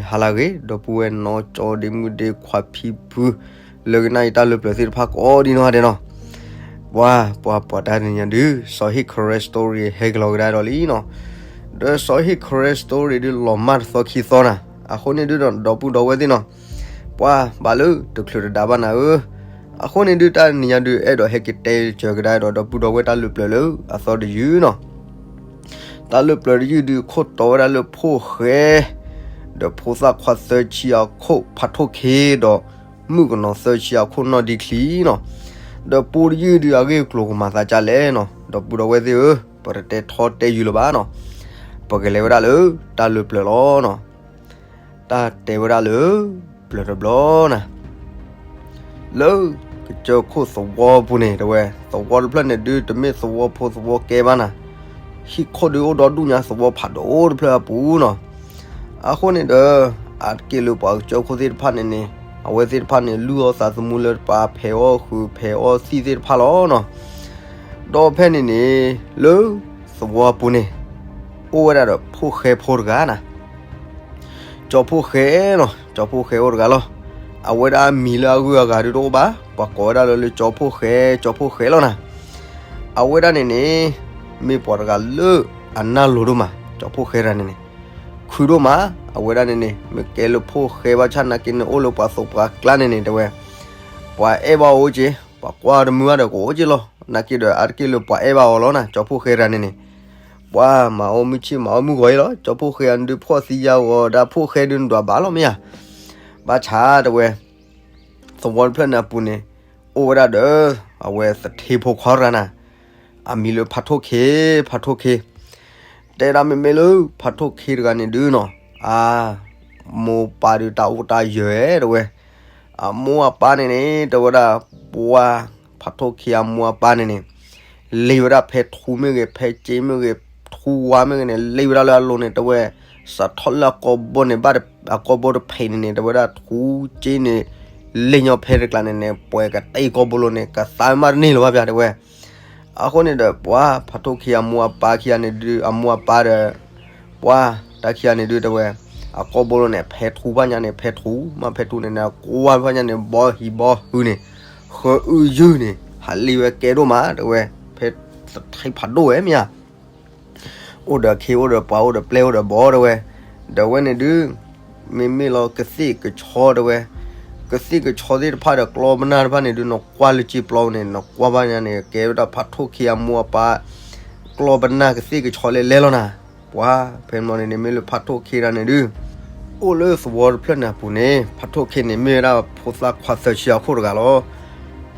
ဟါလၢအဂ့ၤ ဒီပုၢ်ဝဲၢ်နီၢ်ကၠီဒ့မုၣ်ဒ့ခွါဖံဖု လၢကနၣ်အံၤတၢ်လၢပျၢၤသ့ၣ်တဖၣ်ကိးဒံနီၢ်ဂၤဒဲးနီၤ. ပှၤ ပှၤ ပှၤတၢ်တနံၤညါဒုး စီၤဟ့ၣ် Karen story ဟဲကလီၤကဒါဒီးလံနီၤ. ဒီးစီၤဟ့ၣ် Karen story ဒုးလီၤမၢ်တသီခံသီနၤ. အဃိန့ၣ်ဒုးဒီး ဒီပုၢ်ဒီဝဲၢ်သ့ၣ်နီၤ, ပှၤဘၣ်လၢတချုးတဒါဘၣ်နၤဧၢ. အဃိန့ၣ်ဒုးတၢ်တနံၤညါဒုး အဲၣ်ဒိးဟဲက့ၤတဲစၢၤကဒါဒီး ဒီပုၢ်ဒီဝဲၢ်တၢ်လၢပျၢၤလၢအသီတယုၢ်နီၤ. တၢ်လၢပျၢၤတယုၢ်ဒုး ခိၣ်တီဝဲဒၣ်လၢဖိၣ်ဃဲ ဒီးဖိသၣ်ခွါသၢဆံအခိၣ်ဖးထိၣ်ခ့ဒီး မုၣ်ကနီၤသၢဆံအခိၣ်နီၢ်ဒံချံနီၤ. ဒီးပိတယုၢ်ဒုး အဂ့ၢ်အကျိၤကမၤသးဒ်လဲၣ်နီၤ. ဒီပုၢ်ဒီဝဲၢ်သ့ၣ်ဧၢ, ပတတဲထီတဲယုာ်လၢၤဘၣ်နီၤ. ပကလဲၤဝဲဒၣ်လၢတၢ်လၢပျၢၤလီၤနီၤ. တၢ်တဲဝဲဒၣ်လၢ ပျၢၤတဘျီနၤ. လၢကစၢၢ်ခိၣ်သဝီပူၤန့ၣ် တဲဝဲ, သဝီတဖျၢၣ်န့ၣ်ဒုး တမ့ၢ်သဝီဖိသဝီကဲဘၣ်နၤ. ဟံၣ်ခိၣ်ဒုးအိၣ်ဒီဒူၣ်ညါသဝီဖးဒိၣ်တဖျၢၣ်အပူၤနီၤ. အဃိန့ၣ်ဒီး အါတက့ၢ်လၢပှၤကစၢၢ်ခိၣ်သ့ၣ်တဖၣ်န့ၣ်န့ၣ် အဝဲသ့ၣ်တဖၣ်န့ၣ် လုၢ်အီၣ်သးသမူလၢတပၤ ဖဲးအီၣ်ဃုာ်ဖဲးအီၣ်သံၣ်သ့ၣ်တဖၣ်လီၤနီၤ. ဒီးဖဲန့ၣ်န့ၣ် လၢသဝီပူၤန့ၣ် အိၣ်ဝဲဒၣ်ဒီးဖိၣ်ဃဲဖိတဂၤနၤ. ကၠီဖိၣ်ဃဲနီၤ, ကၠီဖိၣ်ဃဲအိၣ်တဂၤလီၤ. အဝဲဒၣ်အမံၤလၢအဂုၤအဂၤဒုးတအိၣ်ဘၣ်, ပှၤကိးဝဲဒၣ်လၢ လၢကၠီဖိၣ်ဃဲ, ကၠီဖိၣ်ဃဲလီၤနၤ. အဝဲဒၣ်န့ၣ်န့ၣ် မ့ၢ်ပှၤတဂၤလၢအနၢ်လိၤဒိၣ်မး, ကၠီဖိၣ်ဃဲတဂၤန့ၣ်န့ၣ် ခုဒိၣ်မး. အဝဲဒၣ်န့ၣ်န့ၣ် မ့ၢ်ကဲလၢဖိၣ်ဃဲဘၣ်ဆၣ်နာ်က့န့ၣ် အိၣ်လၢပှၤသိးပှၤကျါန့ၣ်န့ၣ် တဲဝဲ, ပှၤအဲၣ်ဘၣ်အီၤအိၣ်က့, ပှၤကွၢ်တမုာ်ဘၣ်ဒီးကအိၣ်က့လီၤ. နာ်က့ဒီးအါတက့ၢ်လၢပှၤအဲၣ်ဘၣ်အီၤလီၤနၤ, ကၠီဖိၣ်ဃဲတဂၤန့ၣ်န့ၣ် ပှၤမၤအီၣ်မုၢ်ဆ့ၣ်မၤအီၣ်မုၢ်ဂီၤအံၤလီၤ. ကၠီဖိၣ်ဃဲအံၤဒုးဖှီၣ်သံယါဂီၤဒၣ်ဖိၣ်ဃဲဒုးနဒွးဘၣ်လီၤမ့ၢ်ဧါ. ဘၣ်ဆၣ်တဲဝဲ သဝီတဖျၢၣ်န့ၣ်အပူၤန့ၣ် အိၣ်ဝဲဒၣ်ဒီး အဝဲသထ့ဖိခွါတဂၤနၤ, အမံၤလၢဖးထိၣ်ခ့, ဖးထိၣ်ခ့. တဲဒၣ်မ့မ့ၢ်လၢဖးထိၣ်ခ့တဂၤန့ၣ်ဒုးနီၤ, အ မိၢ်ပၢ်ဒုးတၢ်အိၣ်တၢ်ယၢၤတဲဝဲ. အမိၢ်အပၢ်န့ၣ်န့ၣ် တဲဝဲဒၣ် ပှၤ ဖးထိၣ်ခ့အမိၢ်အပၢ်န့ၣ်န့ၣ် လ့ဝဲဒၣ်ဖဲထူမ့ၢ်ဂ့ၤ ဖဲစ့မ့ၢ်ဂ့ၤ ထူဝါမ့ၢ်ဂ့ၤန့ၣ် လ့ဝဲဒၣ်လၢအလိၤန့ၣ် တဲဝဲ စးထီၣ်လၢအကိာ်ဘိန့ၣ် ဘၣ်အကိာ်ဘိတဖံးန့ၣ်န့ၣ် တဲဝဲဒၣ်ထူစ့န့ၣ် လ့ညီဖဲတကျါန့ၣ်န့ၣ် ပှဲၤကတဲအကိာ်ဘိလိၤန့ၣ် ကသါမးတန့ၢ်လၢၤဘၣ်ပၠးတဲဝဲ. အဃိန့ၣ်ဒီး ပှၤဖးထိၣ်ခ့အမိၢ်အပၢ်ခံဂၤန့ၣ်ဒုး အမိၢ်အပၢ်ဒီး ပှၤတၢ်ခံဂၤန့ၣ်ဒုးတဲဝဲ အကိာ်ဘိလိၤန့ၣ် ဖဲထူဖၣ်ညါန့ၣ် ဖဲထူ မ့ၢ်ဖဲထူန့ၣ်န့ၣ် ကွၢ်ဖၣ်ညါန့ၣ် ဘီဟံၣ်ဘီဟုန့ၣ် ဃၢအုယုၢ်န့ၣ် ဟးလ့ဝဲကဲဒိၣ်မးတဲဝဲ. ဖဲသထ့ဖးဒိၣ်ဝဲမ့ၢ်ဧါ. အိၣ်ဒီးခ့အိၣ်ဒီးပှၤအိၣ်ဒီးပျဲၢ်အိၣ်ဒီးဘီတဲဝဲ. ဒီးဝဲန့ၣ်ဒုး မ့မ့ၢ်လီၤကသ့ၣ်ကဆီတဲဝဲ. ကသ့ၣ်ကဆီသ့ၣ်တဖၣ်ဒီး ကျီၢ်ပနၢ်တဖၣ်န့ၣ်ဒုး နကွၢ်လၢစ့ပျီန့ၣ် နကွၢ်ဘၣ်ညါန့ၣ် ကဲဝဲဒၣ်ဖးထိၣ်ခ့အမိၢ်အပၢ် ကျီၢ်ပနၢ်ကသ့ၣ်ကဆီလဲၤလဲၤလီၤနၤ. ပှၤဖဲမီန့ၣ်န့ၣ် မ့ၢ်လၢဖးထိၣ်ခ့တဂၤန့ၣ်ဒုး အိၣ်လၢသဝီတဖျၢၣ်န့ၣ်အပူၤန့ၣ် ဖးထိၣ်ခ့န့ၣ် မ့ၢ်ဝဲဒၣ်ဖိသၣ်ခွါသၢဆံအခိၣ်တဂၤလီၤ.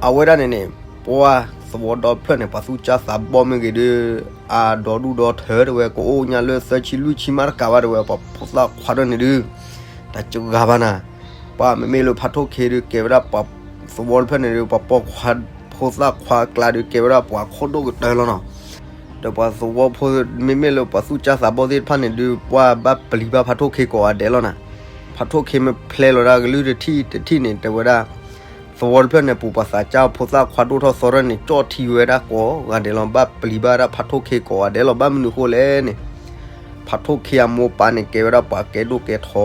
အဝဲဒၣ်န့ၣ်န့ၣ် ပှၤသဝီဒီဖျၢၣ်န့ၣ် ပှၤသူၣ်စၢ်သးဘီၣ်မ့ၢ်ဂ့ၤဒုး အဒီဒူၣ်ဒီထၢတဲဝဲ ကအိၣ်ညါလၢသၢဆံလွံၢ်ဆံမးတကးဘၣ်တဲဝဲ ပှၤဖိသၣ်ခွါတဂၤန့ၣ်ဒုး တၢ်စှၤဘၣ်နၤ. ပှၤမ့မ့ၢ်လၢဖးထိၣ်ခ့ဒုး ကဲဝဲဒၣ်ပှၤသဝီတဖျၢၣ်န့ၣ်ဒုး ပှၤပိာ်ခွါ ဖိသၣ်ခွါအကျါဒုး ကဲဝဲဒၣ်ပှၤခိၣ်ဒိၣ်ကတၢၢ်လီၤနီၤ. ဒီးပှၤသဝီဖိ မ့မ့ၢ်လၢပှၤသူၣ်စၢ်သးဘီၣ်သ့ၣ်တဖၣ်န့ၣ်ဒုး ပှၤဘၣ်ပျံၤဘၣ်ဖးထိၣ်ခ့ကိးဂၤဒဲးလီၤနၤ. ဖးထိၣ်ခ့မ့ၢ်ဖျဲလီၤဒၣ်ကလုၢ်တထံၣ်တထံၣ်န့ၣ် တဲဝဲဒၣ် သဝီတဖျၢၣ်န့ၣ် ပှၤပှၤသးစၢ်ဖိသၣ်ခွါဒိၣ်ထီၣ်သီထီၣ်န့ၣ် ကၠီၣ်ထံဝဲဒၣ်ကိးဂၤဒဲးလီၤ. ဘၣ်ပျံၤဘၣ်ဝဲဒၣ်ဖးထိၣ်ခ့ကိးဂၤဒဲးလီၤ. ဘၣ်မနုၤဃိလဲၣ်န့ၣ် ဖးထိၣ်ခ့အမိၢ်ပၢ်န့ၣ် ကဲဝဲဒၣ်ပှၤကဲဒိၣ်ကဲထီ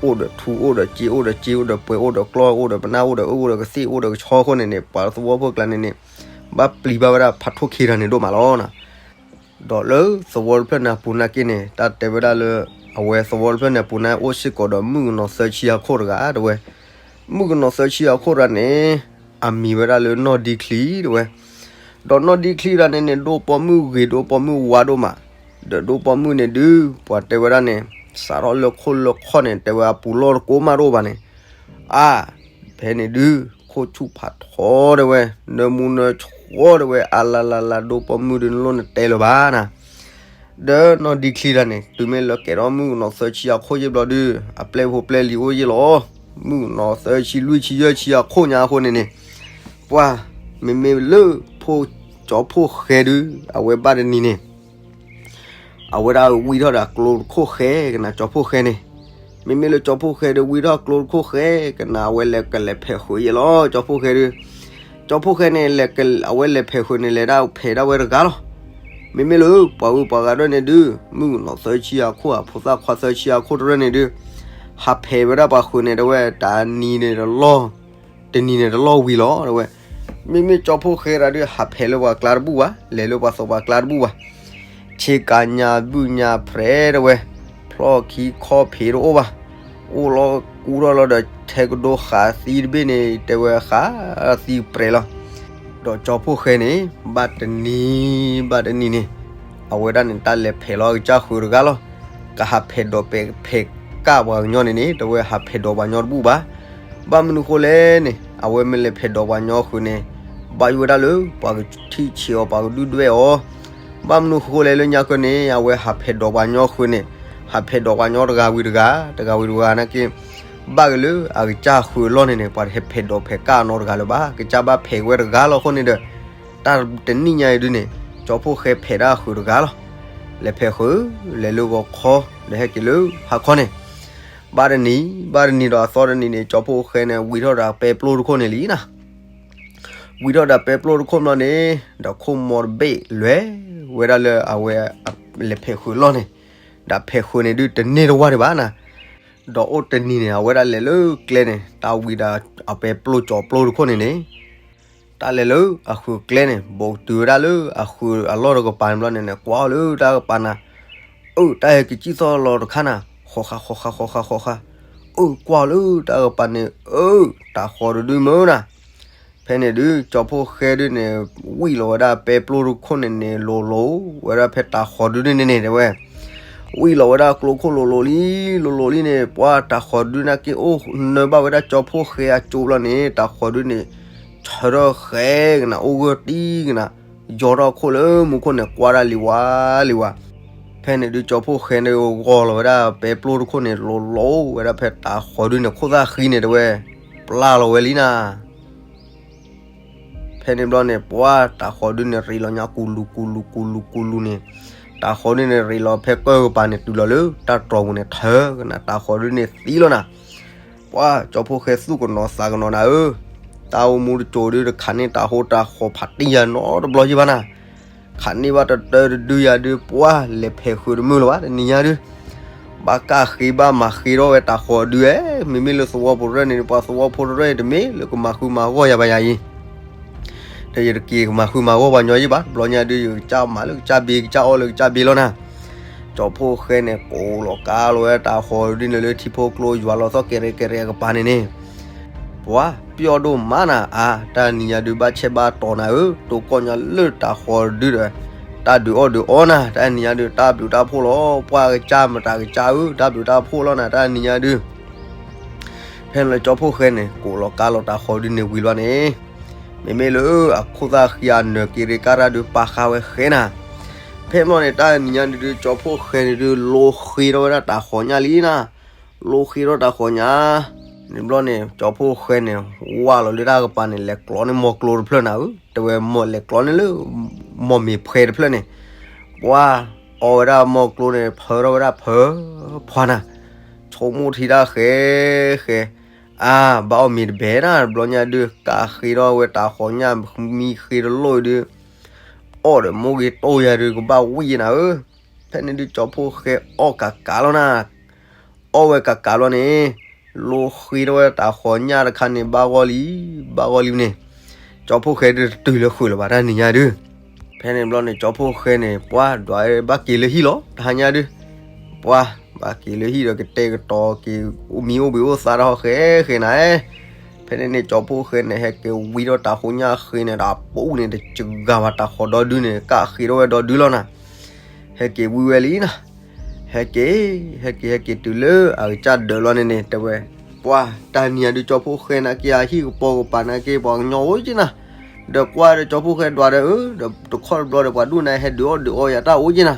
အိၣ်ဒီးထူ အိၣ်ဒီးစ့ အိၣ်ဒီးစ့ အိၣ်ဒီးပှဲၤ အိၣ်ဒီးကျီၢ် အိၣ်ဒီးပနၢ် အိၣ်ဒီးအုၣ် အိၣ်ဒီးကသ့ၣ်အိၣ်ဒီးကဆီအဃိန့ၣ်န့ၣ် ပှၤသဝီဖိကျါန့ၣ်န့ၣ် ဘၣ်ပျံၤဘၣ်ဝဲဒၣ်ဖးထိၣ်ခ့တဂၤန့ၣ်ဒိၣ်မးလီၤ. ဒီးလၢသဝီတဖျၢၣ်န့ၣ်အပူၤနာ်က့န့ၣ် တၢ်တဲဝဲဒၣ်လၢ အဝဲသဝီတဖျၢၣ်န့ၣ်အပူၤန့ၣ် အိၣ်စ့ၢ်ကီးဒီးမုၣ်ကနီၤသၢဆံအခိၣ်တဂၤတဲဝဲ. မုၣ်ကနီၤသၢဆံအခိၣ်တဂၤန့ၣ် အမံၤဝဲဒၣ်လၢနီၢ်ဒံချံတဲဝဲ. ဒီးနီၢ်ဒံချံတဂၤန့ၣ်န့ၣ် ဒိၣ်ပိာ်မုၣ်ဂ့ၤဒိၣ်ပိာ်မုၣ်ဝါဒိၣ်မး. ဒီးဒိၣ်ပိာ်မုၣ်န့ၣ်ဒုး ပှၤတဲဝဲဒၣ်န့ၣ် စးထီၣ်လၢခိၣ်လၢခီၣ်န့ၣ် တဲဝဲအပူၤလီၢ်တကိးမးတအိၣ်ဘၣ်န့ၣ် အါ ဖဲန့ၣ်ဒုး ခိၣ်ဆူၣ်ဖးထီတဲဝဲ နၢမူနၢဆှီတဲဝဲ အါလါလါလါ ဒိၣ်ပိာ်မုၣ်ဒုးနလိၣ်နတဲလၢၤဘၣ်နၤ. ဒီးနီၢ်ဒံချံတဂၤန့ၣ် တုၤမ့ၢ်လၢကဲထီၣ်မုၣ်ကနီၤသၢဆံအခိၣ်ယ့ၢ်ဘျီဒုး အပျဲၢ်ဖိပျဲၢ်လံၤအိၣ်ယ့ၢ်လီၤ. မုၣ်ကနီၤသၢဆံလွံၢ်ဆံယဲၢ်ဆံအခိၣ်ညါအဃိန့ၣ်န့ၣ် ပှၤ မ့မ့ၢ်လၢဖိ ကၠီဖိၣ်ဃဲဒုး အဝဲဘၣ်တနံၤန့ၣ် အဝဲဒၣ်ဝံထီၣ်ဒီးအကျိတခိၣ်ဃဲကနၤ ကၠီဖိၣ်ဃဲန့ၣ်. မ့မ့ၢ်လၢကၠီဖိၣ်ဃဲဒုး ဝံထီၣ်အကျိတခိၣ်ဃဲကနၤ အဝဲလဲၤကလဲၤဖဲးဃုာ်ယ့ၢ်လီၤ ကၠီဖိၣ်ဃဲဒုး. ကၠီဖိၣ်ဃဲန့ၣ် အဝဲလဲၤဖဲးဃုာ်န့ၣ် လဲၤဒၣ်ဖဲးဒၣ်ဝဲတဂၤလီၤ. မ့မ့ၢ်လၢပှၤဂုၤပှၤဂၤဒၣ်န့ၣ်ဒုး မုၣ်ကနီၤသၢဆံအခိၣ် အဖိသၣ်ခွါသၢဆံအခိၣ်တရၢန့ၣ်ဒုး ဟးဖဲးဝဲဒၣ်ပှၤဃုာ်န့ၣ် တဲဝဲ တနံၤန့ၣ်တလီၢ်, တနံၤန့ၣ်တလီၢ်ဝံၤလီၤ တဲဝဲ. မ့မ့ၢ်ကၠီဖှိၣ်ဃဲတဂၤဒုး ဟးဖဲးလၢပှၤကျါတဘူၣ်ဘၣ်, လဲၤလၢပှၤသဝီပှၤကျါတဘူၣ်ဘၣ်. ဆ့ကၤညါဘုၣ်ညါဖြဲး တဲဝဲ, ဖျီၣ်ခံခီၣ်ဖံးတအိၣ်ဘၣ်. အိၣ်လီၤကူထီၣ်လီၤဒီး ထဲကဒိဃာ်သံတဘ့ၣ်န့ၣ် တဲဝဲ ဃာ်သံပြဲးလီၤ. ဒီးကၠီဖှိၣ်ဃဲန့ၣ် ဘၣ်တနံၤဘၣ်တနံၤန့ၣ် အဝဲဒၣ်န့ၣ် တၢ်လဲၤဖဲးလီၤအကစၢ်ဃုာ်တဂၤလီၤ. ကဟးဖဲးဒိးပဲာ်ဖဲးကၢ် ပှၤကညီန့ၣ်န့ၣ် တဲဝဲ ဟးဖဲးဒိးပှၤကညီတဘူၣ်ဘၣ်. ဘၣ်မနုၤဃိလဲၣ်န့ၣ် အဝဲမ့ၢ်လဲၤဖဲးဒိးပှၤကညီဃုာ်န့ၣ် ဘၣ်ယိၣ်ဝဲဒၣ်လၢ ပှၤကထံၣ်ဆံးအီၤ ပှၤကဒုၣ်ဒွဲၣ်အီၤ. ဘၣ်မနုၤဃိလဲၣ် လၢညါကၢန့ၣ် အဝဲဟးဖဲးဒိးပှၤကညီဃုာ်န့ၣ် ဟးဖဲးဒိးပှၤကညီတဂၤဝံၤတဂၤ တဂၤဝံၤတဂၤနာ်က့ ဘၣ်က့ၤလၢအကစၢ်ဃုာ်အလီၢ်န့ၣ်န့ၣ် ပှၤတဟဲဖဲးဒိးဖဲးကၢ်နီတဂၤလၢၤဘၣ်. ကစၢ်ဘၣ်ဖဲးဝဲတဂၤလီၤ. အဃိန့ၣ်ဒီး တၢ်တနံၣ်ညါအံၤဒုန့ၣ် ကၠီဖှိၣ်ဃဲဖဲးဒၣ်ဃုာ်တဂၤလီၤ. လဲၤဖဲးဃုာ် လဲၤလၢဂီၤခီ ဒီးဟဲက့ၤလၢဟါခီန့ၣ် ဘၣ်တနံၤ ဘၣ်တနံၤဒီးအသီတနံၤန့ၣ် ကၠီဖှိၣ်ဃဲန့ၣ် ဝံထီၣ်ဒီးပဲပျိၢ်တခိၣ်န့ၣ်လံနီၤ. ဝံထီၣ်ဒီးပဲပျိၢ်တခိၣ်ဘျီန့ၣ် ဒီးခိၣ်မီၤတဘ့ၣ်လွဲၤဝဲဒၣ်လၢအဝဲလဲၤဖဲးဃုာ်အလီၢ်န့ၣ် ဒီးဖဲးဃုာ်န့ၣ်ဒုတန့ၢ်တဝၢ်ဒံးဘၣ်နီၤ. ဒီးအိၣ်တနံၤန့ၣ် အဝဲဒၣ်လဲၤလၢကျဲန့ၣ် တၢ်ဝံဒီးအပဲပျိၢ်ကၠီပျိၢ်တခိၣ်န့ၣ်န့ၣ် တၢ်လဲၤလၢအဃုာ်ကျဲန့ၣ် ဘိးကတုၤဝဲဒၣ်လၢအဃုာ်အလီၢ်တကပၤန့ၣ်ဘျီန့ၣ်န့ၣ် ကွၢ်အီၤလၢတၢ်ကပၤနၤ, အၢ တၢ်ဟဲက့ၤစံၣ်သီၣ်လီၤတခါနၤ, ဃီဃာဃီဃာဃီဃာဃီဃာ, အၢ ကွၢ်အီၤလၢတၢ်ကပၤန့ၣ် အၢ တၢ်ဃီၤတဒုမ့ၢ်နၤ. ဖဲန့ၣ်ဒုး ကၠီဖှိၣ်ဃဲဒုန့ၣ် ဝံၣ်လီၤဝဲဒၣ်ပဲပျိၢ်တခိၣ်န့ၣ်န့ၣ် လိၤလိၤဝဲဒၣ်ဖဲတၢ်ဃီၤဒုန့ၣ်န့ၣ် တဲဝဲ ဝံၣ်လီၤဝဲဒၣ်ကျိခိၣ်လိၤလိၤလံ လိၤလိၤလံန့ၣ် ပှၤတၢ်ဃီၤဒုနာ်က့ အိၣ်နၢဘၣ်ဝဲဒၣ်ကၠီဖှိၣ်ဃဲအကၠိဘျီန့ၣ် တၢ်ဃီၤဒုန့ၣ် ဆၢထၢၣ်ဃဲကနၤ အိၣ်ဂၢၢ်တံၢ်ကနၤ ယီၤထီၣ်ခိၣ်လၢမူခိၣ်န့ၣ် ကွၢ်ဒၣ်လံဝါလံဝါ. ဖဲန့ၣ်ဒုး ကၠီဖှိၣ်ဃဲန့ၣ် ဂီၤလီၤဝဲဒၣ်ပဲပျိၢ်တခိၣ်န့ၣ် လိၤလိၤဝဲဒၣ်ဖဲတၢ်ဃီၤဒုန့ၣ် ခိၣ်သၣ်ဃံန့ၣ် တဲဝဲ ပျၢ်လီၤဝဲလံနၤ. ဖဲန့ၣ်ဘျီန့ၣ် ပှၤတၢ်ဃီၤဒုန့ၣ် ရ့လီၤညါကူလူကူလူကူလူကူလူန့ၣ် တၢ်ဃီၤဒုန့ၣ် ရ့လီၤဖဲကၢၢ်ကပၤန့ၣ် တုၤလီၤလၢတၢ်တြီၤပူၤန့ၣ် ထၢကနၤ တၢ်ဃီၤဒုန့ၣ်သံလီၤနၤ. ပှၤကၠီဖှိၣ်ဃဲသူၣ်ကနိးသးကနိးနၤဧၢ, တၢ်အိၣ်မူတစိၤဒု တခးန့ၢ်တၢ်ဟိတၢ်ဃီၤဖးတံၢ်ယၤနီတဘျီယံၤဘၣ်နၤ. ခးန့ၢ်ဘၣ်တတၢတဒုယၤဒု ပှၤလဲၤဖဲးဃုာ်တမုာ်လၢၤဘၣ် တနံၤညါဒု ဘၣ်ကၢ်ဃ့ဘၣ်မၤဃ့ထီၣ်ဝဲတၢ်ဃီၤဒုဧဲ, မ့မ့ၢ်လၢသဝီဖိတရၢၣ်န့ၣ် ပှၤသဝီဖိတရၢၣ်န့ၣ် တမ့ၢ်လၢကမၤဃုမၤဂီၢ်ယၤဘၣ်ယၤအံၤ, ဒီးယတက့ၤကမၤဃုမၤဂီၢ်ပှၤညီယံၤဘၣ်, တဘျီညါဒု ယကစၢ်မၤလၢကစၢ်ဘ့ကစၢ်အီၣ်လၢကစၢ်ဘ့လီၤနၤ. ကၠီဖှိၣ်ဃဲန့ၣ် ကိးလီၤကါလီၤဝဲတၢ်ဃီၤဒုန့ၣ်လၢထံဖိကျိယွၤလီၤသီၣ်ကဲရဲၣ်ကဲရဲၣ်အကပၤန့ၣ်န့ၣ် ပှၤပျီၢ်ဒိၣ်မးနၤ အါ တၢ်နံၤညါဒု ဘၣ်ဆဲးဘၣ်တီၤနၤဧၢ, တိကိၢ်ညါလၢတၢ်ဃီၤဒုဒီး တၢ်ဒုးအီၣ်ဒုးအီနၤ, တၢ်နံၤညါဒု တၢ်ဘျုးတၢ်ဖှိၣ်လီၤ, ပှၤကစၢ်မတၤကစၢ်ဧၢ, တၢ်ဘျုးတၢ်ဖှိၣ်လီၤနၤ တၢ်နံၤညါဒု ဖဲန့ၣ်လၢကၠီဖှိၣ်ဃဲန့ၣ် ကိးလီၤကါလီၤတၢ်ဃီၤဒုန့ၣ်ဝံၤလီၤန့ၣ်, မ့မ့ၢ်လၢအခိၣ်သၣ်ဃံအနၢၤက့ၤရ့ကါရၢ်ဒု ပာ်ဃာ်ဝဲဃဲနၤ, ဖဲန့ၣ်ဘျီန့ၣ် တၢ်နံၤညါဒုဒု ကၠီဖှိၣ်ဃဲန့ၣ်ဒု လိဃ့ထီၣ်ဝဲဒၣ်တၢ်ဃီၤညၣ်လံနၤ, လိဃ့ထီၣ်တၢ်ဃီၤညၣ်, န့ၣ်ဘျီန့ၣ် ကၠီဖှိၣ်ဃဲန့ၣ် ဝၢ်လီၤလၢတၢ်ကပၤန့ၣ် လဲၤကျီန့ၢ်မီၢ်ကျိတဖျၢၣ်နၤဧၢ, တဲဝဲမီၢ်လဲၤကျီန့ၢ်လၢ မီၢ်မ့ၤဖှဲတဖျၢၣ်န့ၣ်, ပှၤအီဝဲဒၣ်မီၢ်ကျိန့ၣ် ဖၢထီၣ်ဝဲဒၣ်ဖၢ ဖှါနၤ, ဆိကမိၣ်ထံတၢ်ဃဲဃဲ, အါ ဘၣ်အီၣ်မ့ၤတဘဲနၤ, တဘျီညါဒု ကးဃ့ထီၣ်ဝဲတၢ်ဃီၤညၣ် မံဃ့တလိၣ်ဒု အီၣ်ဒီးမိၢ်ဂ့ၤတိၢ်ယၤဒု ကဘၣ်ဝံၣ်နၤဧၢ, ဖဲန့ၣ်ဒု ကၠီဖှိၣ်ဃဲအီၣ်ကးကးလီၤနၤ, အီၣ်ဝဲကးကးလီၤန့ၣ်, လိဃ့ထီၣ်ဝဲတၢ်ဃီၤညၣ်တခါန့ၣ် ဘၣ်ဂီၢ်လံ, ဘၣ်ဂီၢ်လံန့ၣ်, ကၠီဖှိၣ်ဃဲဒုတတုၤလၢဃုာ်လၢၤဘၣ် တၢ်နံၤညါဒု ဖဲန့ၣ်ဘျီန့ၣ် ကၠီဖှိၣ်ဃဲန့ၣ် ပှၤဒွးဘၣ်က့ၤလၢဟံၣ်လီၤ တဟါညါဒု, ပှၤ ဘၣ်က့ၤလၢဟံၣ်ဒီးကတဲာ်ကတီၤက့ၤ မံအိၣ်ဘှံးအိၣ်သါတၢ်ဟီၣ်ဃဲဃဲနၤ, ဖဲန့ၣ်န့ၣ် ကၠီဖှိၣ်ဃဲန့ၣ် ဟဲက့ၤဝံထီၣ်တၢ်ဃီၤညၣ်ဃ့န့ၣ်ဒီး အပူၤန့ၣ် တစှၤဘၣ်တၢ်ဃီၤဒီဒုန့ၣ် ကးဃ့ထီၣ်ဝဲဒီဒုလီၤနၤ, ဟဲက့ၤဝံဝဲလံနၤ, ဟဲက့ၤ ဟဲက့ၤ ဟဲက့ၤတုၤလၢအကစၢ်ဒၢးလီၤန့ၣ်န့ၣ် တဲဝဲ, ပှၤ တၢ်နံၤညါဒု ကၠီဖှိၣ်ဃဲနာ်က့ အဟံၣ်ကပီၤကပၤနာ်က့ ပှၤကညီအိၣ်က့နၤ, ဒီးကွၢ်ဒီးကၠီဖှိၣ်ဃဲဒွးဒီး အၢ ဒီးတခီတဘျီဒီး ပှၤဒိၣ်နၤဟဲဒုးအီၣ်ဒုးအီယၤတၢ်အိၣ်က့နၤ,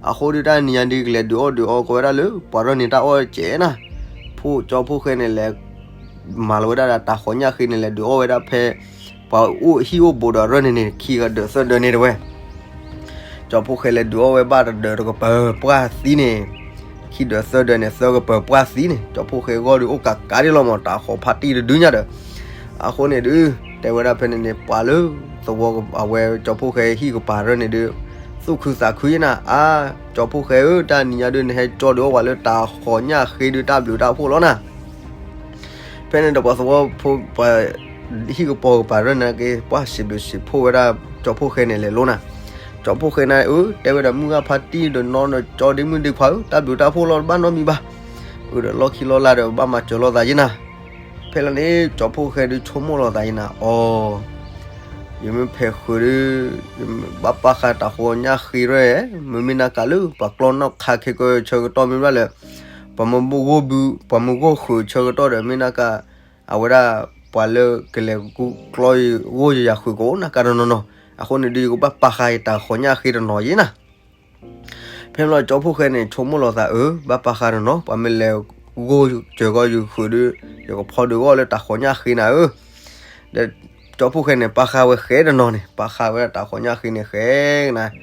အဃိဒု တၢ်နံၤညါဒု ကလဲၤဒုးအီၣ်ဒုးအီကီးဝဲဒၣ်လၢ ပှၤရၢၢ်န့ၣ်တၢ်အီၣ်ကဲနၤ, ဖှိၣ်ကၠီဖှိၣ်ဃဲန့ၣ်လဲၤ မၤလီၤဝဲဒၣ်ဒီးတၢ်ဃီၤညၣ်ဃ့န့ၣ် လဲၤဒုးအီၣ်ဝဲဒၣ်ဖဲ ပှၤအိၣ်ဟံၣ်အိၣ်ဘူးဒီးရၢၢ်န့ၣ်န့ၣ် ခံကဒၢးသၢဒၢးန့ၣ်တဲဝဲ, ကၠီဖှိၣ်ဃဲလဲၤဒုးအီၣ်ဝဲဘၣ်တဒၢးတကပၤပှၢ်သံန့ၣ်, ခံဒၢးသၢဒၢးန့ၣ် သၢကပၤပှၢ်သံန့ၣ် ကၠီဖှိၣ်ဃဲဂီၢ်ဒုးအိၣ်ကးကးဒ်လီၤမး တၢ်ဃီၤဖးတံၢ်တဒုညါဒီး, အဃိန့ၣ်ဒု တဲဝဲဒၣ်ဖဲန့ၣ်န့ၣ် ပှၤလၢ သဝီအဝဲကၠီဖှိၣ်ဃဲဟံၣ်ကပၤရၢၢ်န့ၣ်ဒု သူၣ်ခုသးခုယဲနၤ, အါ, ကၠီဖှိၣ်ဃဲဧၢ, တၢ်နံၤညါဒုး နဟဲကၠီဒုးအီၣ်ပှၤလၢတၢ်ဃီၤညၣ်ဃ့ဒုး တၢ်ဘျုးတၢ်ဖှိၣ်လီၤနၤ. ဖဲန့ၣ်ဒီးပှၤသဝီဖိ ပှၤဟံၣ်ကပီၤကပၤရၢနၤက့ၤ ပှၤစံးဘျုးစံးဖှိၣ်ဝဲဒၣ် ကၠီဖှိၣ်ဃဲန့ၣ်လဲၤလိနၤ. ကၠီဖှိၣ်ဃဲန့ၣ် အၢ တဲဝဲဒၣ် မုၢ်ဂၢ်ဖါတံၢ်ဒီးနီၢ်နီၢ် ကၠီဒ့မုၣ်ဒ့ခွါဧၢ, တၢ်ဘျုးတၢ်ဖှိၣ်လီၤ တဘၣ်နီတမံၤဘၣ်. အၢ ဒီးလီၢ်ခံလီၢ်လၢ်ဒီး ဘၣ်မၤစၢၤလိာ်သးယဲနၤ. ဖဲလီၤန့ၣ် ကၠီဖှိၣ်ဃဲဒုး ဆိကမိၣ်လိာ်သးယဲနၤ, အီ ယမ့ၢ်ဖဲးဃုာ်ဒီး ဘၣ်ပာ်ဃာ်တၢ်ဃီၤညၣ်ဃ့ရဲ, မ့မ့ၢ်နၢ်ကးလၢ ပှၤကျီနီၣ်ခးခဲကဆၢကတီၢ်မ့ၢ်ဘၣ်လၢ ပှၤမၢဂိၢ်ဘု ပှၤမၢဂိၢ်ဃုာ်ဆၢကတီၢ်ဒီး မ့ၢ်နၢ်ကး အဝဲဒၣ် ပှၤလၢကလဲၤကျီဂိၢ်ယၤဃုာ်ကအိၣ်နၢ်ကးတနီၤနီၤ, အဃိန့ၣ်ဒုး ယကဘၣ်ပာ်ဃာ်ယတၢ်ဃီၤညၣ်ဃ့တနီၤယဲနၤ. ဖဲမ့ၢ်လီၤ ကၠီဖှိၣ်ဃဲန့ၣ် ဆိကမိၣ်လိာ်သး အၢ ဘၣ်ပာ်ဃာ်တနီၤ, ပှၤမ့ၢ်လဲၤဂိၢ်စၢၤကီးယဃုာ်ဒီး ယကဖီဒုးဂီၢ်လၢတၢ်ဃီၤညၣ်ဃ့နၤဧၢ. ဒီးကၠီဖှိၣ်ဃဲန့ၣ် ပာ်ဃာ်ဝဲဃဲတနီၤန့ၣ်, ပာ်ဃာ်ဝဲဒၣ်တၢ်ဃီၤညၣ်ဃ့န့ၣ်ဃဲကနၤ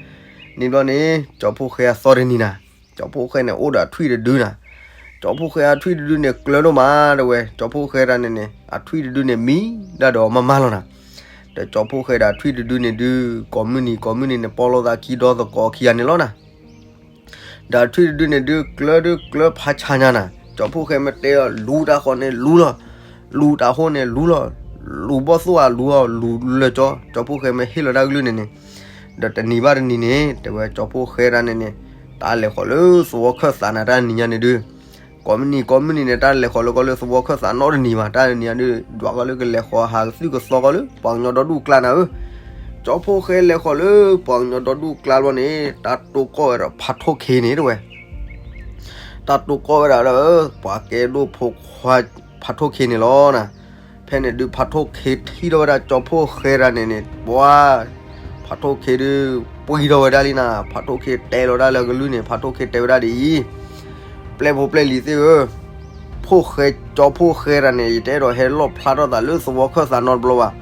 န့ၣ်ဘျီန့ၣ် ကၠီဖှိၣ်ဃဲအသီတနံၤနၤ, ကၠီဖှိၣ်ဃဲန့ၣ် အိၣ်ဒီးအထွံၣ်တဒုနၤ. ကၠီဖှိၣ်ဃဲအထွံၣ်တဒုန့ၣ် ကျၢၤဒိၣ်မးတဲဝဲ, ကၠီဖှိၣ်ဃဲတၢ်န့ၣ်န့ၣ် အထွံၣ်တဒုန့ၣ် မံၤဒၣ်ဒီးမၤမၤလီၤနၤ. ဒီးကၠီဖှိၣ်ဃဲဒီးအထွံၣ်တဒုန့ၣ်ဒုး ကိးမုၢ်နံၤကိးမုၢ်နံၤန့ၣ် ပီလိာ်သးခံဒီသကိးခံဂၤန့ၣ်လီၤနၤ. ဒီးအထွံၣ်တဒုန့ၣ်ဒုး ကျၢၤဒုးကျၢၤဖးဆါညါနၤ, ကၠီဖှိၣ်ဃဲမ့ၢ်တဲအီၤ လူၤတၢ်ဃီၤန့ၣ်လူၤလီၤ, လူၤတၢ်ဃီၤန့ၣ်လူၤလီၤ, လူၤဘီၣ်သိၣ်အလူၤအီၤ လူၤလၢာ်ကၠီ, ကၠီဖှိၣ်ဃဲမ့ၢ်ဟ့ၣ်လီၤတၢ်ကလုၢ်န့ၣ်န့ၣ်, ဒီးတနံၤဘၣ်တနံၤန့ၣ် တဲဝဲကၠီဖှိၣ်ဃဲတၢ်န့ၣ်န့ၣ် တၢ်လဲၤဃီၤလၢသဝီခၢၣ်သးနၤ တၢ်နံၤညါန့ၣ်ဒုး ကိးမုၢ်နံၤကိးမုၢ်နံၤန့ၣ် တၢ်လဲၤဃီၤလၢကီၢ်လၢသဝီခၢၣ်သးနီတနံၤဘၣ်, တၢ်နံၤညါဒုး ဒွးကီၢ်လၢကလဲၤဃီၤဟးကသုၣ်ကသီကီၢ်လၢ ပှၤကညီဒီဒူၣ်အကျါနၤဧၢ. ကၠီဖှိၣ်ဃဲလဲၤဃီၤလၢပှၤကညီဒီဒူၣ်အကျါဘျီန့ၣ် တၢ်တိၢ်ကီၢ်ဝဲဒီးဖးထိၣ်ခ့န့ၣ်တဲဝဲ တၢ်တိၢ်ကီၢ်ဝဲဒၣ်ဒီး ပှၤကဲဒိၣ်ဖိခွါဖးထိၣ်ခ့န့ၣ်လီၤနၤ. ဖဲန့ၣ်ဒုး ဖးထိၣ်ခ့ထံၣ်ထီၣ်ဝဲဒၣ်ကၠီဖှိၣ်ဃဲတၢ်န့ၣ်န့ၣ် ပှၤ ဖးထိၣ်ခ့ဒုး ပှံၢ်ထီၣ်ဝဲဒၣ်လံနၤ, ဖးထိၣ်ခ့တဲလီၤဒၣ်လၢအကလုၢ်န့ၣ် ဖးထိၣ်ခ့တဲဝဲဒၣ်ဒ်အံၤ, ပျဲၢ်ဖိပျဲၢ်လံၤသ့ၣ်ဧၢ, ဖှိၣ်ဃဲ ကၠီဖှိၣ်ဃဲတၢ်န့ၣ် ယတအဲၣ်ဒိးဟဲလီၣ်ဖျါထီၣ်သးလၢသဝီခၢၣ်သးနီတဘျီဘၣ်.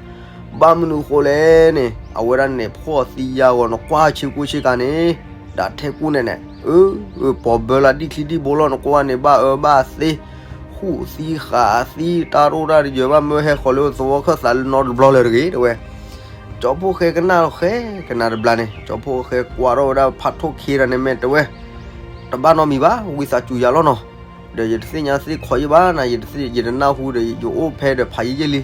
ဘၣ်မနုၤအဃိလဲၣ်န့ၣ် အဝဲဒၣ်န့ၣ် ဖှီၣ်သံယာ်ဂီၤ နကွၢ်ဆ့ကူဆ့ကၤန့ၣ် ဒၣ်ထဲကူန့ၣ်န့ၣ် အၢ ပှၤဘၢလၢဒံၣ်ချံဒံၣ်ဘိလီၤ နကွၢ်န့ၣ် ဘၣ်အၢဘၣ်သီ ဃူသံဃာ်သံ တၢ်ရိၣ်တၢ်တယၢၤဘၣ် မ့ၢ်ဟဲဃီၤလၢသဝီခၢၣ်သးလၢနီတဘျီလၢၤတဂ့ၤ တဲဝဲ. ကၠီဖှိၣ်ဃဲကနၣ်ဃဲကနၣ်တဘျီန့ၣ် ကၠီဖှိၣ်ဃဲကွၢ်ထီၣ်ဝဲဒၣ်ဖးထိၣ်ခ့တၢ်န့ၣ် မ့ၢ်တဲဝဲ တဘၣ်နီတမံၤဘၣ် ဝံသးစူၤယၤလီၤနီၤ, ဒီးယတသ့ၣ်ညါသ့ၣ်ခီယဲၢ်ဘၣ်နၤ, ယတသ့ၣ် ယတနၢ်ဟူဒီး ယအိၣ်ဖဲဒီးဖးယံာ်ယံာ်လံ,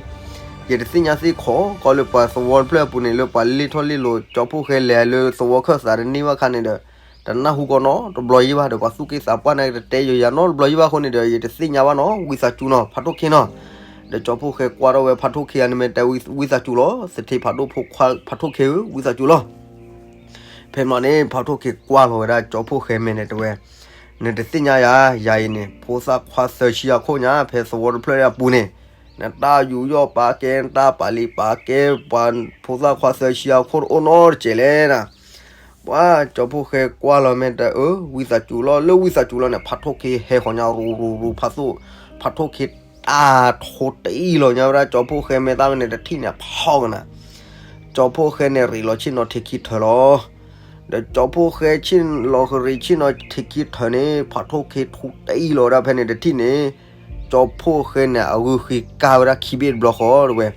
ယတသ့ၣ်ညါသ့ၣ်ခီ ကီၢ်လၢပှၤသဝီတဖျၢၣ်အပူၤန့ၣ် လၢပှၤလ့ၣ်ထီၣ်လ့ၣ်လီၤ ကၠီဖှိၣ်ဃဲလဲၤလၢသဝီခၢၣ်သးတန့ၢ်ဘၣ်ခါန့ၣ်ဒီး တနၢ်ဟူကီးနီတဘျီယဲၢ်ဘၣ် ဒီးပှၤသူၣ်က့သးပှၢ်န့ၣ်ကတဲယိၤယၤနီတဘျီယဲၢ်ဘၣ်အဃိန့ၣ်ဒီး ယတသ့ၣ်ညါဘၣ်နီၤ ဝံသးစူၤနီၤ ဖးထိၣ်ခ့နီၤ. ဒီးကၠီဖှိၣ်ဃဲကွၢ်ထီၣ်ဝဲဖးထိၣ်ခ့အန့ၣ် မ့ၢ်တဲဝံသးစူၤလီၤ သထ့ဖးဒိၣ်ဖိခွါဖးထိၣ်ခ့ဧၢ ဝံသးစူၤလီၤ. ဖဲမ့ၢ်န့ၣ် ဖးထိၣ်ခ့ကွၢ်လီၤဝဲဒၣ်ကၠီဖှိၣ်ဃဲမဲာ်န့ၣ်တဲဝဲ, နတသ့ၣ်ညါယၤ, ယၤအံၤန့ၣ် ဖိသၣ်ခွါသၢဆံအခိၣ်ညါ ဖဲသဝီတဖျၢၣ်အပူၤန့ၣ်, နတၢ်ယူးယီၣ်ပာ်ကဲ နတၢ်ပာ်လံပာ်ကဲ ပှၤဖိသၣ်ခွါသၢဆံအခိၣ်တအိၣ်နီတစဲးလဲၣ်နၤ. ပှၤကၠီဖှိၣ်ဃဲကွၢ်လီၤမဲာ်တၢ်အၢ ဝံသးစူၤလီၤ လၢဝံသးစူၤလီၤန့ၣ် ဖးထိၣ်ခ့ဟဲဃီၤညါရူၤရူၤရူၤ ဖးထိၣ်ခ့တၢ်ထိတအံၣ်လီၤညါဝဲဒၣ် ကၠီဖှိၣ်ဃဲမဲာ်သၣ်ဝဲန့ၣ် တထံၣ်န့ၣ်ဖီကနၤ ကၠီဖှိၣ်ဃဲန့ၣ် ရ့းလီၤဆ့ၣ်နီၤထံးခံထၢၣ်လီၤ. ဒီးကၠီဖှိၣ်ဃဲဆ့ၣ်လီၤကရံးဆ့ၣ်နီၤထံးခံထၢၣ်န့ၣ် ဖးထိၣ်ခ့ထူတအံၣ်လီၤဝဲဒၣ်ဖဲန့ၣ်တထံၣ်န့ၣ်, ကၠီဖှိၣ်ဃဲန့ၣ် အဂုာ်ဃ့ကါဝဲဒၣ်ခံဘ့ၣ်တဘျီဃီတဲဝဲ.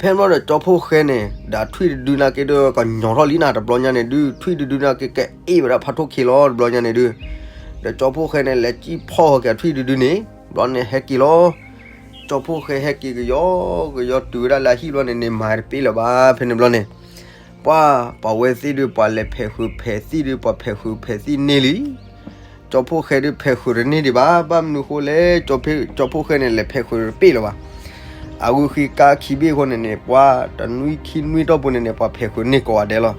ဖဲန့ၣ်ဘျီဒီးကၠီဖှိၣ်ဃဲန့ၣ် ဒီးထွံၣ်တဒုနာ်က့ဒီးကညီၤထီၣ်လံနၤ တဘျီညါန့ၣ်ဒုး ထွံၣ်တဒုနာ်က့ကအ့ၣ်ဝဲဒၣ်ဖးထိၣ်ခ့လီၤတဘျီညါန့ၣ်ဒုး, ဒီးကၠီဖှိၣ်ဃဲန့ၣ် လဲၤစံၣ်ဖီၣ်ဃီၤက့ၤထွံၣ်တဒုန့ၣ် ဘျီန့ၣ်ဟဲက့ၤလီၤ. ကၠီဖှိၣ်ဃဲဟဲက့ၤကယီကယီတုၤဝဲဒၣ်လၢအဟံၣ်ဘျီန့ၣ်န့ၣ် မၤတပ့ၢ်လၢၤဘၣ် ဖဲန့ၣ်ဘျီန့ၣ် ပှၤ ပှၤဝဲသ့ၣ်ဒုး ပှၤလဲၤဖဲးဃုာ်ဖဲးသံၣ်ဒုး ပှၤဖဲးဃုာ်ဖဲးသံၣ်န့ၢ်လံ. ကၠီဖှိၣ်ဃဲဒုးဖဲးဃုာ်တန့ၢ်ဒံးဘၣ် ဘၣ်မနုၤဃိလဲၣ် ကၠီဖှိၣ်ဃဲန့ၣ် လဲၤဖဲးဃုာ်တပ့ၢ်လၢၤဘၣ်. အဂုာ်ဃ့ကါခံဘ့ၣ်အဃိန့ၣ်န့ၣ် ပှၤတနွံခံနွံတီၢ်ပူၤန့ၣ်န့ၣ် ပှၤဖဲးဃုာ်န့ၢ်ကိးဂၤဒဲးလီၤ.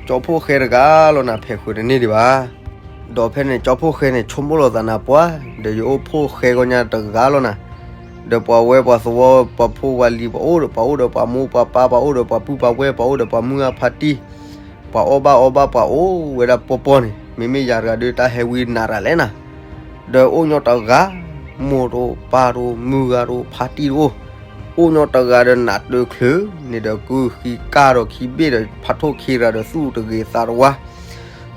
ကၠီဖှိၣ်ဃဲတဂၤလီၤနၤ ဖဲးဃုာ်တန့ၢ်ဒံးဘၣ်. ဒီးဖဲန့ၣ် ကၠီဖှိၣ်ဃဲန့ၣ် ဆိကမိၣ်လိာ်သးနၤပှၤ ဒီးယအိၣ်ဖှိၣ်ဃဲဂီၢ်ညါတဂၤလီၤနၤ, ဒီးပှၤဝဲပှၤသဝီပှၤဖိပှၤလံၤ ပှၤအိၣ်ဒီးပှၤအိၣ်ဒီးပှၤမူပှၤပၢ် ပှၤအိၣ်ဒီးပှၤပုၢ်ပှၤဝဲၢ် ပှၤအိၣ်ဒီးပှၤမုၢ်ဂၢ်ဖါတံၢ်, ပှၤအီၣ်ဘၣ်အီဘၣ်ပှၤအိၣ်ဝဲဒၣ်ပီပီန့ၣ် မ့မ့ၢ်ယၤတဂၤဒုး တၢ်ဟဲဝံနးတၢ်လဲၣ်နၤ, ဒီးအိၣ်ညီတဂၤ မိၢ်တအိၣ်ပၢ်တအိၣ်မုၢ်ဂၤတအိၣ်ဖါတံၢ်တအိၣ်, အိၣ်ညီတဂၤဒီးနးတချုးန့ၣ်ဒီး ဂုာ်ဃံကါဒီးခံဘ့ၣ်ဒီး ဖးထိၣ်ခ့ရၤဒီးသူၣ်တဂ့ၤသးတဝါ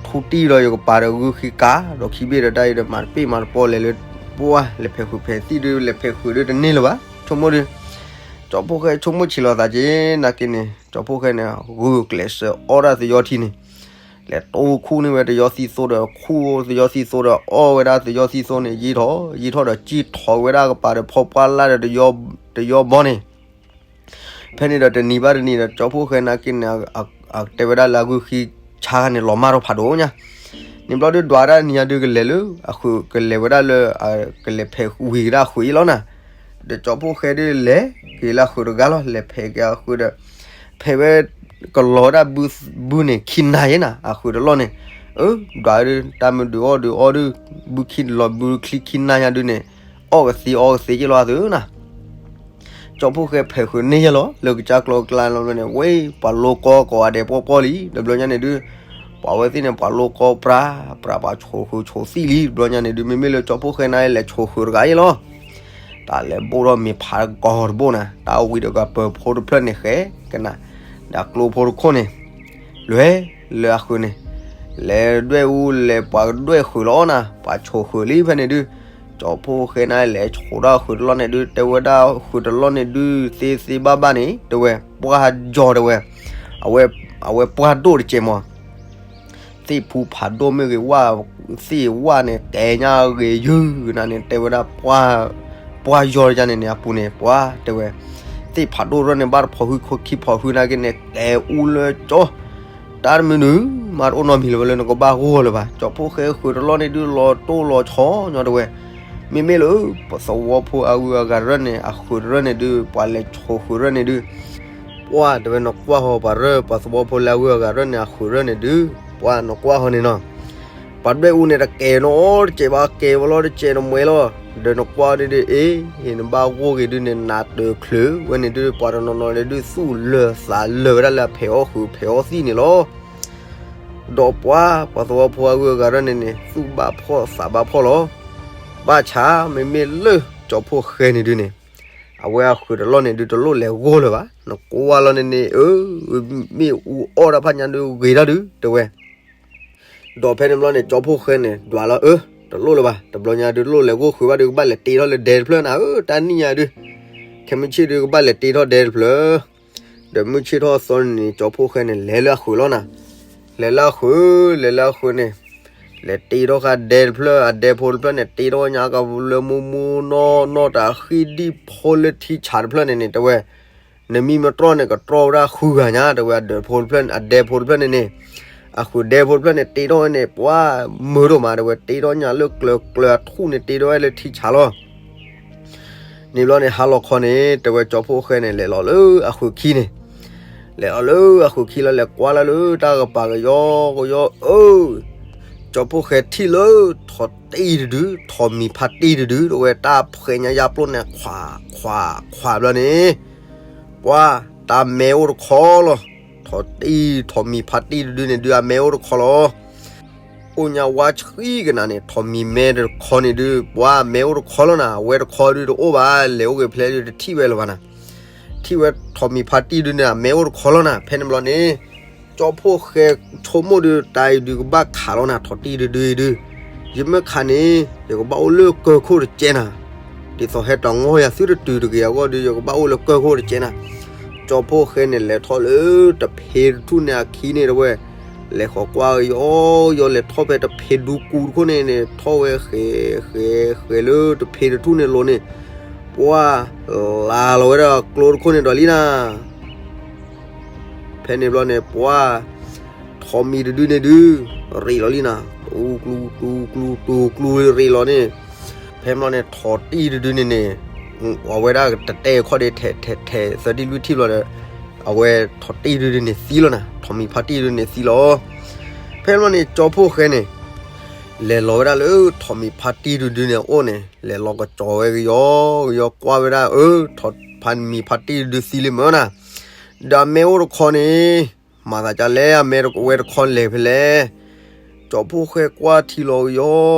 ထူတံၢ်ဒီးယကပၤဒီးဂုာ်ဃံကါဒီးခံဘ့ၣ်ဒီး တၢ်အံၤဒီးမၤတပ့ၢ်မၤတပီၢ်လဲၤလၢပှၢ် လဲၤဖဲးဃုာ်ဖဲးသံၣ်ဒုး လဲၤဖဲးဃုာ်ဒုးတန့ၢ်လၢၤဘၣ် ဆိကမိၣ်ဒုး, ကၠီဖှိၣ်ဃဲဆိကမိၣ်ဆံးလိာ်သးက့ၤ နာ်က့န့ၣ် ကၠီဖှိၣ်ဃဲန့ၣ် ဂုာ်ကျဲးစၢးအီၣ်ဒၣ်သယီထံန့ၣ် လဲၤတိၢ်ခူၣ်န့ၢ်ဝဲတယီသံသိဒီး ခူၣ်သယီသံသိဒီး အီၣ်ဝဲဒၣ်သယီသံသိန့ၣ် ယံာ်ထီၣ်ယံာ်ထီၣ်ဒီး စံၣ်ထီၣ်ဝဲဒၣ်ကပၤဒီး ဖီပှၢ်လၢ်ဒီး တယီဘီန့ၣ် ဖဲန့ၣ်ဒီးတနံၤဘၣ်တနံၤဒီး ကၠီဖှိၣ်ဃဲနာ်က့န့ၣ် တဲဝဲဒၣ်လၢအဂုၢ်ခံဆါန့ၣ် လီၤမၢ်ထီၣ်ဖးဒိၣ်ညါ, န့ၣ်ဘျီဒုးဒွးဒၣ်နံၤညါဒုးကလဲၤလၢ အဃုာ်ကလဲၤဝဲဒၣ်လၢ ကလဲၤဖဲးဝံၤကဒါအဃုာ်အံၤလီၤနၤ, ဒီးကၠီဖှိၣ်ဃဲဒုးလဲၤက့ၤလၢအဃုာ်တဂၤလီၤ လဲၤဖဲးက့ၤအဃုာ်ဒီး ဖဲးဝဲ ကလီၤဝဲဒၣ်ဘုန့ၣ် ခံနၤယဲနၤ အဃုာ်တလီၢ်န့ၣ်, အၢ ဒွးဒုး တၢ်မုၢ်ဒုးအီၣ်ဒုးအီဒုး ဘုခံလီၤဘုချံခံနၤညါဒုးန့ၣ်, အီၣ်ကသ့အီကသ့က့ၤလီၤအသုနၤ ကၠီဖှိၣ်ဃဲဖဲးဃုာ်န့ၢ်ယဲလီၤ လၢကစၢ်ကျိၤကျါလီၤန့ၣ် ဝဲ ပှၤလိကီကိးဂၤဒဲးပှီၢ်ပှီၢ်လံ တဘျီညါန့ၣ်ဒုး, ပှၤဝဲသ့ၣ်န့ၣ် ပှၤလိကီပြး, ပြးပှၤဆိၣ်ဃုာ်ဆိၣ်သံလံ တဘျီညါန့ၣ်ဒုး မ့မ့ၢ်လၢကၠီဖှိၣ်ဃဲန့ၣ် လဲၤဆိၣ်ဃုာ်တဂၤအံၤလီၤ တၢ်လဲၤဘိၣ်ထီၣ်မ့ၤဖးကီၤတဘိၣ်နၤ တၢ်ဝံၤဒီးကပၢၤဖိတဖျၢၣ်န့ၣ်ဃဲကနၤ, ဒီးကျိဖိတခိၣ်န့ၣ်, လဲၤလၢအဃုာ်န့ၣ်, လဲၤဒွဲၣ်အူလဲၤပှၤကဒွဲၣ်ဃုာ်လီၤနၤ ပှၤဆိၣ်ဃုာ်လံဖဲန့ၣ်ဒုး, ကၠီဖှိၣ်ဃဲန့ၣ် လဲၤဆိၣ်ထီၣ်အဃုာ်တလီၢ်န့ၣ်ဒုး တဲဝဲဒၣ်ဃုာ်တလီၢ်န့ၣ်ဒုး သ့သ့ဘၣ်ဘၣ်န့ၣ် တဲဝဲ ပှၢ်ယီၤတဲဝဲ, အဝဲပှၢ်ဒိၣ်တကဲးမး သ့ၣ်ဖူဖးဒိၣ်မ့ၢ်ဂ့ၤဝၣ်, သ့ၣ်ဝၣ်န့ၣ် ကဲညါဂ့ၤယုၢ်နၤန့ၣ် တဲဝဲဒၣ် ပှၢ်ယီၤတကန့ၣ်န့ၣ် အပူၤန့ၣ် ပှၢ်တဲဝဲ, သ့ၣ်ဖးဒိၣ်ရၢၢ်န့ၣ် ဘၣ်တဖီၣ်ဟုခံဖီၣ်ဟုနာ်က့န့ၣ် ကဲအူလၢကၠီ, တၢ်တမုၢ်နုာ် မၤတအိၣ်နီတမံၤလၢၤဝဲလၢနကဘၣ်ဂီၢ်လၢၤဘၣ်, ကၠီဖှိၣ်ဃဲဃုာ်တလီၢ်န့ၣ်ဒုး လီၤတိၢ်လီၤဆီညီတဲဝဲ, မ့မ့ၢ်လၢ ပသဝီဖိအဂုၤအဂၤရၢၢ်န့ၣ် အဃုာ်တရၢၢ်န့ၣ်ဒုး ပှၤလဲၤဆိၣ်ဃုာ်ရၢၢ်န့ၣ်ဒုး ပှၢ်တဲဝဲ နကွၢ်ဟီပှၤရၢၢ် ပှၤသဝီဖိလၢအဂုၤအဂၤရၢၢ်န့ၣ် အဃုာ်ရၢၢ်န့ၣ်ဒုး ပှၢ်နကွၢ်ဟီန့ၣ်နီၤ, ပှၤဒွဲၣ်အူန့ၣ် တကဲးနီတကဲးဘၣ် ကဲဝဲလီၤတကဲးနမှဲလီၤ, ဒီးနကွၢ်ဒုးဒုး အ့ နဘၣ်ဂီၢ်ဂ့ၤဒုးန့ၣ် နးတၢၤချုးဝဲန့ၣ်ဒုး ပှၤတနီၤနီၤန့ၣ်ဒုး သူၣ်လၢာ်သးလၢာ်ဝဲဒၣ်လၢအဖဲးအီၣ်ဃုာ်ဖဲးအီၣ်သံၣ်န့ၣ်လီၤ ဒီးပှၤ ပှၤသဝီဖိအဂုၤအဂၤရၢၢ်န့ၣ်န့ၣ် သူၣ်ဘၣ်ဖှီၣ်သးဘၣ်ဖှီၣ်လီၤ. ဘၣ်ဆၣ်မ့မ့ၢ်လၢကၠီဖှိၣ်ဃဲန့ၣ်ဒုးန့ၣ် အဝဲအဃုာ်တလီၢ်န့ၣ်ဒုး တလိၣ်လဲၤဂီၢ်လၢၤဘၣ်. နကွၢ်လီၤန့ၣ်န့ၣ် အၢ မ့ၣ်အူအီၣ်တၢ်ဖးညါဒုးဂ့ၤတၢ်ဒုး တဲဝဲ ဒီးဖဲန့ၣ်ဘျီန့ၣ် ကၠီဖှိၣ်ဃဲန့ၣ် ဒွးလီၤ အၢ တလိၣ်လၢၤဘၣ်. တဘျီညါဒုး တလိၣ်လဲၤဂီၢ်ဃုာ်ဘၣ်ဒုး ကဘၣ်လဲၤတ့ထီၣ်လၢဒဲတဖျၢၣ်နၤ အၢ တၢ်နံၣ်ညါဒုး ခဲမုၢ်ဆ့ၣ်ဒုး ကဘၣ်လဲၤတ့ထီၣ်ဒဲတဖျၢၣ် ဒီးမုၢ်ဆ့ၣ်ထီၣ်အသီန့ၣ်န့ၣ် ကၠီဖှိၣ်ဃဲန့ၣ် လဲၤလၢအဃုာ်လီၤနၤ. လဲၤလၢအဃုာ် လဲၤလၢအဃုာ်န့ၣ် လဲၤတ့ထီၣ်ဃာ်ဒဲတဖျၢၣ် အဒဲဖိတဖျၢၣ်န့ၣ် တ့ထီၣ်ညါကလၢမူမူနီၢ်နီၢ် တၢ်ဃံၢ်ဒံၣ်ဖိလၢထံဆးတဖျၢၣ်န့ၣ်န့ၣ် တဲဝဲ နမံမတြီၢ်န့ၣ် ကတြီၢ်ဝဲဒၣ်ဃုဂၤညါ တဲဝဲ အဒဲဖိတဖျၢၣ် အဒဲဖိတဖျၢၣ်န့ၣ်န့ၣ် အဃုာ်ဒဲဖိတဖျၢၣ်န့ၣ် တ့ထီၣ်ဝဲန့ၣ် ပှၤမုာ်ဒိၣ်မး တဲဝဲ တ့ထီၣ်ညါလၢကျၢၤကျၢၤအထူၣ်န့ၣ် တ့ထီၣ်ဝဲလၢထံဆးလီၤ. န့ၣ်ဘျီန့ၣ် ဟါလီၤခီန့ၣ် တဲဝဲကၠီဖှိၣ်ဃဲန့ၣ် လဲၤလီၤလၢအဃုာ်ခံန့ၣ် လဲၤလီၤလၢအဃုာ်ခံလီၤ လဲၤကွၢ်လၢလၢတၢ်ကပၤကယီကယီ အၢ ကၠီဖှိၣ်ဃဲထံၣ်လၢထိးတံၢ်တဒု ထိးမံၤဖါတံၢ်တဒု တဲဝဲ တၢ်ဖှဲးညါယါပျိၢ်န့ၣ် ခွးခွးခွးဘျီန့ၣ် ပှၤ တၢ်မဲအိၣ်တခီလီၤ. ထိးတံၢ် ထိးမံၤဖါတံၢ်တဒုန့ၣ်ဒုး အမဲအိၣ်တခီလီၤ. အိၣ်ညါဝါဆှံကနၤန့ၣ် ထိးမံၤမဲတခီန့ၣ်ဒုး ပှၤမဲအိၣ်တခီလီၤနၤ. အဝဲတခီဒုးတအိၣ်ဘၣ် လဲၤအိၣ်ဂ့ၤဖျဲးဒုးတထံၣ်ဝဲလၢၤဘၣ်နၤ. ထံၣ်ဝဲထိးမံၤဖါတံၢ်ဒုးန့ၣ် အမဲအိၣ်တခီလီၤနၤ. ဖဲန့ၣ်ဘျီန့ၣ် ကၠီဖှိၣ်ဃဲဆိကမိၣ်ဒုး တၢ်အံၤဒုးကဘၣ်ခးလီၤနၤ ထိးတံၢ်တဒုအံၤဒုး ယမ့ၢ်ခးန့ၣ် ယကဘၣ်အိၣ်လၢကၢၢ်ခိၣ်တကဲနၤ. ဒ်သိးဟဲတၢ်ငီၢ်ယၤသုတတုၤတဂ့ၤအဂီၢ်ဒုး ယကဘၣ်အိၣ်လၢကၢၢ်ခိၣ်တကဲနၤ. ကၠီဖှိၣ်ဃဲန့ၣ် လဲၤထီၣ်လၢတဖ့တထူၣ်န့ၣ်အခံန့ၣ်တဲဝဲ လဲၤဃီၤကွၢ်ကယီကယီ လဲၤထီၣ်ဖဲတဖ့ဒူကူတခိၣ်န့ၣ်န့ၣ် ထီၣ်ဝဲဃဲၤဃဲၤဃဲၤလၢတဖ့တထူၣ်န့ၣ်လိၤန့ၣ် ပှၤ လၤလီၤဝဲဒၣ်ကျိတခိၣ်န့ၣ်ဒီးလံနၤ. ဖဲန့ၣ်ဘျီန့ၣ် ပှၤ ထိးမံၤတဒုန့ၣ်ဒုး ရ့းလီၤလံနၤ. တူၤကျူၤ တူၤကျူၤ တူၤကျူၤရ့းလီၤန့ၣ် ဖဲန့ၣ်ဘျီန့ၣ် ထိးတံၢ်တဒုန့ၣ်န့ၣ် အဝဲဒၣ်တတဲခီၣ်ဒံး ထဲ ထဲ ထဲ သၢတံၢ်လွံၢ်တံၢ်ဘျီဒီး အဝဲထိးတံၢ်တဒုန့ၣ်သံလီၤနၤ. ထိးမံၤဖါတံၢ်တဒုန့ၣ်သံလီၤ. ဖဲန့ၣ်ဘျီန့ၣ် ကၠီဖှိၣ်ဃဲန့ၣ် လဲၤလီၤဝဲဒၣ်လၢထိးမံၤဖါတံၢ်တဒုန့ၣ်အအိၣ်န့ၣ် လဲၤလီၤကစီၤဝဲကယီကယီ ကွၢ်ဝဲဒၣ် အၢ ထိးဖါမံၤဖါတံၢ်တဒုသံလံမၢနၤ. ဒီးအမဲအိၣ်တခီန့ၣ် မၤသးဒ်လဲၣ် အမဲတဝဲတခီလဲၤဖဲလဲၣ်. ကၠီဖှိၣ်ဃဲကွၢ်ထံလီၤကယီ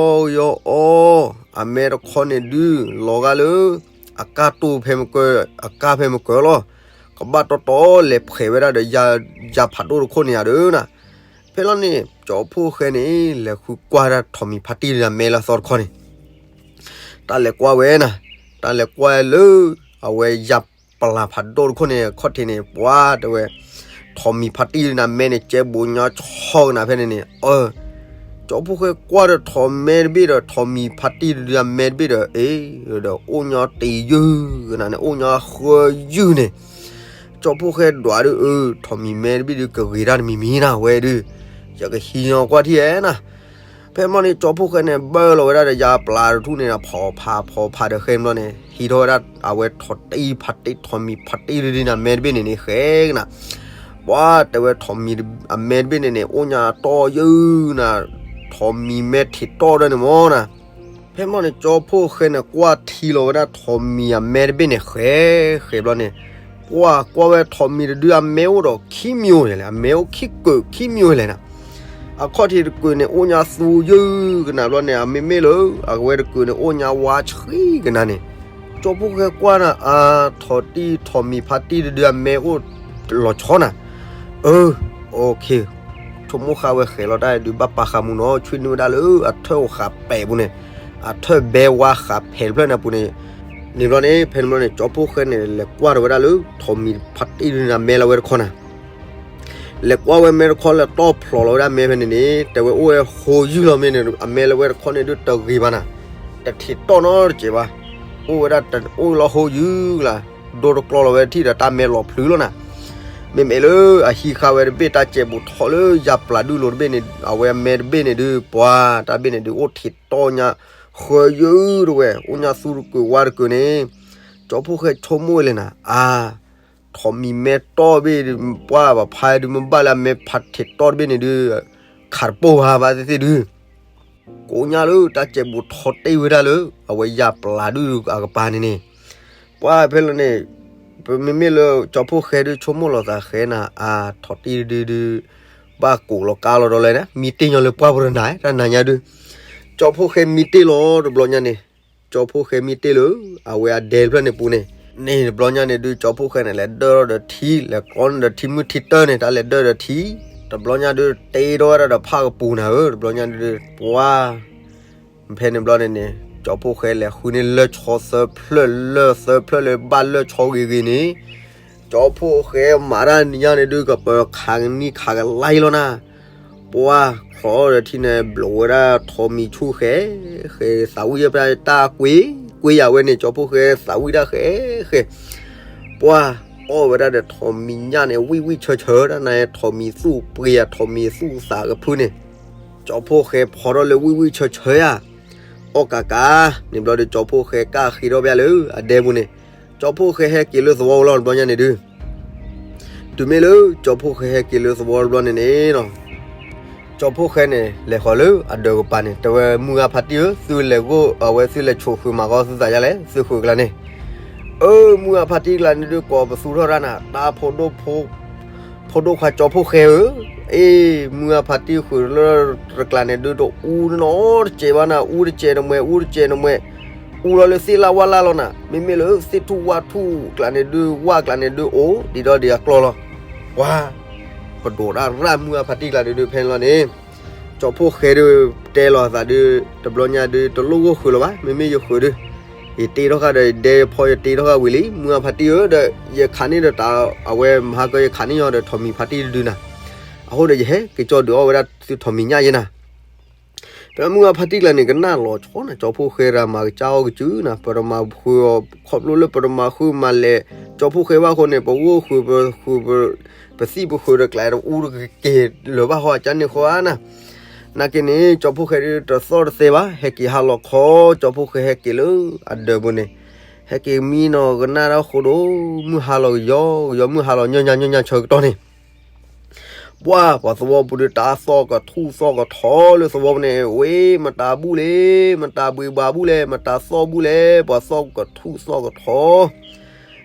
ကယီအီၤ အမဲတခီန့ၣ်ဒုး လီၤဂာ်လၢ အကၢ်တိၢ်ဖဲမကၢၤ အကၢ်ဖဲမကၢၤလီၤ. ကဘၣ်တီတီလဲၤဖှဲးဝဲဒၣ်ဒီး ယၤဖးဒိၣ်တခိၣ်န့ၣ်ယၤဒီးနၤ. ဖဲလီၤန့ၣ် ကၠီဖှိၣ်ဃဲန့ၣ် လဲၤဃုကွၢ်ဒၣ်ထိးမံၤဖါတံၢ်ဒုးအမဲလၢအသီတခီန့ၣ် တၢ်လဲၤကွၢ်ဝဲနၤ, တၢ်လဲၤကွၢ်လၢ အဝဲယၤပလၤဖးဒိၣ်တခိၣ်န့ၣ် ခီၣ်ထံးန့ၣ် ပှၤတဲဝဲ ထိး ထိးမံၤဖါတံၢ်ဒုန့ၣ်အမဲန့ၣ် ကဲဘူးညီဆီကနၣ်ဖဲန့ၣ်န့ၣ်, အၢ ကၠီဖှိၣ်ဃဲကွၢ်ဒီးထိးမဲတဘ့ၣ်ဒီး ထိးမံၤဖါတံၢ်ဒုအမဲတဘ့ၣ်ဒီး အ့ ဒီးအိၣ်ညီတ့ယုၢ်ကနၣ်န့ၣ် အိၣ်ညီဃၢယုၢ်န့ၣ်, ကၠီဖှိၣ်ဃဲဒွးဒု အၢ ထိးမံၤမဲတဘ့ၣ်ဒုကဂ့ၤတၢ်တမံၤမံၤနၤဝဲဒု, ယကဟံးညီကွၢ်ထံၣ်ဧဲနၤ. ဖဲမီန့ၣ် ကၠီဖှိၣ်ဃဲန့ၣ် ဘၢလီၤဝဲဒၣ်ဒီးယါပျးတထူၣ်န့ၣ်ဒီး ဖီဖးဖီဖးဒီးဃဲန့ၣ်ဘျီန့ၣ် ဟံးထီၣ်ဝဲဒၣ်အဝဲထိးတံၢ်ဖါတံၢ် ထိးမံၤဖါတံၢ်ဒုဒုန့ၣ် အမဲတဘ့ၣ်န့ၣ်န့ၣ် ဃဲကနၣ်, ပှၤတဲဝဲထိးမံၤအမဲတဘ့ၣ်န့ၣ်န့ၣ် အိၣ်ညီတီၢ်ယုၢ်နၤ, ထိးမံၤမဲထံးတီၢ်ဒီးန့ၣ်မီနၤ. ဖဲမီန့ၣ် ကၠီဖှိၣ်ဃဲန့ၣ် ကွၢ်ထံလီၤဝဲဒၣ်ထိးမံၤအမဲတဘ့ၣ်န့ၣ် ဃဲဃဲဘျီန့ၣ်, ပှၤကွၢ်ဝဲထိးမံၤတဒုအမဲအိၣ်ဒီးခံမံၤလဲၣ်, အမဲအိၣ်ခံကုာ်ခံမံၤလဲၣ်နၤ. အခီၣ်ထံးတကုာ်န့ၣ် အိၣ်ညီသူယုၢ်ကနၣ်ဘျီန့ၣ် အမ့မ့ၢ်လၢ အဝဲတကုာ်န့ၣ် အိၣ်ညီဝါဆှံကနၣ်န့ၣ်, ကၠီဖှိၣ်ဃဲကွၢ်နၤ အါ ထိးတံၢ်ထိးမံၤဖါတံၢ်တဒုအမဲအိၣ် လီၤဆီနၤ, အၢ ဆိကမိၣ်ဃာ်ဝဲဃဲလီၤတၢ်ဒုးဘၣ်ပာ်ဃာ်မူနီၤ ဆွံနုာ်ဝဲဒၣ်လၢအထၢၣ်အိၣ်ဃာ်ပဲာ်ပူၤန့ၣ်, အထၢၣ်ဘဲဝါဃာ်ဖဲးတဖျၢၣ်န့ၣ်အပူၤန့ၣ်, န့ၣ်ဘျီန့ၣ် ဖဲန့ၣ်ဘျီန့ၣ် ကၠီဖှိၣ်ဃဲန့ၣ် လဲၤကွၢ်ထီၣ်ဝဲဒၣ်လၢ ထိးမံၤဖါတံၢ်ဒုန့ၣ် အမဲလီၤဝဲတခီနၤ လဲၤကွၢ်ဝဲမဲတခီ လဲၤတီၢ်ဖျိးလီၤဝဲဒၣ်မဲဖဲန့ၣ်န့ၣ် တဲဝဲအိၣ်ဝဲဃိယုၢ်လီၤမ့ၢ်န့ၣ် အမဲလၢဝဲတခီန့ၣ်ဒုးတဂ့ၤဘၣ်နၤ, တထံးတီၢ်နီတစဲးဘၣ်, အိၣ်ဝဲဒၣ်အိၣ်လီၤဃိယုၢ်လၢ်, ဒိတကျီလီၤဝဲထံၣ်ဒီးတၢ်မဲလီၤဖျုးလီၤနၤ, မ့မ့ၢ်လၢအဟံးဃာ်ဝဲတဘ့ၣ် တၢ်စဲးဘူးထီၣ်လၢယါပျးဒုလိၤတဘ့ၣ်န့ၣ် အဝဲအမဲတဘ့ၣ်န့ၣ်ဒုး ပှၤတၢ်ဘ့ၣ်န့ၣ်ဒုး အိၣ်ထံးတီၢ်ညါ ဃိယုၢ်တဝဲ အိၣ်ညါသူတကုာ်ဝါတကုာ်န့ၣ်, ကၠီဖှိၣ်ဃဲဆိကမိၣ်ဝဲလဲၣ်နၤ အါ ထိးမံၤမဲတီၢ်ဘ့ၣ်ဒုး ပှၤဘၣ်ဖးဒုး မ့ၢ်ဘၣ်လၢအမဲဖးထံးတီၢ်တဘ့ၣ်န့ၣ်ဒုး ခးတပိၢ်ဘၣ်ဘၣ်သ့ၣ်သ့ၣ်ဒုး, ကိးညါလၢတၢ်စဲးဘူးထီၣ်တ့ၢ်ဝဲဒၣ်လၢ အဝဲယါပျးဒုအကပၤန့ၣ်န့ၣ်, ပှၤဖဲလၢန့ၣ်, ပမ့မ့ၢ်လၢကၠီဖှိၣ်ဃဲဒုးဆိကမိၣ်လီၤသးဃဲနၤ အါ ထိးတံၢ်ဒုဒုဒု ဘၣ်ကိးလီၤကါလီၤဒီးလဲၣ်န့ၣ် မံတ့ၢ်ညီလၢပှၢ်ပူၤတနၤ တၢ်နၤညါဒုး, ကၠီဖှိၣ်ဃဲမံတ့ၢ်လီၤတဘျီညါန့ၣ်, ကၠီဖှိၣ်ဃဲမံတ့ၢ်လၢ အဝဲအဒဲတဖျၢၣ်န့ၣ်ပူၤန့ၣ်, န့ၣ်တဘျီညါန့ၣ်ဒုး ကၠီဖှိၣ်ဃဲန့ၣ် လဲၤဒၢထီၣ်ဒီးထံ လဲၤကျီန့ၣ်ဒီးထံမုၢ်ထံတၢၢ်န့ၣ် တၢ်လဲၤဒၢဒီးထံ, တဘျီညါဒုး တ့ထီၣ်ဝဲဒၣ်ဒီးဖၣ်ကပူၤနၤဧၢ တဘျီညါဒုး ပှၤ ဖဲန့ၣ်ဘျီန့ၣ်န့ၣ် ကၠီဖှိၣ်ဃဲလဲၤဃုန့ၢ်လၢၢ်ဆီသၢဖျၢၣ်လၢၢ်သၢဖျၢၣ်လၢဘၣ်လၢၢ်ဆီဂ့ၤဂ့ၤန့ၣ်, ကၠီဖှိၣ်ဃဲမၤတၢ်နံၤညါန့ၣ်ဒုး ကပၢၤခးကနံၣ်ခးကလါလီၤနၤ, ပှၤ ချီဒီးထံန့ၣ် ဘျိးဝဲဒၣ်ထိးမံၤဆူၣ်ဃဲ, ဃဲသးဝံၣ်တၢ်ကွ့, ကွ့ယၤဝဲန့ၣ် ကၠီဖှိၣ်ဃဲသးဝံၣ်တၢ်ဃဲဃဲ, ပှၤ အီၣ်ဝဲဒၣ်ဒီးထိးမံၤညၣ်န့ၣ် ဝံၣ်ဝံၣ်ဆၢဆၢ တၢ်နၤထိးမံၤသူၣ်ပှ့ၤယၤ ထိးမံၤသူၣ်သးကဖုန့ၣ်, ကၠီဖှိၣ်ဃဲဖီထီၣ်လၢဝံၣ်ဝံၣ်ဆၢဆၢယၤ, အီၣ်ကးကး, န့ၣ်ဘျီဒီး ကၠီဖှိၣ်ဃဲကၢ်ဃ့ထီၣ်ဘၣ်လၢအဒဲပူၤန့ၣ်, ကၠီဖှိၣ်ဃဲဟဲက့ၤလၢသဝီလီၤတဘျီညါန့ၣ်ဒုး တုၤမ့ၢ်လၢ ကၠီဖှိၣ်ဃဲဟဲက့ၤလၢသဝီတဘျီန့ၣ်န့ၣ်လီၤ, ကၠီဖှိၣ်ဃဲန့ၣ် လဲၤဃီၤလၢအဒၢးကပၤန့ၣ် တဲဝဲမုၢ်ဂၢ်ဖါတံၢ်ဧၢ သုလဲၤဂီၢ် အဝဲသုလဲၤဆိးဃုာ်မၤဃီသုသးယါလဲၣ် သုဃုာ်ကျါန့ၣ်, အၢ မုၢ်ဂၢ်ဖါတံၢ်ကျါန့ၣ်ဒုး ကိးပသူထီၣ်တၢ်နၤ တၢ်ဖိဒိၣ် ဖိဒိၣ်ခွါကၠီဖှိၣ်ဃဲဧၢ, အ့ မုၢ်ဂၢ်ဖါတံၢ်ဃုာ်လၢတကျါန့ၣ်ဒုး တအူနီတစဲးဘၣ်နၤ အူတစဲးတမှဲ အူတစဲးတမှဲ အူလီၤလၢသ့ၣ်လၣ်ဝၣ်လၣ်လီၤနၤ မ့မ့ၢ်လၢသ့ၣ်ထူၣ်ဝၣ်ထူၣ်ကျါန့ၣ်ဒုး ဝၣ်ကျါန့ၣ်ဒုး အိၣ်ဒံးဒီးဒံးအကျီလီၤ, ပှၤ ပဒိးတၢ်ရၣ်မုၢ်ဂၢ်ဖါတံၢ်ကျါဒုးဒုး ဖဲန့ၣ်လီၤန့ၣ်, ကၠီဖှိၣ်ဃဲဒုး တဲလီၤအသးဒုး တဘျီညါဒုး တလိၣ်ဂီၢ်ဃုာ်လၢၤဘၣ် မ့မ့ၢ်ယဃုာ်ဒုး ယတ့ထီၣ်ဃာ်ဒီးယဒဲယဖီယတ့ထီၣ်ဃာ်ဝံၤလံ မုၢ်ဂၢ်ဖါတံၢ်ဧၢ ဒီးယခးန့ၢ်ဒီးတၢ် အဝဲမဟါကၢယခးန့ၢ်ညီဒီးထိးမံၤဖါတံၢ်တဒုနၤ, အဃိဒီးယဟဲက့ၤကၠီဒုးအီၣ်ဝဲဒၣ်သုထိးမံၤညၣ်ယဲနၤ ဖဲမုၢ်ဂၢ်ဖါတံၢ်ကျါန့ၣ် ကနၣ်လီၤဆီနၤ ကၠီဖှိၣ်ဃဲရၤမၤကစၢ်အီၣ်ကစုနၤ ပတမၤဃုာ်အီၤ ခီဖျိလၢပတမၤဃုာ်မၤလဲၤ ကၠီဖှိၣ်ဃဲဘၣ်အဃိန့ၣ် ပဂီၢ်ဃုာ်ပဃုာ် ပသံၣ်ပဃုာ်ဒီးကျါတအူတက့ၤလၢၤဘၣ်ဃီအကၢန့ၣ်ဃီဧါနၤ, နာ်က့န့ၣ် ကၠီဖှိၣ်ဃဲဒုးတသီၣ်တသဲဘၣ် ဟဲက့ၤဟးလီၤခီ ကၠီဖှိၣ်ဃဲဟဲက့ၤလၢအဒၢးပူၤန့ၣ်, ဟဲက့ၤမံနီၤကနၣ်တၢ်ဃိဒိၣ် မုၢ်ဟါလီၤကယီကယီ မုၢ်ဟါလီၤညီညီညီညီဆၢကတီၢ်န့ၣ် ပှၤ ပှၤသဝီပူၤဒုး တၢ်သီၣ်ကထူၣ်သီၣ်ကထီလၢသဝီပူၤန့ၣ် ဝ့ၢ် မတၤဘူၣ်လဲၣ်, မတၤဘှံးဘှးဘူၣ်လဲၣ်, မတၤသီၣ်ဘူၣ်လဲၣ်, ပှၤသီၣ်ကထူၣ်သီၣ်ကထီ,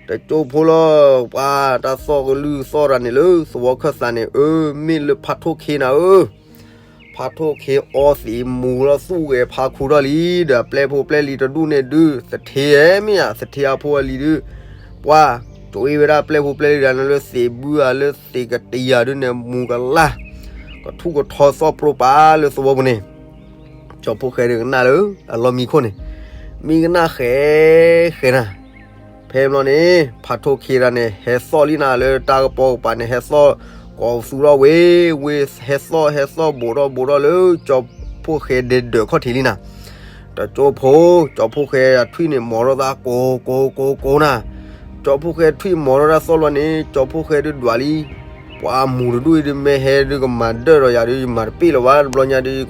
တကၠိဖိလီၤ, ပှၤ တၢ်သီၣ်ကလုၢ်သီၣ်ရၤန့ၣ်လၢသဝီခၢၣ်သးန့ၣ် အၢ မ့ၢ်လၢဖးထိၣ်ခ့နၤဧၢ ဖးထိၣ်ခ့အီသံးမူၤလီၤသူၣ်ဂဲၤဖးခူထီၣ်လံ, ဒီးအပျဲၢ်ဖိပျဲၢ်လံၤတဒူၣ်န့ၣ်ဒုး သထ့ဧါ မ့ၢ်ဧါ သထ့အဖိအလံၤဒုး, ပှၤ ကၠိအ့ဝဲဒၣ်ပျဲၢ်ဖိပျဲၢ်လံၤတဂၤန့ၣ်လၢသံးဘုဧါ လၢသံးကတံၤဧါဒုးန့ၣ် မူၤကလၢ်, ကထူၣ်ကထီသီၣ်ပြိပာ်လၢသဝီပူၤန့ၣ်, ကၠီဖှိၣ်ဃဲဒုးကနၣ်လၢအလီၢ်မံခိၣ်န့ၣ်, မံကနၣ်ဃဲဃဲနၤ ဖဲဘျီန့ၣ် ဖးထိၣ်ခ့တဂၤန့ၣ် ဟဲသီၣ်လံနၤလၢတၢ်ကပီၤကပၤန့ၣ် ဟဲသီၣ် ကိးပသူထီၣ်ဝဲ, ဝ့ၢ်ဟဲသီၣ်ဟဲသီၣ် ဘူးထီၣ်ဘူးထီၣ်လၢကၠီဖှိၣ်ဃဲဒဲးဒၢးခီၣ်ထံးလံနၤ. တကၠိဖိ, ကၠီဖှိၣ်ဃဲအထွံၣ်န့ၣ် မီၤထီၣ်သးကိးကိးကိးကိးနၤ. ကၠီဖှိၣ်ဃဲထွံၣ်မီၤထီၣ်တၢ်သီၣ်လီၤန့ၣ် ကၠီဖှိၣ်ဃဲဒုးဒွးလံ. ပှၤမူၤတဒူၣ်အံၤဒုး မ့ၢ်ဟဲဒုးကမၤဒၢၣ်ဒီးယၤဒုး ယမၤတပ့ၢ်လၢၤဘၣ် တဘျီညါဒုး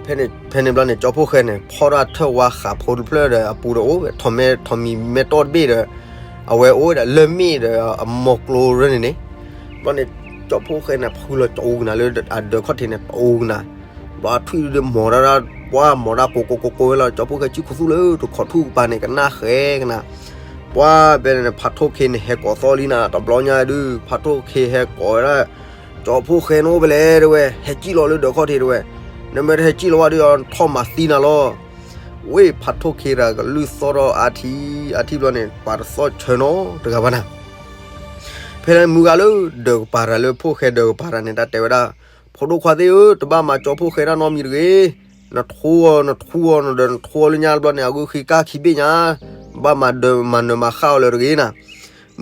ဖဲန့ၣ်ဘျီန့ၣ် ကၠီဖှိၣ်ဃဲန့ၣ် ဖီၣ်ထီၣ်အထၢၣ်ဝါဃးဖိတဖျၢၣ်ဒီး အပူၤဒီးအိၣ်ဝဲ ထီၣ်မဲထီၣ်မံၤမဲတီၢ်တဘ့ၣ်ဒီး အဝဲအိၣ်ဝဲဒၣ်လၢၢ်မ့ၣ်ဒီးအမိၢ်ကျိရၢၢ်န့ၣ်န့ၣ်. ဘျီန့ၣ် ကၠီဖှိၣ်ဃဲန့ၣ် ဖုလီၤကၠီအူကနၤလၢအဒၢးခီၣ်ထံးန့ၣ် တအူကနၤ. ဘျီထွံၣ်ဒုးမီၤဒၣ် ပှၤမီၤဒၣ်ကိးကိးကိးကိးဝဲလီၤ. ကၠီဖှိၣ်ဃဲစုခူသူၣ်လၢတခီထူၣ်ကပၤန့ၣ် ကနၣ်ဃဲကနၤ. ပှၤဖဲန့ၣ် ဖးထိၣ်ခ့န့ၣ် ဟဲကိးသီၣ်လံနၤ. တဘျီညါဒုး ဖးထိၣ်ခ့ဟဲကိးဝဲဒၣ် ကၠီဖှိၣ်ဃဲနအိၣ်ဖဲလဲၣ်တဝဲ, ဟဲကံၣ်လီၤလၢဒၢးခီၣ်ထံးတဝဲ, နမ့ၢ်တဟဲကံၣ်လီၤဘၣ်ဒီး ထီၣ်မၤသံနၤလီၤ. ဝ့ၢ်ဖးထိၣ်ခ့တဂၤကလုၢ်သီၣ်ထီၣ်အါထံအါထံဘျီန့ၣ် ပှၤတသီၣ်ဆၢနီတဂၤဘၣ်နၤ. ဖဲလၢမုၢ်ဂၤလၢဒၢးကပၤတၢ်လၢဖှိၣ်ဃဲဒၢးကပၤတၢ်န့ၣ် တၢ်တဲဝဲဒၣ်, ဖိဒိၣ်ခွါသ့ၣ်ဧၢ, တဘၣ်မၤကၠီဖှိၣ်ဃဲတၢ်နီတမံၤတဂ့ၤ. နထိအီၤ နထူအီၤ နဒီးနထိအီၤလၢညါတဘျီန့ၣ် အဂုၢ်ဃ့ကၢ်ခံဘ့ၣ်ညါ, ဘၣ်မၤဒၢးမၤနၢၤမၤဃၣ်အီၤလၢၤတဂ့ၤနၤ.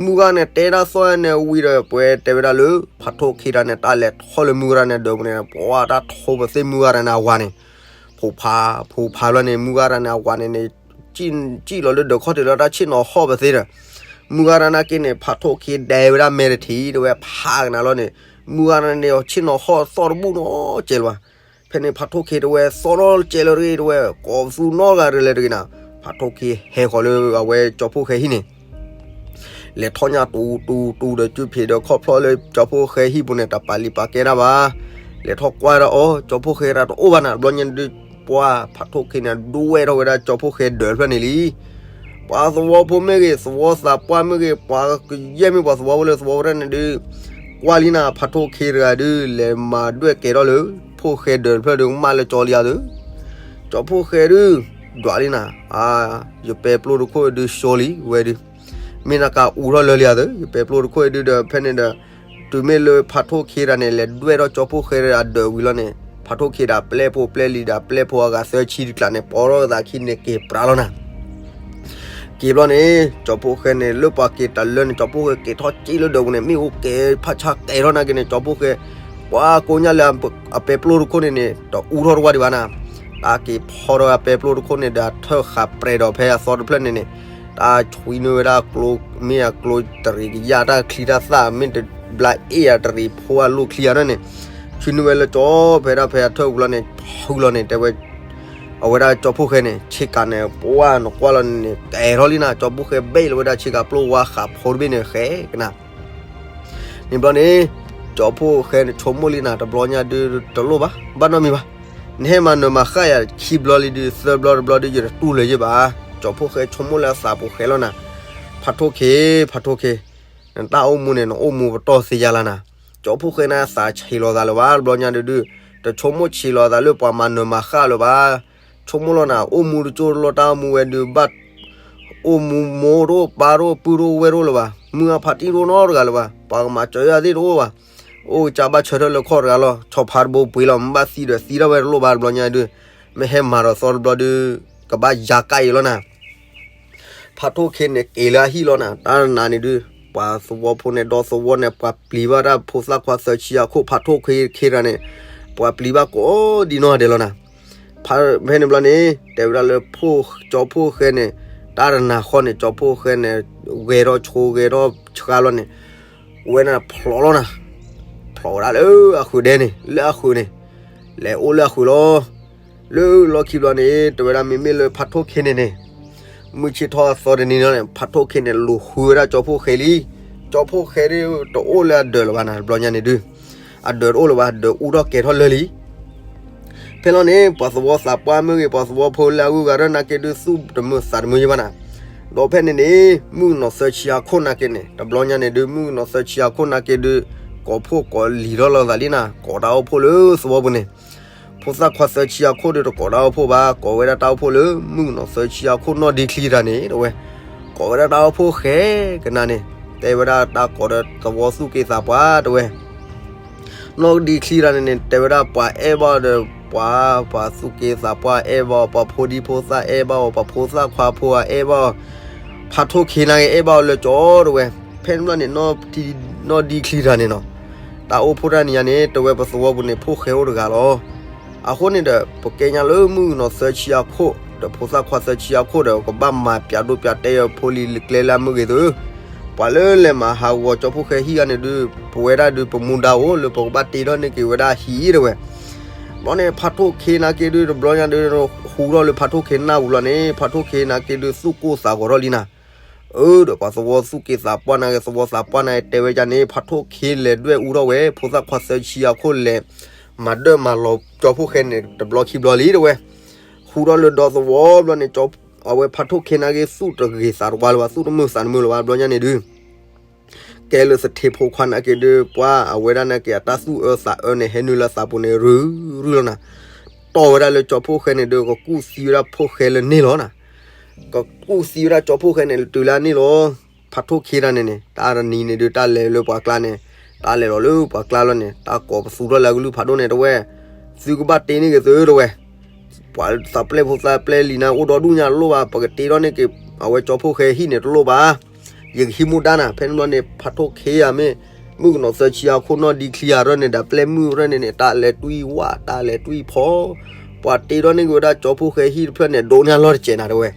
မုၢ်ဂၤန့ၣ်တဲဒၣ်သီၣ်န့ၣ်ဝံၤဒီး ပှဲၤတဲဝဲဒၣ်လၢ ဖးထိၣ်ခ့တၢ်န့ၣ် တၢ်လဲၤထီၣ်လၢမုၢ်ဂၤတၢ်န့ၣ်ဒၢးပူၤန့ၣ် ပှၤတၢ်ထိပသ့ၣ်မုၢ်ဂၤတၢ်န့ၣ်အဝၤန့ၣ် ဖိဖး ဖိဖးဘျီန့ၣ် မုၢ်ဂၤတၢ်န့ၣ်အဝၤန့ၣ်န့ၣ် ကံၣ်လီၤလၢဒၢးခီၣ်ထံးလၢတၢ်ဆ့ၣ်နီၤဟီၣ်ပသ့ဒီး မုၢ်ဂၤတၢ်နာ်က့န့ၣ် ဖးထိၣ်ခ့ဒဲဝဲဒၣ်မဲာ်တထံး တဝဲဖးကနၤလီၤန့ၣ် မုၢ်ဂၤတၢ်န့ၣ်ဆ့ၣ်နီၤဟီၣ်သီၣ်တဘူၣ်နီတစဲးလၢၤဘၣ်. ဖဲန့ၣ်ဖးထိၣ်ခ့တဝဲသီၣ်နီတစဲးလၢၤတဂ့ၤ တဝဲကိးပသူနီတဂၤတလဲၤတဂ့ၤနၤ. ဖးထိၣ်ခ့ဟဲဃီၤလၢအဝဲကၠီဖှိၣ်ဃဲဟံၣ်န့ၣ် လဲၤထီၣ်ညါတူတူတူဒီး ကၠုဖံးဒီးခီၣ်ဖျီၣ်လၢကၠီဖှိၣ်ဃဲဟံၣ်ပူၤန့ၣ် တၢ်ပာ်လံာ်ပာ်ကဲတၢ်ဘၣ်. လဲၤထီၣ်ကွၢ်ဒၣ်အီၤ ကၠီဖှိၣ်ဃဲတၢ်တအိၣ်ဘၣ်နၤ. တဘျီညါဒုး ပှၤဖးထိၣ်ခ့န့ၣ် ဒွဲၣ်ထီၣ်ဝဲဒၣ်ကၠီဖှိၣ်ဃဲဒၢးတဖျၢၣ်န့ၣ်လံ. ပှၤသဝီဖိမ့ၢ်ဂ့ၤ သဝီသးပှၢ်မ့ၢ်ဂ့ၤ ပှၤကယဲၢ်မ့ၢ်ပှၤသဝီဖိလၢသဝီဖိတဖျၢၣ်န့ၣ်ဒုး ကွၢ်လံနၤ ဖးထိၣ်ခ့တဂၤဒုး လဲၤမၤဒွဲၣ်ကဲထီၣ်လၢ ဖှိၣ်ဃဲဒၢးတဖျၢၣ်ဒုး ကမၣ်လၢကၠီလံဧါသၢ. ကၠီဖှိၣ်ဃဲဒုး ဒွးလံနၤ, အါ, ယပဲပျိတခိၣ်ဒုးဆှီလံဝဲဒုး, မ့ၢ်နကအိးထီၣ်လၢလံဧါသၢ ယပဲပျိတခိၣ်ဒုးဒီး ဖဲန့ၣ်ဒီး တုၤမ့ၢ်လၢဖးထိၣ်ခ့တၢ်န့ၣ် လဲၤဒွဲၣ်ထီၣ်ကၠီဖှိၣ်ဃဲအဒၢးဝံၤလီၤန့ၣ် ဖးထိၣ်ခ့ဒၣ်ပျဲၢ်ဖိပျဲၢ်လံၤဒၣ်ပျဲၢ်ဖိအဂၤသၢဆံတကျးန့ၣ် ပိာ်ထီၣ်သးခံန့ၣ်က့ၤပြးလီၤနၤ. က့ၤဘျီန့ၣ် ကၠီဖှိၣ်ဃဲန့ၣ် လၢပှၤက့ၤတၢ်လၢန့ၣ် ကၠီဖှိၣ်ဃဲက့ၤထီၣ်က့ၤလၢဒၢးပူၤန့ၣ် မ့ၣ်အူကဲဖးဆါကဲထီၣ်နာ်က့န့ၣ် ကၠီဖှိၣ်ဃဲ ပှၤကိးညါလၢအပဲပျိတခိၣ်န့ၣ်န့ၣ် တအူထီၣ်တဝၢ်ဒံးဘၣ်နၤ. တၢ်က့ၤဖီထီၣ်အပဲပျိတခိၣ်န့ၣ်ဒီး အထၢၣ်ဃးပြဲးဒီးဖဲအသီတဖျၢၣ်န့ၣ်န့ၣ် တၢ်ဆွံနုာ်ဝဲဒၣ်ကျိ မ့ၢ်အကျိတရံးကယၢ်တၢ်ချံတၢ်သၣ် မ့ၢ်တဘျါအ့ၣ်အတရံးဖိအလိၣ်ချံအါထီၣ်န့ၣ် ဆွံနုာ်ဝဲလၢကၠီ ဖဲဒၣ်ဖဲအထၢၣ်ပူၤလီၤန့ၣ် ဖုလီၤန့ၣ် တဲဝဲ အဝဲဒၣ်ကၠီဖှိၣ်ဃဲန့ၣ် ဆ့ကၤန့ၣ် ပှၢ်နကွၢ်လီၤန့ၣ် ကဲထီၣ်လံနၤ ကၠီဖှိၣ်ဃဲဘဲလီၤဝဲဒၣ်ဆ့ကၤပျိဝါဃးဖိတဘ့ၣ်န့ၣ် ဃဲကနၤ န့ၣ်ဘျီန့ၣ် ကၠီဖှိၣ်ဃဲန့ၣ် ဆိကမိၣ်လံနၤ တဘျီညါဒုးတလိၣ်ဘၣ် ဘၣ်နီတမံၤဘၣ်. နဟဲမၤနၢၤမၤဃၣ်ယၤခံဘျီလံဒုး သၢဘျီတဘျီဒုး ယတတူၢ်လၢၤယဲၢ်ဘၣ်. ကၠီဖှိၣ်ဃဲဆိကမိၣ်လၢအသးပူၤဃဲလီၤနၤ. ဖးထိၣ်ခ့ ဖးထိၣ်ခ့ နတၢ်အိၣ်မူန့ၣ် နအိၣ်မူပတီၢ်သ့ယါလၢနၤ. ကၠီဖှိၣ်ဃဲန့ၣ် အသးဆံးလီၤသးလၢၤဘၣ် တဘျီညါဒုးဒုး တဆိကမိၣ်ဆံးလီၤသးလၢပှၤမၤနၢၤမၤဃၣ်လၢၤဘၣ်. ဆိကမိၣ်လီၤနၤ အိၣ်မူတကၠိတလီၢ်တၢ်အိၣ်မူဝဲဒုး ဘၣ် အိၣ်မူမိၢ်တအိၣ်ပၢ်တအိၣ်ပုၢ်တအိၣ်ဝဲၢ်တအိၣ်လၢၤဘၣ်. မုၢ်အဖးတံၢ်တအိၣ်နီတဂၤလၢၤဘၣ်. ပှၤကမၤစၢၤယၤသ့ၣ်တအိၣ်ဘၣ်. အိၣ်ကစၢ်ဘၣ်ဆၢထၢၣ်လၢခီၣ်တဂၤလီၤ. ဆီဖါတဘိပှ့ၤလီၤ မ့ၢ်ဘၣ်သံဒီးသံထီၣ်ဝဲတလိၣ်ဘၣ် တဘျီညါဒုး မ့ၢ်ဟဲမၤဒီးသီတဘျီဒုး ကဘၣ်ယါကါအံၤလီၤနၤ. ဖးထိၣ်ခ့န့ၣ် က့ၤလၢအဟံၣ်လီၤနၤ. တၢ်နၤန့ၣ်ဒုး ပှၤသဝီဖိန့ၣ် ဒီသဝီန့ၣ် ပှၤပျံၤဘၣ်တၢ်ဖိသၣ်ခွါသၢဆံအခိၣ် ဖးထိၣ်ခ့ခ့တဂၤန့ၣ် ပှၤပျံၤဘၣ်ကိးဒံနီၢ်ဒဲးလီၤနၤ. ဖဲန့ၣ်ဘျီန့ၣ် တဲဝဲဒၣ်လၢ ကၠီဖှိၣ်ဃဲန့ၣ် တၢ်တနၤဃီန့ၣ် ကၠီဖှိၣ်ဃဲန့ၣ် ဂဲၤထီၣ်ဆိဂဲၤထီၣ်ဆှါလီၤန့ၣ် ဝဲန့ၣ်ဖျိးလီၤနၤ. ဖျိးဝဲဒၣ်လၢအဃုာ်ဒဲန့ၣ် လၢအဃုာ်န့ၣ် လဲၤအိၣ်လၢအဃုာ်လီၤ. လၢလီၢ်ခံဘျီန့ၣ် တဲဝဲဒၣ်မ့မ့ၢ်လၢဖးထိၣ်ခ့န့ၣ်န့ၣ် မုၢ်ဆ့ၣ်ထီၣ်အသီတနံၤန့ၣ် ဖးထိၣ်ခ့န့ၣ် လူၤဃုဝဲဒၣ်ကၠီဖှိၣ်ဃဲလံ. ကၠီဖှိၣ်ဃဲဒုး တအိၣ်လၢအဒၢးလၢၤဘၣ်နၤ တဘျီညါန့ၣ်ဒုး အဒၢးတအိၣ်လၢၤဘၣ် ဒၢးအူထီၣ်ကဲထီၣ်လၢာ်လံ. ဖဲလီၤန့ၣ် ပှၤသဝီသးပှၢ်မ့ၢ်ဂ့ၤ ပှၤသဝီဖိလၢအဂုၤအဂၤတဖၣ်နာ်က့ဒုး သူၣ်တမုာ်သးတမုာ်ယဲၢ်ဘၣ်နၤ. ဒီးဖဲန့ၣ်န့ၣ် မုၣ်ကနီၤသၢဆံအခိၣ်နာ်က့န့ၣ် တဘျီညါန့ၣ်ဒုး မုၣ်ကနီၤသၢဆံအခိၣ်နာ်က့ဒုး ကိးဖှိၣ်ကိးလံၤထီၣ်လိာ်သးလံနၤ ကိးတၢ်အိၣ်ဖှိၣ်လၢသဝီပူၤန့ၣ် ဖိသၣ်ခွါသၢဆံအခိၣ်ဒုး တကိးတၢ်အိၣ်ဖှိၣ်ဘၣ် ကိးဝဲဒၣ်တၢ်အိၣ်ဖှိၣ်လၢ မုၣ်ကနီၤသၢဆံအခိၣ်နီၢ်ဒ့ချံတဂၤန့ၣ် တဝဲ ကိးဝဲဒၣ်တၢ်အိၣ်ဖှိၣ်ဃဲကနၤန့ၣ် တဲဝဲဒၣ်တၢ်ကိးဒီးသဝီသူၣ်က့သးပှၢ်တဝဲ နီၢ်ဒ့ချံတဂၤန့ၣ်န့ၣ် တဲဝဲဒၣ်ပှၤအဲၣ်ဘၣ်ဒီး ပှၤ ပှၤသူၣ်က့သးပှၢ်အဲၣ်ဘၣ်အီၤ ပှၤဖိဒံဖိသၣ်အဲၣ်ဘၣ်အီၤ ပှၤဖိသၣ်ခွါဖိအအဲၣ်ဘၣ်အီၤ ဖးထိၣ်ခ့နာ်က့အဲၣ်ဘၣ်အီၤလၢကၠီတဝဲ ဖဲန့ၣ်ဘျီန့ၣ် နီၢ်ဒ့ချံတဂၤန့ၣ်နီၤ တၢ်အိၣ်ဖှိၣ်တၢ်နံၤညါန့ၣ် တဝဲပသဝီပူၤန့ၣ် ဖိၣ်ဃဲအိၣ်တဂၤလီၤ. အဃိန့ၣ်ဒီး ပကဲညါလၢမုၣ်ကနီၤသၢဆံအခိၣ် ဒီးဖိသၣ်ခွါသၢဆံအခိၣ်ဒီး ကဘၣ်မၤပၠးဒိပၠးတဲအဖိလံၤကျဲလၢအမုၢ်ဂ့ၤသု. ပှၤလၢလဲၤမၤဟးဂီၤကၠီဖှိၣ်ဃဲဟံၣ်ဂၤန့ၣ်ဒုး ပဝဲဒၣ်ဒုးပမူဒါအိၣ်လၢပကဘၣ်တ့ထီၣ်န့ၢ်က့ၤဝဲဒၣ်ဟံၣ်အံၤတဝဲ. ဘျီန့ၣ်ဖးထိၣ်ခ့နာ်က့ဒုးတဘျီညါဒုး ဟူထီၣ်လၢဖးထိၣ်ခ့နၢ်ပူၤလီၤန့ၣ် ဖးထိၣ်ခ့နာ်က့ဒုးသူၣ်ကိၢ်သးဂီၤထီၣ်လံနၤ. အၢ ဒီးပှၤသဝီသူၣ်က့သးပှၢ်နာ်က့ သဝီသးပှၢ်နာ်က့တဲဝဲဒ်န့ၣ် ဖးထိၣ်ခ့လဲၤဒွဲၣ်အူထီၣ်ဝဲ ဖိသၣ်ခွါသၢဆံအခိၣ်လဲၤ မၤဒၢၣ်မၤလီၤကၠီဖှိၣ်ဃဲန့ၣ် တဘျီခံဘျီလံတဝဲ. ဟူထီၣ်လၢဒီသဝီဘျီန့ၣ် အဝဲဖးထိၣ်ခ့နာ်က့သူၣ်တဂ့ၤသးတဝါလၢၤဘၣ် သူၣ်တမုာ်သးတမုာ်လၢၤဘၣ် ဘျီညါန့ၣ်ဒုး ကဲလၢသထ့ဖိခွါနာ်က့ဒုး ပှၤအဝဲဒၣ်နာ်က့အတၢ်သူၣ်အၢသးအၢန့ၣ် ဟဲနုာ်လၢသးပူၤန့ၣ် ရုၢ်ရုၢ်လီၤနၤ. တီၢ်ဝဲဒၣ်လၢကၠီဖှိၣ်ဃဲန့ၣ်ဒုး ကကူၣ်သံဝဲဒၣ်ဖှိၣ်ဃဲလၢန့ၣ်လီၤနၤ. ကကူၣ်သံဝဲဒၣ်ကၠီဖှိၣ်ဃဲန့ၣ် တုၤလၢန့ၣ်လီၤ. ဖးထိၣ်ခ့တၢ်န့ၣ်န့ၣ် တၢ်တနံၤန့ၣ်ဒုး တၢ်လဲၤလၢပှၤကျါန့ၣ် တၢ်လဲၤလီၤလၢပှၤကျါလီၤန့ၣ် တၢ်ကိးပသူထီၣ်လၢအကလုၢ်ဖးဒိၣ်န့ၣ်တဝဲ, သုကဘၣ်တ့န့ၢ်က့ၤသုတဝဲ. ပှၤသးပျဲၢ်ဖိသးပျဲၢ်လံၤနၤ အိၣ်ဒီဒူၣ်ညါတလိၣ်ဘၣ်, ပကတ့ထီၣ်န့ၢ်က့ၤ အဝဲကၠီဖှိၣ်ဃဲဟံၣ်န့ၣ်တလိၣ်ဘၣ်. ယကဟံးမူဒါနၤ. ဖဲန့ၣ်ဘျီန့ၣ် ဖးထိၣ်ခ့ဧါမ့ၢ် မုၣ်ကနီၤသၢဆံအခိၣ်နီၢ်ဒံချံဧါရၢန့ၣ် ဒီးပျဲၢ်မုၣ်ရၢန့ၣ်န့ၣ် တၢ်လဲၤတွံၢ်ဝၣ် တၢ်လဲၤတွံၢ်ဖီ ပှၤတ့ထီၣ်န့ၢ်က့ၤဝဲဒၣ်ကၠီဖှိၣ်ဃဲဟံၣ်တဖျၢၣ်န့ၣ် ဒိးန့ၢ်အလီၢ်တစဲးနၤတဝဲ.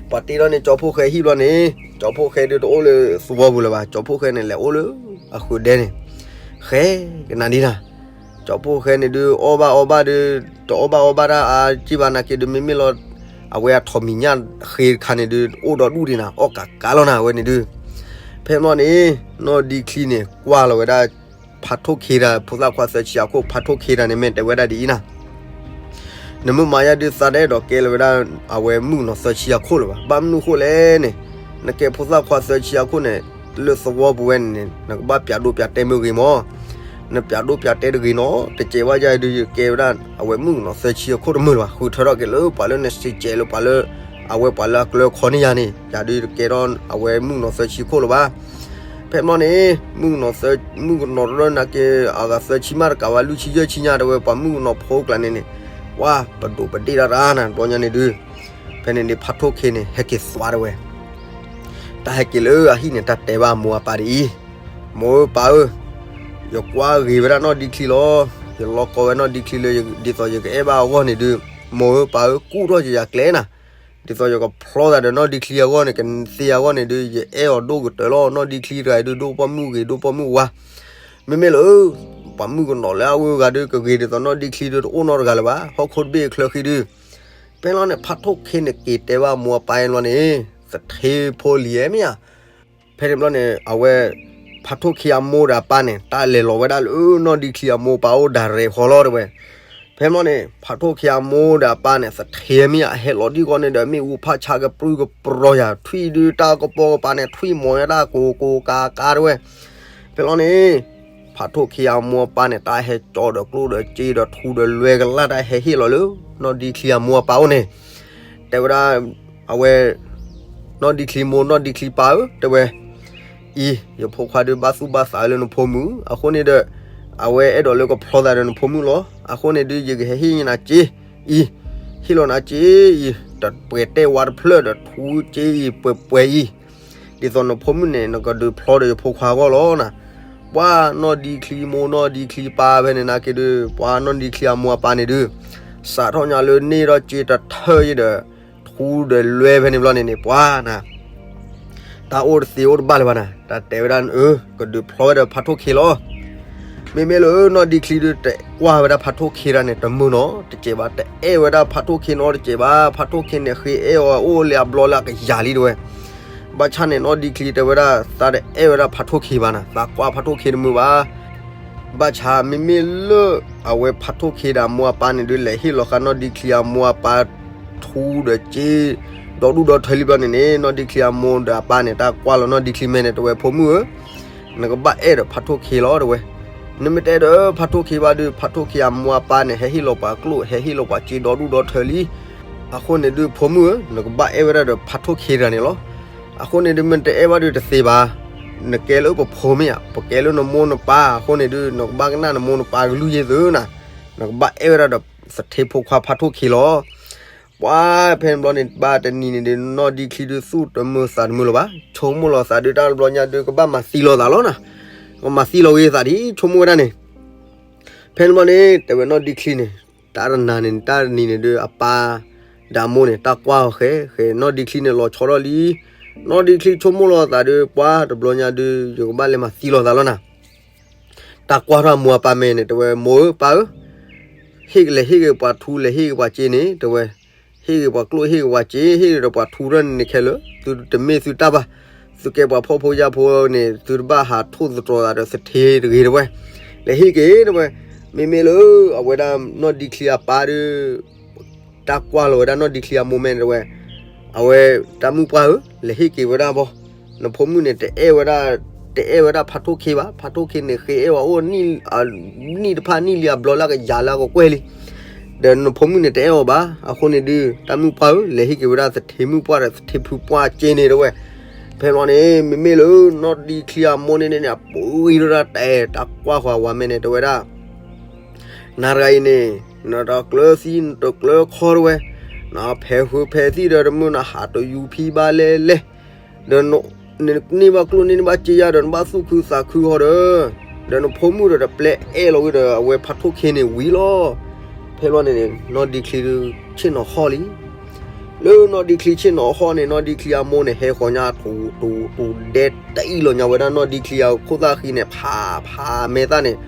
ပှၤတ့ထီၣ်န့ၢ်ကၠီဖှိၣ်ဃဲဟံၣ်ဘျီန့ၣ် ကၠီဖှိၣ်ဃဲဒုးတအိၣ်လၢသဝီပူၤလၢၤဘၣ်, ကၠီဖှိၣ်ဃဲန့ၣ်လဲၤအိၣ်လၢအဃုာ်ဒဲန့ၣ် ဃဲကနၤဒံနၤ. ကၠီဖှိၣ်ဃဲန့ၣ်ဒုး အီၣ်ဘၣ်အီဘၣ်ဒုး တအီၣ်ဘၣ်အီဘၣ်တၢ်အါက့ၢ်ဘၣ်နာ်က့ဒုး မ့မ့ၢ်လီၤ အဝဲအထိးမံၤညၣ်ဃ့တခါန့ၣ်ဒုး အိၣ်ဒီဒူၣ်ဒံနၤ အီၣ်ကးကးလီၤနၤ အဝဲန့ၣ်ဒုး. ဖဲန့ၣ်ဘျီန့ၣ် နီၢ်ဒံချံန့ၣ် ကွၢ်လီၤဝဲဒၣ် ဖးထိၣ်ခ့တၢ် ဖိသၣ်ခွါသၢဆံအခိၣ် ဖးထိၣ်ခ့တၢ်န့ၣ် မ့ၢ်တဲဝဲဒၣ်ဒ်အံၤနၤ နမ့ၢ်မၤယၤဒုးသးတအဲၣ်ဒိးကဲလီၤဝဲဒၣ် အဝဲမုၣ်ကနီၤသၢဆံအခိၣ်လၢၤဘၣ်. ဘၣ်မနုၤဃိလဲၣ်န့ၣ် နကဲဖိသၣ်ခွါသၢဆံအခိၣ်န့ၣ် လၢသဝီပူၤဝဲန့ၣ်န့ၣ် နကဘၣ်ပၠးဒိပၠးတဲမ့ၢ်ဂ့ၤမး နပၠးဒိပၠးတဲတဂ့ၤနီၤ တစဲးဝဲယၤဒုး ယကဲဝဲဒၣ် အဝဲမုၣ်ကနီၤသၢဆံအခိၣ်တမုာ်လၢၤဘၣ်. ဃုထၢထီၣ်က့ၤလၢပှၤလၢနစံးကဲးလၢပှၤလၢ အဝဲပှၤလၢအကျၢၤခီန့ၢ်ယၤန့ၣ် ယၤဒုးတကဲထီၣ်အဝဲမုၣ်ကနီၤသၢဆံအခိၣ်လၢၤဘၣ်. ဖဲန့ၣ်ဘျီန့ၣ် မုၣ်ကနီၤသၢ မုၣ်ကနီၤရၢနာ်က့ အဂၤသၢဆံမးတကးဘၣ် လွံၢ်ဆံယဲၢ်ဆံညါတဝဲ ပှၤမုၣ်ကနီၤဖိကျါန့ၣ်န့ၣ် ပှၤပဒိးပဒ့ၣ်တၢ်တၢ်နၤ ဘျီညါန့ၣ်ဒုး ဖဲန့ၣ်န့ၣ် ဖးထိၣ်ခ့န့ၣ် ဟဲက့ၤသွါတဝဲ တၢ်ဟဲက့ၤလၢအဟံၣ်န့ၣ် တၢ်တဲဘၣ်အမိၢ်အပၢ်ဒ်အံၤ, မိၢ်ဧၢပၢ်ဧၢ, ယကွၢ်ဂ့ၤဝဲဒၣ်နီၢ်ဒံချံလီၤ. ယလီၤကီဝဲနီၢ်ဒံချံလၢ ဒ်သိးယကအဲၣ်ဘၣ်အဂီၢ်န့ၣ်ဒုး, မိၢ်ဧၢပၢ်ဧၢ ကူၣ်ထီၣ်ယၤကျဲနၤ, ဒ်သိးယကဖျီသးဒီးနီၢ်ဒံချံအဂီၢ်န့ၣ် ကသ့အဂီၢ်န့ၣ်ဒုး ယအဲၣ်အီၤဒိၣ်ကတၢၢ်လီၤ. နီၢ်ဒံချံတဂၤဒုး ဒိၣ်ပိာ်မုၣ်ဂ့ၤ ဒိၣ်ပိာ်မုၣ်ဝါ မ့မ့ၢ်လၢ ပှၤမုၣ်ကနီၤလၢအဝဲဂၤဒုး ကဂ့ၤဒ်သိးနီၢ်ဒံချံဒုး တအိၣ်နီတဂၤလၢၤဘၣ်. ဟီၣ်ခိၣ်တဘ့ၣ်ချၢဃံဒုး, ဖဲန့ၣ်ဘျီန့ၣ် ဖးထိၣ်ခ့န့ၣ် က့ၤတဲဘၣ်မိၢ်အပၢ်အံၤဘျီန့ၣ် သထ့ဖိလံၤဧါမ့ၢ်ဧါ. ဖဲန့ၣ်ဘျီန့ၣ် အဝဲ ဖးထိၣ်ခ့အမိၢ်ဒီးအပၢ်န့ၣ် တၢ်လဲၤလီၤဝဲဒၣ်လၢနီၢ်ဒံချံအမိၢ်အပၢ်အိၣ်ဒၣ်ရဲၣ်ဃီလီၤတဝဲ. ဖဲန့ၣ်ဘျီန့ၣ် ဖးထိၣ်ခ့အမိၢ်ဒီးအပၢ်န့ၣ် သထ့မ့ၢ်ဧါ အဟဲလီၤဒ်ဂီၢ်န့ၣ်ဒီး မ့ၣ်အူဖးဆါကပြုၢ်ကပြီၤယၤ ထွံၣ်ဒုးတၢ်ကပိာ်ကပၤန့ၣ် ထွံၣ်မီၤယါတၢ်ကိၤကိၤကၤကၤတဝဲ. ဖဲန့ၣ်ဘျီန့ၣ် ဖးထိၣ်ခ့အမိၢ်အပၢ်န့ၣ် တၢ်ဟဲကၠီဒီးကျိၣ်ဒီးစ့ဒီးထူဒီးလွဲကလၢ် တၢ်ဟဲဟ့ၣ်လီၤလၢ နီၢ်ဒံချံအမိၢ်အပၢ်အိၣ်န့ၣ် တဲဝဲဒၣ် အဝဲ နီၢ်ဒံချံမိၢ် နီၢ်ဒံချံပၢ်ဧၢ တဲဝဲ အံၤ ယဖိခွါဒုးဘၣ်သူၣ်ဘၣ်သးလၢနဖိမုၣ် အဃိန့ၣ်ဒီး အဝဲအဲၣ်ဒိးလၢကဖျီသးဒီးနဖိမုၣ်လီၤ. အဃိန့ၣ်ဒုး ယကဟဲဟ့ၣ်နၤစ့အံၤ, ဟ့ၣ်လီၤနၤစ့အံၤ တပှဲၤတဲဝါတဖျၢၣ်ဒီး ထူစ့အံၤပှဲၤပှဲၤအံၤ ဒ်သိးနဖိမုၣ်န့ၣ် နကဒုးဖျီဒီးယဖိခွါအဂီၢ်လီၤနၤ. ပှၤနီၢ်ဒံချံမိၢ် နီၢ်ဒံချံပၢ်ဖဲန့ၣ်နာ်က့ဒုး ပှၤနီၢ်ဒံချံအမိၢ်အပၢ်န့ၣ်ဒုး စးထီၣ်ညါလၢန့ၢ်ထီၣ်စ့တထၢၣ်အံၤဒီး ထူဒီးလွဲဖဲန့ၣ်ဘျီန့ၣ်န့ၣ် ပှၤနၤ တၢ်အိၣ်တသ့အိၣ်တဘၣ်လၢၤဘၣ်နၤ, တၢ်တဲဝဲဒၣ် အၢ ကဒုးဖျီဝဲဒီးဖးထိၣ်ခ့လီၤ. မ့မ့ၢ်လၢနီၢ်ဒံချံဒုး တကွၢ်ဝဲဒၣ်ဖးထိၣ်ခ့တၢ်န့ၣ် တမုာ်နီၤတစဲးဘၣ်, တအဲၣ်ဝဲဒၣ်ဖးထိၣ်ခ့နီတစဲးဘၣ်. ဖးထိၣ်ခ့န့ၣ် ဃ့အဲၣ်အီၤ အိၣ်လၢအဘျီလၢအကယၤလံတဝဲ. ဘၣ်ဆၣ်န့ၣ် နီၢ်ဒံချံတဲဝဲဒၣ် သးတအဲၣ်ဝဲဒၣ်ဖးထိၣ်ခ့ဘၣ်နၤ, သးကွၢ်ဖးထိၣ်ခ့တမုာ်ဘၣ်. ဘၣ်ဆၣ်မ့မ့ၢ်လၢ အဝဲဖးထိၣ်ခ့ဒီးအမိၢ်အပၢ်န့ၣ်ဒုး လဲၤဟ့ၣ်လီၤဃာ်နီၢ်ဒံချံအမိၢ်အပၢ် ထူဒီးစ့ ဒီဒူၣ်ဒီထၢလံဘျီန့ၣ်န့ၣ် နီၢ်ဒံချံအမိၢ်ဒီးအပၢ်န့ၣ် တၢ်ကွၢ်လီၤနီၢ်ဒံချံမဲာ်န့ၣ် တဲဝဲ ဖိမုၣ်ဧၢ, နကဘၣ်အဲၣ်ဒီးဖးထိၣ်ခ့လီၤတဝဲ. နမ့ၢ်တအဲၣ်ဒီးဖးထိၣ်ခ့ဘၣ်ဒုး ဖးထိၣ်ခ့အမိၢ်အပၢ်န့ၣ် ဟဲဟ့ၣ်လီၤပှၤကျိၣ် ဟဲဟ့ၣ်လီၤပှၤစ့ဒီဒူၣ်ဒီထၢလံ. အဃိန့ၣ်ဒုး ဖိမုၣ်ဧၢ, နကဘၣ်အဲၣ်ဝဲဒၣ်ဒီးဖးထိၣ်ခ့တဂၤန့ၣ်လီၤ. အဃိန့ၣ်ဒုး မ့ၢ်တအဲၣ်ဘၣ်ဒုးတသ့ဘၣ်. နကဲလၢပဖိမ့ၢ်ဧါ, ပကဲလၢနမိၢ်နပၢ်, အဃိန့ၣ်ဒုး နကဘၣ်ကနၣ်နမိၢ်နပၢ်ကလုၢ်ယ့ၢ်သုနၤ, နကဘၣ်အဲၣ်ဝဲဒၣ်ဒီးသထ့ဖိခွါဖးထိၣ်ခ့လီၤ. ပှၤဖဲန့ၣ်ဘျီန့ၣ် ဘၣ်တနံၤန့ၣ်ဒုး နီၢ်ဒံချံဒုး သူၣ်တမုာ်သးတမုာ်လၢၤဘၣ်, ဆိကမိၣ်လီၤသးဒုး တၢ်တဘျီညါဒုး ကဘၣ်မၤသံလီၤသးလီၤနၤ. မၤသံလီၤဂ့ၤသးဒ်ဆိကမိၣ်ဝဲဒၣ်န့ၣ်, ဖဲန့ၣ်ဘျီန့ၣ် တဲဝဲနီၢ်ဒံချံန့ၣ်, တၢ်တနၤန့ၣ် တၢ်တနံၤန့ၣ်ဒီး အပၢ်ဒီးအမိၢ်န့ၣ် တၢ်ကွၢ်ဃဲဃဲ, နီၢ်ဒံချံန့ၣ်လီၤဆီထီၣ်လံ. နီၢ်ဒံချံဆိကမိၣ်လီၤသးဒီး ပှၤတဘျီညါဒီး ယကဘၣ်လဲၤမၤသံလီၤသးလီၤနၤ. တၢ်ကွၢ်ထီၣ်အမိၢ်အပၢ်မဲာ်န့ၣ် တဲဝဲ မိၢ်ဧၢ ပၢ်ဧၢ, ဟ့ၣ်ကလဲၤဟ့ၣ်က့ၤပှၤထူ လဲၤဟ့ၣ်က့ၤပှၤစ့န့ၣ် တဲဝဲ, ဟ့ၣ်က့ၤပှၤကျိၣ် ဟ့ၣ်က့ၤပှၤစ့ ဟ့ၣ်က့ၤဒီးပှၤထူထီၣ်န့ၣ်န့ၣ်ခဲလၢာ်, သုတမ့ၢ်သုတၢ်ဘၣ်, သုကဲပှၤဖှီၣ်ဖိယာ်ဖိန့ၣ် သုတဘၣ်ဟးထိၣ်သတြီၤသးဒီးသထ့တဂ့ၤ တဲဝဲ, လဲၤဟ့ၣ်က့ၤ တဲဝဲ. မ့မ့ၢ်လၢ အဝဲဒၣ်နီၢ်ဒံချံအပၢ်ဒီး တၢ်ကွၢ်လီၤဝဲဒၣ်နီၢ်ဒံချံအမိၢ်မဲာ်န့ၣ် တဲဝဲ, အဝဲတၢ်မုၣ်ပှၢ်ဧၢ, လဲၤဟ့ၣ်က့ၤဝဲဒၣ်ဘၣ်, နဖိမုၣ်န့ၣ် တအဲၣ်ဝဲဒၣ်, တအဲၣ်ဝဲဒၣ်ဖးထိၣ်ခ့ဘၣ်, ဖးထိၣ်ခ့န့ၣ် ဃ့အဲၣ်ဝဲအိၣ် နံၣ်တဖၣ်နံၣ်လံအဘျီလၢကယၤလၢကကွဲၢ်လံ, ဒီးနဖိမုၣ်န့ၣ် တအဲၣ်အီၤဘၣ်. အဃိန့ၣ်ဒုး တၢ်မုၣ်ပှၢ်ဧၢ, လဲၤဟ့ၣ်က့ၤဝဲဒၣ်သထ့မုၣ်ပှၢ်ဒီးသထ့ဖုပှၢ်စ့န့ၣ် တဲဝဲ. ဖဲန့ၣ်ဘျီန့ၣ် မ့မ့ၢ်လၢနီၢ်ဒံချံအမိၢ်န့ၣ်န့ၣ် အပှ့ၤထီၣ်ဒၣ်တဲ တၢ်ကွၢ်ဃီၤဝၤမဲာ်န့ၣ် တဲဝဲဒၣ် နၤတဂၤအံၤန့ၣ် နတကျၢၤသံ နတကျၢၤခီ တဲဝဲ, နဖဲးဃုဖဲးသံၣ်ဒီးတမုာ် နဟးတယူၤဖံဘၣ်လဲၣ်လဲၣ်, ဒီးနန့ၢ်ဘၣ်ကျိၣ်န့ၢ်ဘၣ်စ့ယါဒီး နဘၣ်သူၣ်ခုသးခုဃီဒီး, ဒီးနဖိမုၣ်ဒီးတပျဲအဲၣ်လီၤဝဲဒီး အဝဲဖးထိၣ်ခ့န့ၣ်ဝံၤလီၤ. ဖဲန့ၣ်ဘျီန့ၣ်န့ၣ် နီၢ်ဒံချံဆ့ၣ်နီၤဟီၣ်လံ. လၢနီၢ်ဒံချံဆ့ၣ်နီၤဟီၣ်န့ၣ် နီၢ်ဒံချံအမိၢ်န့ၣ် ဟဲဃီၤညါ တူၤတူၤတူၤဒဲတအံၣ်လီၤညါဝဲဒၣ် နီၢ်ဒံချံအခိၣ်သၣ်ဃံန့ၣ် ဖးဖးမဲာ်သၣ်န့ၣ်,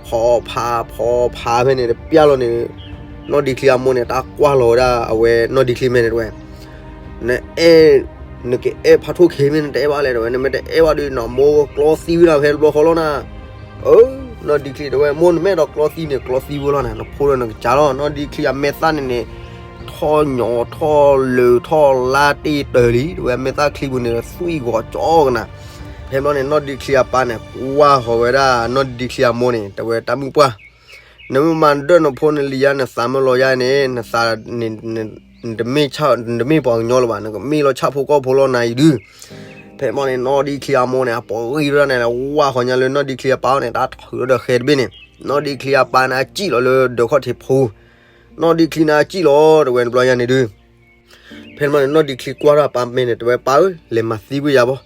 ဖီဖးဖီဖးဖဲန့ၣ် တပျၢ်လီၤန့ၣ်, နီၢ်ဒံချံအမိၢ်န့ၣ် တၢ်ကွၢ်လီၤဝဲဒၣ် အဝဲနီၢ်ဒံချံမဲာ်န့ၣ် တဲဝဲ, နအဲၣ်, နကအဲၣ်ဖးထိၣ်ခ့မ့ၢ်နတအဲၣ်ဘၣ်လဲၣ် တဲဝဲ, နမ့ၢ်တအဲၣ်ဘၣ်ဒီး နမိၢ်ကကျီသံဝဲဒၣ်ဖဲတဘျီဃီလီၤနၤ. အၢ, နီၢ်ဒံချံတဲဝဲ မိၢ်နမ့ၢ်အဲၣ်ဒိးကျီသံန့ၣ် ကျီသံဝဲလီၤနၤ, နဖိဒီးနကစၢ်လီၤ. နီၢ်ဒံချံအမဲာ်သၣ်န့ၣ်န့ၣ် ထီၣ်ညီထီၣ်လၢာ်ထီၣ်လါတ့ၢ်တၢၢ်လံ တဲဝဲ, အမဲာ်သၣ်ချံပူၤန့ၣ် သွံၣ်ဂီၤကၠီကနၤ. ဖဲဘျီန့ၣ် နီၢ်ဒံချံအပၢ်န့ၣ် ကွၢ်ဃီၤဝဲဒၣ် နီၢ်ဒံချံအမိၢ်န့ၣ် တဲဝဲ တၢ်မုၣ်ပှၢ်, နမ့ၢ်မၤဒၢၣ်နဖိနလံၤယါ နသးမ့ၢ်လီၤယါန့ၣ် နသးန့ၣ် နတမ့ၢ်ပှၤကညီလၢၤဘၣ်, နကမ့ၢ်လီၤဆၣ်ဖိကီၢ်ဖိလီၤနၤအံၤဒုး. ဖဲဘျီန့ၣ် နီၢ်ဒံချံအမိၢ်န့ၣ် အပှ့ၤထီၣ်န့ၣ် ဝၢ်ဃီၤညါလၢနီၢ်ဒံချံအပၢ်အအိၣ်န့ၣ် တၢ်ထုးထီၣ်ဒီးဃဲတဘ့ၣ်န့ၣ်, နီၢ်ဒံချံအပၢ်န့ၣ် အစံၣ်လီၤလၢဒၢးခီၣ်ထံးဖိ, နီၢ်ဒံချံန့ၣ် အစံၣ်လီၤ တဲဝဲ တဘျီညါန့ၣ်ဒုး. ဖဲန့ၣ်ဘျီန့ၣ် နီၢ်ဒံချံကွၢ်ထီၣ်အပၢ်မဲာ်န့ၣ် တဲဝဲ ပၢ်ဧၢ, လဲၤမၤသံကွံာ်ယၤဘၣ်.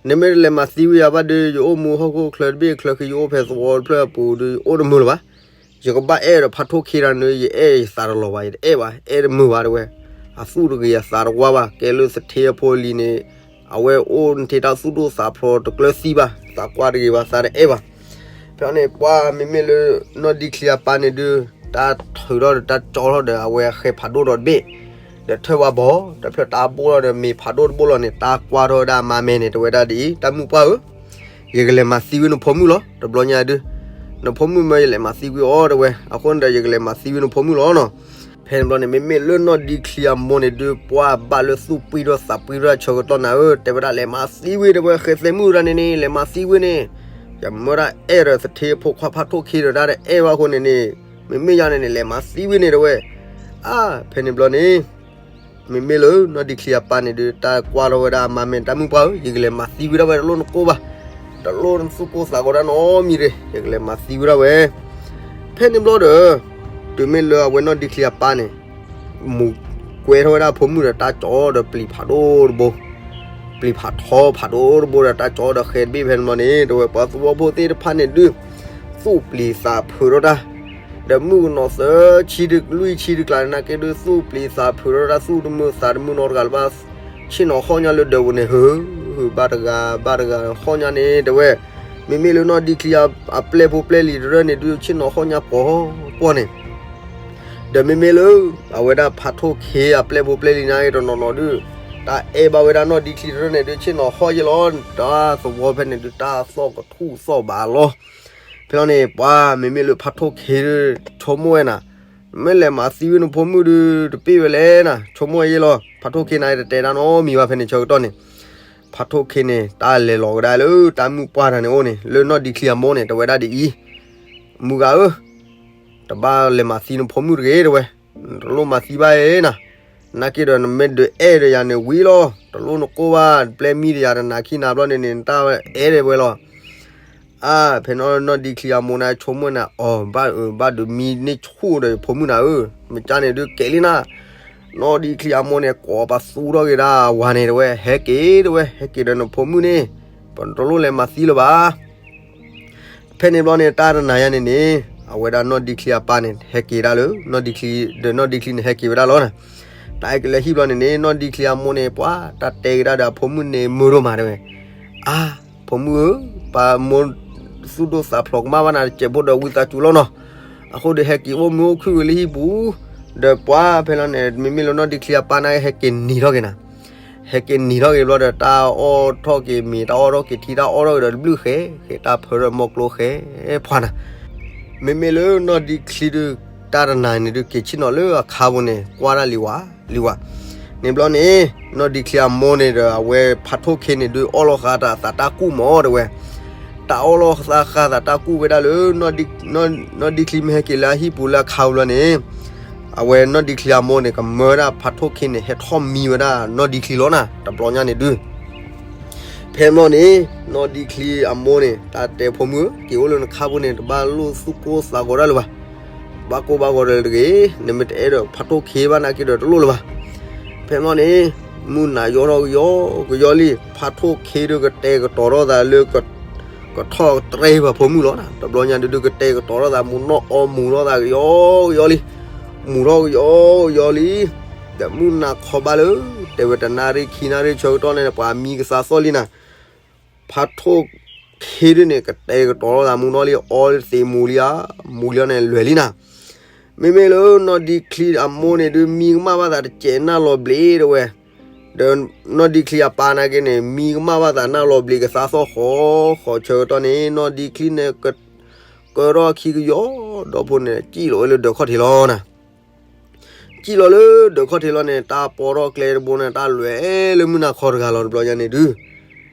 နမ့ၢ်တလဲၤမၤသံကွံာ်ယၤဘၣ်ဒီး ယအိၣ်မူဟီၣ်ခိၣ်ချၢတဘ့ၣ်ချၢဃံ ယအိၣ်ဖဲသဝီတဖျၢၣ်အပူၤဒီး ယအိၣ်တမုာ်လၢၤဘၣ်. ယကဘၣ်အဲၣ်ဒီးဖးထိၣ်ခ့တၢ်န့ၣ် ယအဲၣ်ယသးတလီၤဘၣ်, ယတအဲၣ်ဘၣ်, အဲၣ်တမုာ်ဘၣ် တဲဝဲ. အသူၣ်တဂ့ၤအသးတဝါဘၣ်, ကဲလၢသထ့အဖိအလံၤန့ၣ် အဝဲအိၣ်နထံၣ်တၢ်သူၣ်ဒိၣ်သးဖျိးတကျၢၤသံဘၣ်, သးကွၢ်တဂ့ၤဘၣ်, သးတအဲၣ်ဘၣ်. ဖဲန့ၣ် ပှၤမ့မ့ၢ်လၢ နီၢ်ဒံချံအပၢ်န့ၣ်ဒုး တၢ်ထုးထီၣ်ဒီးတၢ်ကၠီထီၣ်ဒီး အဝဲအဃဲဖးဒိၣ်ဒီးတဘ့ၣ်, ဒီးထၢၣ်ဝါဘီ တဖျၢၣ်တၢ်ဘိၣ်လီၤဒီး မ့ၤဖးဒိၣ်တဘိၣ်လီၤန့ၣ် တၢ်ကွၢ်ထီၣ်ဝဲဒၣ်အမါမဲာ်န့ၣ် တဲဝဲဒၣ်ဒ်အံၤ, တၢ်မုၣ်ပှၢ်ဧၢ, ယကလဲၤမၤသံဝံၤနဖိမုၣ်လီၤ. တဘျီညါဒုး နဖိမုၣ်မ့ၢ်ယလဲၤမၤသံဝံၤအီၤ တဲဝဲ, အဃိန့ၣ်ဒီး ယကလဲၤမၤသံဝံၤနဖိမုၣ်လီၤနီၤ. ဖဲန့ၣ်ဘျီန့ၣ် မ့မ့ၢ်လၢနီၢ်ဒံချံအမိၢ်န့ၣ်ဒုး ပှၤဘၣ်လၢသူၣ်ပှံထီၣ်သးပှံထီၣ်ဆၢကတီၢ်နၤဧၢ, တဲဝဲဒၣ်လဲၤမၤသံဝံၤ တဲဝဲ, ဃဲသဲမုၣ်တၢ်န့ၣ်န့ၣ် လဲၤမၤသံဝံၤန့ၣ်, ယမ့ၢ်ဒၣ်အဲၣ်ဒီးသထ့ဖိခွါဖးထိၣ်ခ့ဒီးတၢ်တအဲၣ်ဘၣ်အဃိန့ၣ်န့ၣ်, မ့မ့ၢ်ယၤန့ၣ်န့ၣ် လဲၤမၤသံဝံၤန့ၣ် တဲဝဲ. အါ, ဖဲန့ၣ်ဘျီန့ၣ် မ့မ့ၢ်လၢနီၢ်ဒံချံအပၢ်န့ၣ်ဒုး တၢ်ကွၢ်ထီၣ်ဝဲဒၣ်အမါမဲာ် တၢ်မုၣ်ပှၢ်ဧၢ, ယကလဲၤမၤသံဝံၤဒၣ်ဝဲ တလိၣ်နကိၢ်ဘၣ်, တလိၣ်နသူၣ်ကိၢ်သးဂီၤဒၣ်နီတမံၤတဂ့ၤ, ယကလဲၤမၤသံဝံၤဒၣ်ဝဲ. ဖဲန့ၣ်ဘျီဒီး တုၤမ့ၢ်လၢအဝဲနီၢ်ဒံချံအပၢ်န့ၣ် မူၤကွဲထီၣ်ဝဲဒၣ်အဖိမုၣ်ဒီး တၢ်ကၠီဒီးပျံၤဖးဒိၣ်တဘိ, ပျံၤဖးထီဖးဒိၣ်တဘိဒီး တၢ်ကၠီဒီးဃဲတဘ့ၣ် ဖဲန့ၣ်ဘျီန့ၣ် တဲဝဲ ပှၤသဝီဖိသ့ၣ်တဖၣ်န့ၣ်ဒုး သူၣ်ပျံၤသးဖုးထီၣ်တၢ်, ဒီးမုၣ်ကနီၤသၢဆံလွံၢ်ဆံတကျါန့ၣ် နာ်က့ဒုး သူၣ်ပျံၤသးဖုးထီၣ်တၢ်, သူၣ်တမုာ်သးတမုာ်နီတဂၤလၢၤဘၣ်, ဆ့ၣ်နီၤဟီၣ်ညါလၢဒၢးပူၤန့ၣ် ဟု, ဘၣ်တဂၤ ဘၣ်တဂၤဟီၣ်ညါန့ၣ် တဲဝဲ. မ့မ့ၢ်လၢနီၢ်ဒံချံအပျဲၢ်ဖိပျဲၢ်လံၤတရၢၣ်န့ၣ်ဒုး ဆ့ၣ်နီၤဟီၣ်ညါပှီၤပှီၤန့ၣ် ဒီးမ့မ့ၢ်လၢ အဝဲဒၣ်ဖးထိၣ်ခ့အပျဲၢ်ဖိပျဲၢ်လံၤန့ၣ် တနီၤနီၤဒုး တၢ်အဲၣ်ဘၣ်ဝဲဒၣ်နီၢ်ဒံချံတရၢၣ်န့ၣ်ဒုး ဆ့ၣ်နီၤဟီၣ်ယဲလီၤ, တၢ်သဝီဖဲန့ၣ်ဒုး တၢ်သီၣ်ကထူၣ်သီၣ်ဘးလီၤ. ဖဲန့ၣ် ပှၤမ့မ့ၢ်လၢဖးထိၣ်ခ့ဒုး ဆိကမိၣ်ဝဲနၤ, မ့ၢ်လဲၤမၤသံဝံၤနဖိမုၣ်ဒုး တပ့ၢ်ဝဲလဲၣ်နၤ, ဆိကမိၣ်ယဲလီၤ. ဖးထိၣ်ခ့န့ၣ် တတဲတၢ်နီတမံၤဘၣ် ဖဲန့ၣ်ဆၢကတီၢ်န့ၣ် ဖးထိၣ်ခ့န့ၣ် တၢ်လဲၤလီၤကဒါလၢတၢ်မုၣ်ပှၢ်တၢ်န့ၣ်အိၣ်န့ၣ် လၢနီၢ်ဒံချံအမိၢ်န့ၣ် တဲဝဲဒၣ်ဒ်အံၤ, မုၢ်ဂၤဧၢ, တဘၣ်လဲၤမၤသံနဖိမုၣ်တဂ့ၤ တဲဝဲ, တလိၣ်မၤသံဘၣ်အံၤနၤ, နာ်က့ဒီးနမ့ၢ်ဒုးအဲၣ်ဒီးယၤန့ၣ် ဝံၤလီၤ, တလိၣ်နကိၢ်ဘၣ်, ပျဲမံဒီးယၤတနၤခံနၤဘျီန့ၣ်န့ၣ် နတၢ်အဲၣ်ဒၣ်ဝဲလီၤ. အါ, ဖဲန့ၣ်နီၢ်ဒံချံအမိၢ်န့ၣ် ဆိကမိၣ်နၤ, အီၤ ဘၣ်အၢ ဘၣ်ဒုးမံန့ၢ်ဆူၣ်ဒီးယဖိမုၣ်နၤဧၢ, မ့ၢ်ကၢ်န့ၣ်ဒုးကဲလံနၤ. နီၢ်ဒံချံအမိၢ်န့ၣ် ကိးပသူထီၣ်က့ၤဒၣ်ဝၤန့ၣ် တဲဝဲ, ဟဲက့ၤ တဲဝဲ, ဟဲက့ၤဒီးနဖိမုၣ်န့ၣ်, ပတလိၣ်လဲၤမၤသံလၢၤဘၣ်. ဖဲန့ၣ်ဘျီန့ၣ် တၢ်တနၤယါန့ၣ်န့ၣ် အဝဲဒၣ်နီၢ်ဒံချံအပၢ်န့ၣ် ဟဲက့ၤဒၣ်လၢ နီၢ်ဒံချံ ဒီးနီၢ်ဒံချံန့ၣ် ဟဲက့ၤဝဲဒၣ်လီၤနၤ. တၢ်ဟဲက့ၤလၢဟံၣ်ဘျီန့ၣ်န့ၣ် နီၢ်ဒံချံအမိၢ်န့ၣ် ပှၤတၢ်တဲက့ၤဒၣ်ဒီးအဖိမုၣ်န့ၣ် မုာ်ဒိၣ်မးတဲဝဲ, အါ, ဖိမုၣ်ဧၢ, ပမိၢ်သူၣ်ဒိၣ်သးဖျိးကမၣ်ဘၣ်နၤတစဲးဖိဒီးဝံသးစူၤလီၤနီၤ. အဃိဒီးဟဲက့ၤအိၣ်မုာ်အိၣ်ခုၣ်ဝဲလၢဟံၣ်ပူၤ, ဒီးပှၤဖဲလီၤန့ၣ် မ့မ့ၢ်လၢနီၢ်ဒံချံအပၢ်န့ၣ် ဟဲက့ၤနံၤထီၣ်က့ၤနၤ ဟဲက့ၤနံၤထီၣ်က့ၤဘျီဒီး တၢ်အီၣ်ထီၣ်က့ၤမ့ၤ တၢ်အီၣ်ထီၣ်က့ၤထံ တၢ်အီၣ်ထီၣ်က့ၤဒီးတဘျုးဃဲ, ဃဲတၢ်ဖၢထီၣ်မီၤကျိဃဲ ဖှါနၤ. မ့မ့ၢ်လၢနီၢ်ဒံချံဒုး တၢ်တနၤန့ၣ်ဒုး က့ၤဆ့ၣ်နီၤလၢအခါပူၤန့ၣ် ကွၢ်ဒၣ်လံဝဲ, လံဝဲ. န့ၣ်ဘျီန့ၣ် နီၢ်ဒံချံအမိၢ်န့ၣ်ဒီး အဝဲဖးထိၣ်ခ့န့ၣ်ဒုး အီၣ်လီၤဃာ်တၢ်သးတၢ်ကူၣ်မးတဲဝဲ, တၢ်အီၣ်လီၤဃာ်သးတၢ်ကူၣ်ဝဲဒၣ်လၢ နီၢ်ဒံချံမ့ၢ်ဟဲက့ၤလၢအဟံၣ်ပူၤလၢအခါပူၤလီၤန့ၣ် အဝဲနီၢ်ဒံချံအမိၢ်န့ၣ် ကမၢဝဲဒၣ်ဖးထိၣ်ခ့န့ၣ် ဟဲထီၣ်မံဝဲဒၣ်နီၢ်ဒံချံလီၤနၤ တဘျီညါန့ၣ်ဒုး ဖဲဘျီန့ၣ် နီၢ်ဒံချံအမိၢ်န့ၣ် တၢ်တဲဖိမုၣ်ဧၢ, က့ၤအိၣ်လၢနခါပူၤန့ၣ် တဘၣ်လိၣ်သူၣ်ကိၢ်သးဂီၤဒၣ်လၢၤဘၣ်, ဘၣ်ကိၢ်ဘၣ်ဂီၤဒီးတဂ့ၤ, နမ့ၢ်တအဲၣ်ဒိးဖးထိၣ်ခ့ဘၣ်နာ်က့ဒီးတလိၣ်လၢၤဘၣ်. ဖဲဘျီန့ၣ် မုၢ်နၤယိးထီၣ်ကယီကယီလံ, ဖးထိၣ်ခ့ဒုးကတဲာ်ကတီၤထီၣ်သးလၢ ကထီၣ်တြဲဘၣ်ဖိမုၣ်လီၤနၤ, တဘျီညါဒုးဒုးကတဲာ်ကတီၤထီၣ်သး မူးနီၣ်အီမူးထီၣ်သးကယီကယီလံ, မူးထီၣ်ကယီကယီလံ. ဒီးမုၢ်နၤခီဘၣ်လၢ တဲဝဲတနၣ်ရံၣ်ခံနၣ်ရံၣ်ဆၢကတီၢ်န့ၣ် ပှၤမံကသးသီၣ်လံနၤ, ဖးထိၣ်ခ့ဒုးန့ၣ် ကတဲာ်ကတီၤထီၣ်သးမူးနီၣ်လံ အီသ့မူးလံဧါ, မူးလံန့ၣ်လွဲၢ်လံနၤ. မ့မ့ၢ်လၢနီၢ်ဒံချံအမိၢ်န့ၣ်ဒုး မံကမၣ်ဘၣ်သးတစဲးနၢ်လီၤဘျ့တဲဝဲ, ဒီးနီၢ်ဒံချံအပၢ်နာ်က့န့ၣ် မံကမၣ်ဘၣ်သးနၢ်လီၤဘျ့ကသးသီၣ်ဃီဃီဆၢကတီၢ်န့ၣ် နီၢ်ဒံချံန့ၣ် ကၢထီၣ်အခံကယီ, ဒီဖိန့ၣ် စံၣ်လီၤဝဲလၢဒၢးခီၣ်ထံးလီၤနၤ. စံၣ်လီၤလၢဒၢးခီၣ်ထံးလီၤန့ၣ် တၢ်ပိာ်ထီၣ်ကျဲတဘိန့ၣ် တၢ်လဲၤလၢမုၢ်နၤခီတဂၤလီၤ တဘျီညါန့ၣ်ဒုး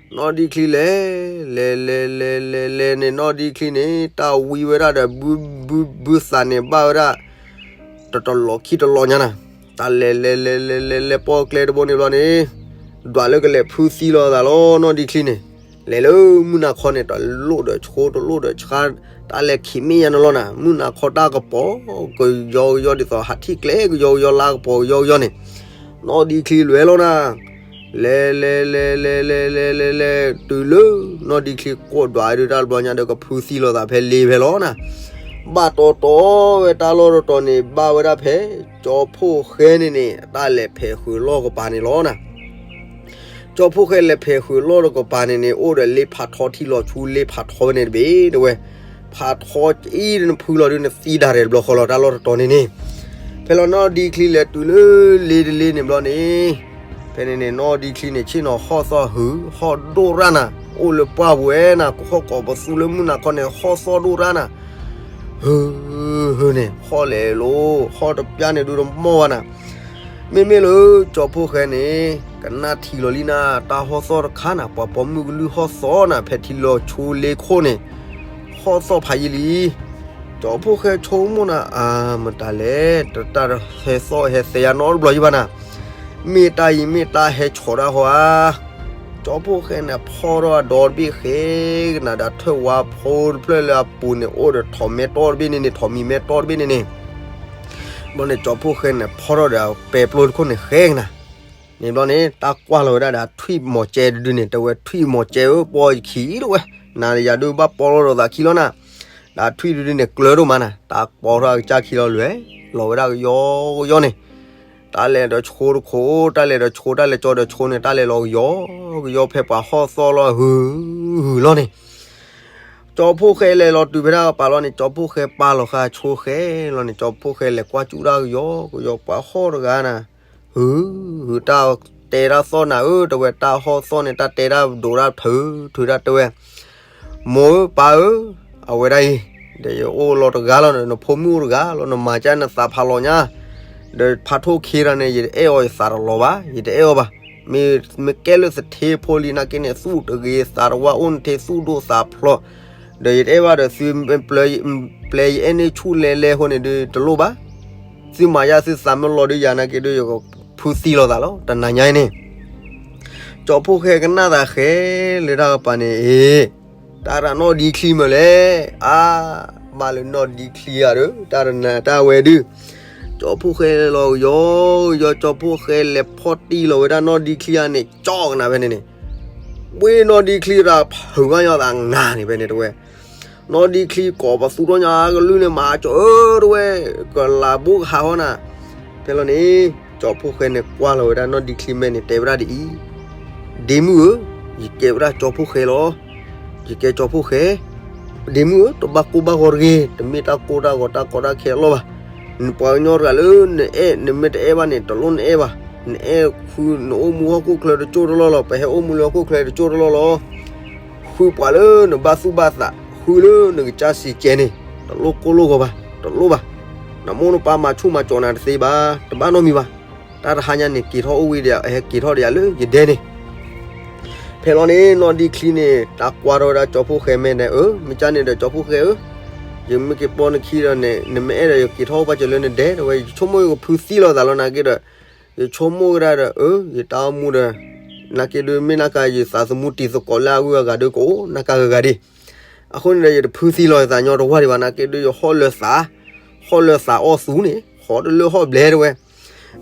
နီၢ်ဒံချံလဲၤ, လဲၤလဲၤလဲၤလဲၤလဲၤန့ၣ် နီၢ်ဒံချံန့ၣ် တၢ်ဝံဝဲဒၣ်ဒီး ဘုဘုဘုသးန့ၣ်ဘၣ်ဝဲဒၣ် တတလီၤခံတလီၤညါနၤ, တၢ်လဲၤလဲၤလဲၤလဲၤလဲၤလဲၤပိာ်ကျဲတဘိန့ၣ်ဘျီန့ၣ် ဒွးလၢကလဲၤဖုသံလီၤသးလီၤ နီၢ်ဒံချံန့ၣ်, လဲၤလၢမုၢ်နၤခီန့ၣ် တလိၣ်ဒီးဆိတလိၣ်ဒီးဆှါ, တၢ်လဲၤခံးမ့ၢ်ယါန့ၣ်လီၤနၤ, မုၢ်နၤခီတၢ်ကပီၤ ကယီကယီဒ်သိးဟးထံၣ်ကျဲကယီကယီလါကပီၤကယီကယီန့ၣ်, နီၢ်ဒံချံလွဲလီၤနၤ, လဲၤလဲၤလဲၤလဲၤလဲၤလဲၤလဲၤလဲၤ တုၤလၢ နီၢ်ဒံချံကိးဒွးဒုးတၢ်တဘျီညါဒီး ကဖုသံလီၤသးဖဲလ့ဖဲလီၤနၤ, ဘၣ်တီတီဝဲတၢ်လီၢ်တတီၤန့ၣ် ဘၣ်ဝဲဒၣ်ဖဲ ကၠီဖှိၣ်ဃဲန့ၣ်န့ၣ် တၢ်လဲၤဖဲးဃုာ်လီၢ်ကပၤန့ၣ်လီၤနၤ. ကၠီဖှိၣ်ဃဲလဲၤဖဲးဃုာ်လီၢ်တကပၤန့ၣ်န့ၣ် အိၣ်ဒီးလ့ဖးထီထံလီၤဆူလ့ဖးထီဝဲန့ၣ်တဘ့ၣ်တဲဝဲ, ဖးထီအံၤနဖုလီၤဒုးနသံဒၣ်ရဲၣ်တဘျီဃီလီၤ တၢ်လီၢ်တတီၤန့ၣ်န့ၣ်, ဖဲလီၤနီၢ်ဒံချံလဲၤတုၤလၢလ့တလ့န့ၣ်ဘျီန့ၣ် ဖဲန့ၣ်န့ၣ် နီၢ်ဒံချံန့ၣ် ဆ့ၣ်နီၤဟီၣ်သီၣ်ဟုး ဟီၣ်ဒိၣ်ရၣ်နၤ, အိၣ်လၢပှၢ်ပူၤဝဲနၤ ကဟီၣ်ကိးပသူလၢမုၢ်နၤခီန့ၣ် ဟီၣ်သီၣ်ဒိၣ်ရၣ်နၤ, ဟုး ဟုးန့ၣ် ဟီၣ်လဲၤလိၤ ဟီၣ်တပျၢ်န့ၣ်ဒုးတမီၢ်ဘၣ်နၤ, မ့မ့ၢ်လၢကၠီဖှိၣ်ဃဲန့ၣ် ကနၣ်ထံလီၤလံနၤ တၢ်ဟီၣ်သီၣ်တခါနၤ ပှၤပိာ်မုၣ်ကလုၢ်ဟီၣ်သီၣ်နၤ ဖဲထံလီၤဆူလ့ခိၣ်န့ၣ် ဟီၣ်သီၣ်ဖးယံာ်လံ ကၠီဖှိၣ်ဃဲဆိကမိၣ်နၤ အၢ မတၤလဲၣ် တၢ်တဟဲသီၣ်ဟဲသဲယါနီတဘျီယံဘၣ်နၤ, မ့ၢ်တၢ်အံၤမ့ၢ်တၢ်ဟဲဆီၣ်တၢ်ဟီဧါ, ကၠီဖှိၣ်ဃဲန့ၣ် ဖီၣ်ထီၣ်အဒီတဘ့ၣ်ဃဲကနၤဒီး ထၢၣ်ဝါဖိတဖျၢၣ်လၢအပူၤန့ၣ် အိၣ်ဒီးထိးမဲတီတဘ့ၣ်န့ၣ်န့ၣ် ထိးမံၤမဲတီတဘ့ၣ်န့ၣ်န့ၣ်, ဘျီန့ၣ် ကၠီဖှိၣ်ဃဲန့ၣ် ဖီၣ်ထီၣ်ဒီးပဲာ်ပျိတခိၣ်န့ၣ်ဃဲကနၤ န့ၣ်ဘျီန့ၣ် တၢ်ကွၢ်လီၤဝဲဒၣ်ဒီးထွံၣ်မီၤကဲတဒုန့ၣ် တဲဝဲထွံၣ်မီၤကဲဧၢ ပိာ်ယခံလီၤဝဲ, နၤယၤဒုးဘၣ်ပိာ်လီၤဒီးသးခံလီၤနၤ, ဒီးထွံၣ်တဒုန့ၣ် ကျၢၤဒိၣ်မးနၤ, တၢ်ပိာ်ထီၣ်အကစၢ်ခံလီၤလွဲၢ်, လီၤဝဲဒၣ်ကယီကယီန့ၣ်, တၢ်လဲၤဒီးဆိတခိၣ် တၢ်လဲၤဒီးဆိ တၢ်လဲၤကၠီဒီးဆိန့ၣ် တၢ်လဲၤလီၤကယီကယီ ဖဲပှၤဟီၣ်သီၣ်လီၤဟုးဟုးလီၤန့ၣ် ကၠီဖှိၣ်ဃဲလဲၤလီၤတုၤဖဲဒၣ်ကပၤလီၤန့ၣ် ကၠီဖှိၣ်ဃဲပာ်လီၤဃာ်ဆိဃဲလီၤန့ၣ် ကၠီဖှိၣ်ဃဲလဲၤကွၢ်စူၣ်တၢ်ကယီကယီ ပှၤဟီၣ်တဂၤနၤ, ဟုးဟုး တၢ်တဲတၢ်သီၣ်နၤဧၢ တဲဝဲ တၢ်ဟီၣ်သီၣ်န့ၣ် တၢ်တဲတၢ်ဒိးတၢ်ထုးထုးတၢ်တဲဝဲ မိၢ်ဧၢ ပၢ်ဧၢ, အဝဲဒၣ်အံၤ ဒီးယအိၣ်လီၤတဂၤလီၤ နဖိမုၣ်အိၣ်တဂၤလီၤ နမၤကၢ်နသးဖးလီၤညါ, ဒီးဖးထိၣ်ခ့တၢ်န့ၣ် ယတအဲၣ်အီၤယသးတလီၤဘၣ် ယတအဲၣ်အီၤဘၣ်, မ့ၢ်မ့ၢ်ကဲလၢသထ့ဖိလံနာ်က့န့ၣ် သူၣ်တဂ့ၤသးတဝါအိၣ်နထ့ သူၣ်ဒိၣ်သးဖျိး, ဒီးယတအဲၣ်ဘၣ်ဒီးသု ပျဲယအဲၣ်န့ၢ်ဆူၣ်လဲလဲအဃိန့ၣ်ဒုးတလိၣ်ဘၣ်, သုမၤယၢ်သုသးမ့ၢ်လီၤဒုးယၤနာ်က့ဒုး ယကဖုသံလီၤသးလီၤ တနၤညါအံၤန့ၣ် ကၠီဖှိၣ်ဃဲကနၣ်သးဃဲလၢတၢ်ကပၤန့ၣ် အ့ တၢ်ရၤနီၢ်ဒံချံမ့ၢ်လဲၣ်, အါ ဘၣ်လၢနီၢ်ဒံချံဧါဒီး တၢ်တနၤတၢ်ဝဲဒုး, ကၠီဖှိၣ်ဃဲလီၤကယီကယီ ကၠီဖှိၣ်ဃဲလဲၤဖီၣ်တံၢ်လီၤဝဲဒၣ်နီၢ်ဒံချံဧါန့ၣ် ကၠီကနၤဖဲန့ၣ်န့ၣ်, ဝ့ၢ်နီၢ်ဒံချံရၤဖုးဘၣ်ညီသးနၤန့ၣ်ဖဲန့ၣ်တဝဲ, နီၢ်ဒံချံကိးပသူထီၣ်ညါကလုၢ်န့ၣ် မၤကၠီၤဧၢတဝဲ, ကလၤဘိကဟးဟီနၤ. ဖဲလီၤန့ၣ် ကၠီဖှိၣ်ဃဲန့ၣ်ကွၢ်လီၤဝဲဒၣ်နီၢ်ဒံချံမဲာ်န့ၣ် တဲဝဲဒၣ်ဒ်အံၤ, ဒ့မုၣ်ဧၢ, ယကဲဝဲဒၣ်ကၠီဖှိၣ်ဃဲလီၤ. ယကဲကၠီဖှိၣ်ဃဲ, ဒ့မုၣ်ဧၢ, တဘၣ်ကိၢ်ဘၣ်ဂီၤတဂ့ၤ, တမ့ၢ်တၢ်ကိၢ်တၢ်ဂီၤတၢ်ကီတၢ်ခဲအလီၢ်ဘၣ်. နပှၤကညီတဂၤလၢနအဲၣ် နမ့ၢ်တအဲၣ်ဘၣ်န့ၣ် တလိၣ်နအဲၣ်ဘၣ်. နအဲၣ်ဃု နအိၣ်မူဟီၣ်ခိၣ်ချၢတကၠိၢ်တလီၢ်လီၤ, ပဟဲအိၣ်မူလၢဟီၣ်ခိၣ်ချၢတကၠိၢ်တလီၢ်လီၤ. ဃုပှၤလၢနဘၣ်သူၣ်ဘၣ်သး, ဃုလၢနကစၢ်စံးကဲန့ၣ်, တလိၣ်ကိၢ်လိၣ်ဂီၤဘၣ်, တလိၣ်ဘၣ်. နမိၢ်နပၢ်မၤဆူၣ်မၤကၠီၤနၤတသ့ဘၣ်, တဘၣ်နီတမံၤဘၣ်. တၢ်တဟါညါန့ၣ် က့ၤထီၣ်အိၣ်ဝံၤဒီး ဟဲက့ၤထီၣ်ဒီးယၤလၢယဒဲန့ၣ်. ဖဲလီၤန့ၣ် နီၢ်ဒံချံန့ၣ် တၢ်ကွၢ်ထီၣ်ဝဲဒၣ်ကၠီဖှိၣ်ဃဲမဲာ်ဒီး အၢ မ့ၢ်ကၢ်န့ၣ်ဒီး ကၠီဖှိၣ်ဃဲဧၢ, ယမ့ၢ်က့ၤပိာ်နခံဒီးန့ၣ် နမ့ၢ်အဲၣ်ဒီး ယက့ၤထီၣ်အိၣ်ဘၣ်စၢၤလၢနဒဲ တဲဝဲ. ယဆိကမိၣ်ယကဖုသံလီၤသးလီၤ နာ်က့ဒီး, ယဆိကမိၣ်ဝဲဒၣ်ဒီး အၢ ယတၢ်အိၣ်မူဒီး နာ်က့ဒုး မ့ၢ်နာ်က့ ယသးသမူတံၤသကိးလၢအဂုၤအဂၤဒုး ကအိၣ်နာ်က့ဂၤဂၤဒံး. အဃိန့ၣ်ဒီး ယတဖုသံလီၤယသးညီတဝၢ်ဒံးဘၣ်, နာ်က့ဒုး ယဟီၣ်လၢသး, ဟီၣ်လၢသးအီၣ်သူန့ၣ် ဟီၣ်တလၢဟီၣ်ဘျဲတဲဝဲ.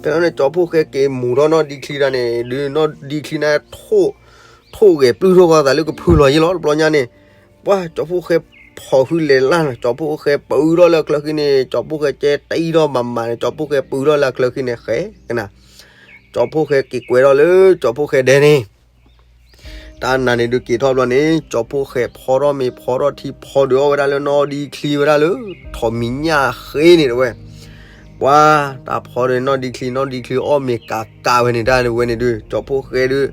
ဖဲလီၤန့ၣ် ကၠီဖှိၣ်ဃဲက့ၤမူၤထီၣ်နီၢ်ဒံချံဒၣ်န့ၣ်ဒုး နီၢ်ဒံချံန့ၣ် ထိၣ်ဂဲၤပျုၢ်ထီၣ်ဃီသးလၢကဖုလီၤယ့လီၤ. တဘျီညါန့ၣ် ပှၤကၠီဖှိၣ်ဃဲဖီၣ်ဃုာ်လဲၤလၢ်န့ၣ် ကၠီဖှိၣ်ဃဲပၢထီၣ်လၢအချၢဃံန့ၣ် ကၠီဖှိၣ်ဃဲကဲတံၢ်ထီၣ်မးမးန့ၣ် ကၠီဖှိၣ်ဃဲပၢထီၣ်လၢအချၢဃံန့ၣ် ဃဲကနၤ, ကၠီဖှိၣ်ဃဲက့ၤကွဲးထီၣ်လၢကၠီဖှိၣ်ဃဲဒဲန့ၣ် တၢ်နၤန့ၣ်ဒုးက့ၤထီၣ်ဘျီန့ၣ် ကၠီဖှိၣ်ဃဲဖီထီၣ်ထံဖီဒုးအီၣ်ဝဲဒၣ်လၢနီၢ်ဒံချံဝဲဒၣ်လၢ ထိးမံၤညၣ်ဃ့န့ၣ်တဲဝဲ. ပှၤတၢ်ဖီဒီးနီၢ်ဒံချံ နီၢ်ဒံချံအီၣ်မ့ၤကးကးဝဲန့ၣ် တၢ်ဝဲန့ၣ်ဒုး ကၠီဖှိၣ်ဃဲဒုး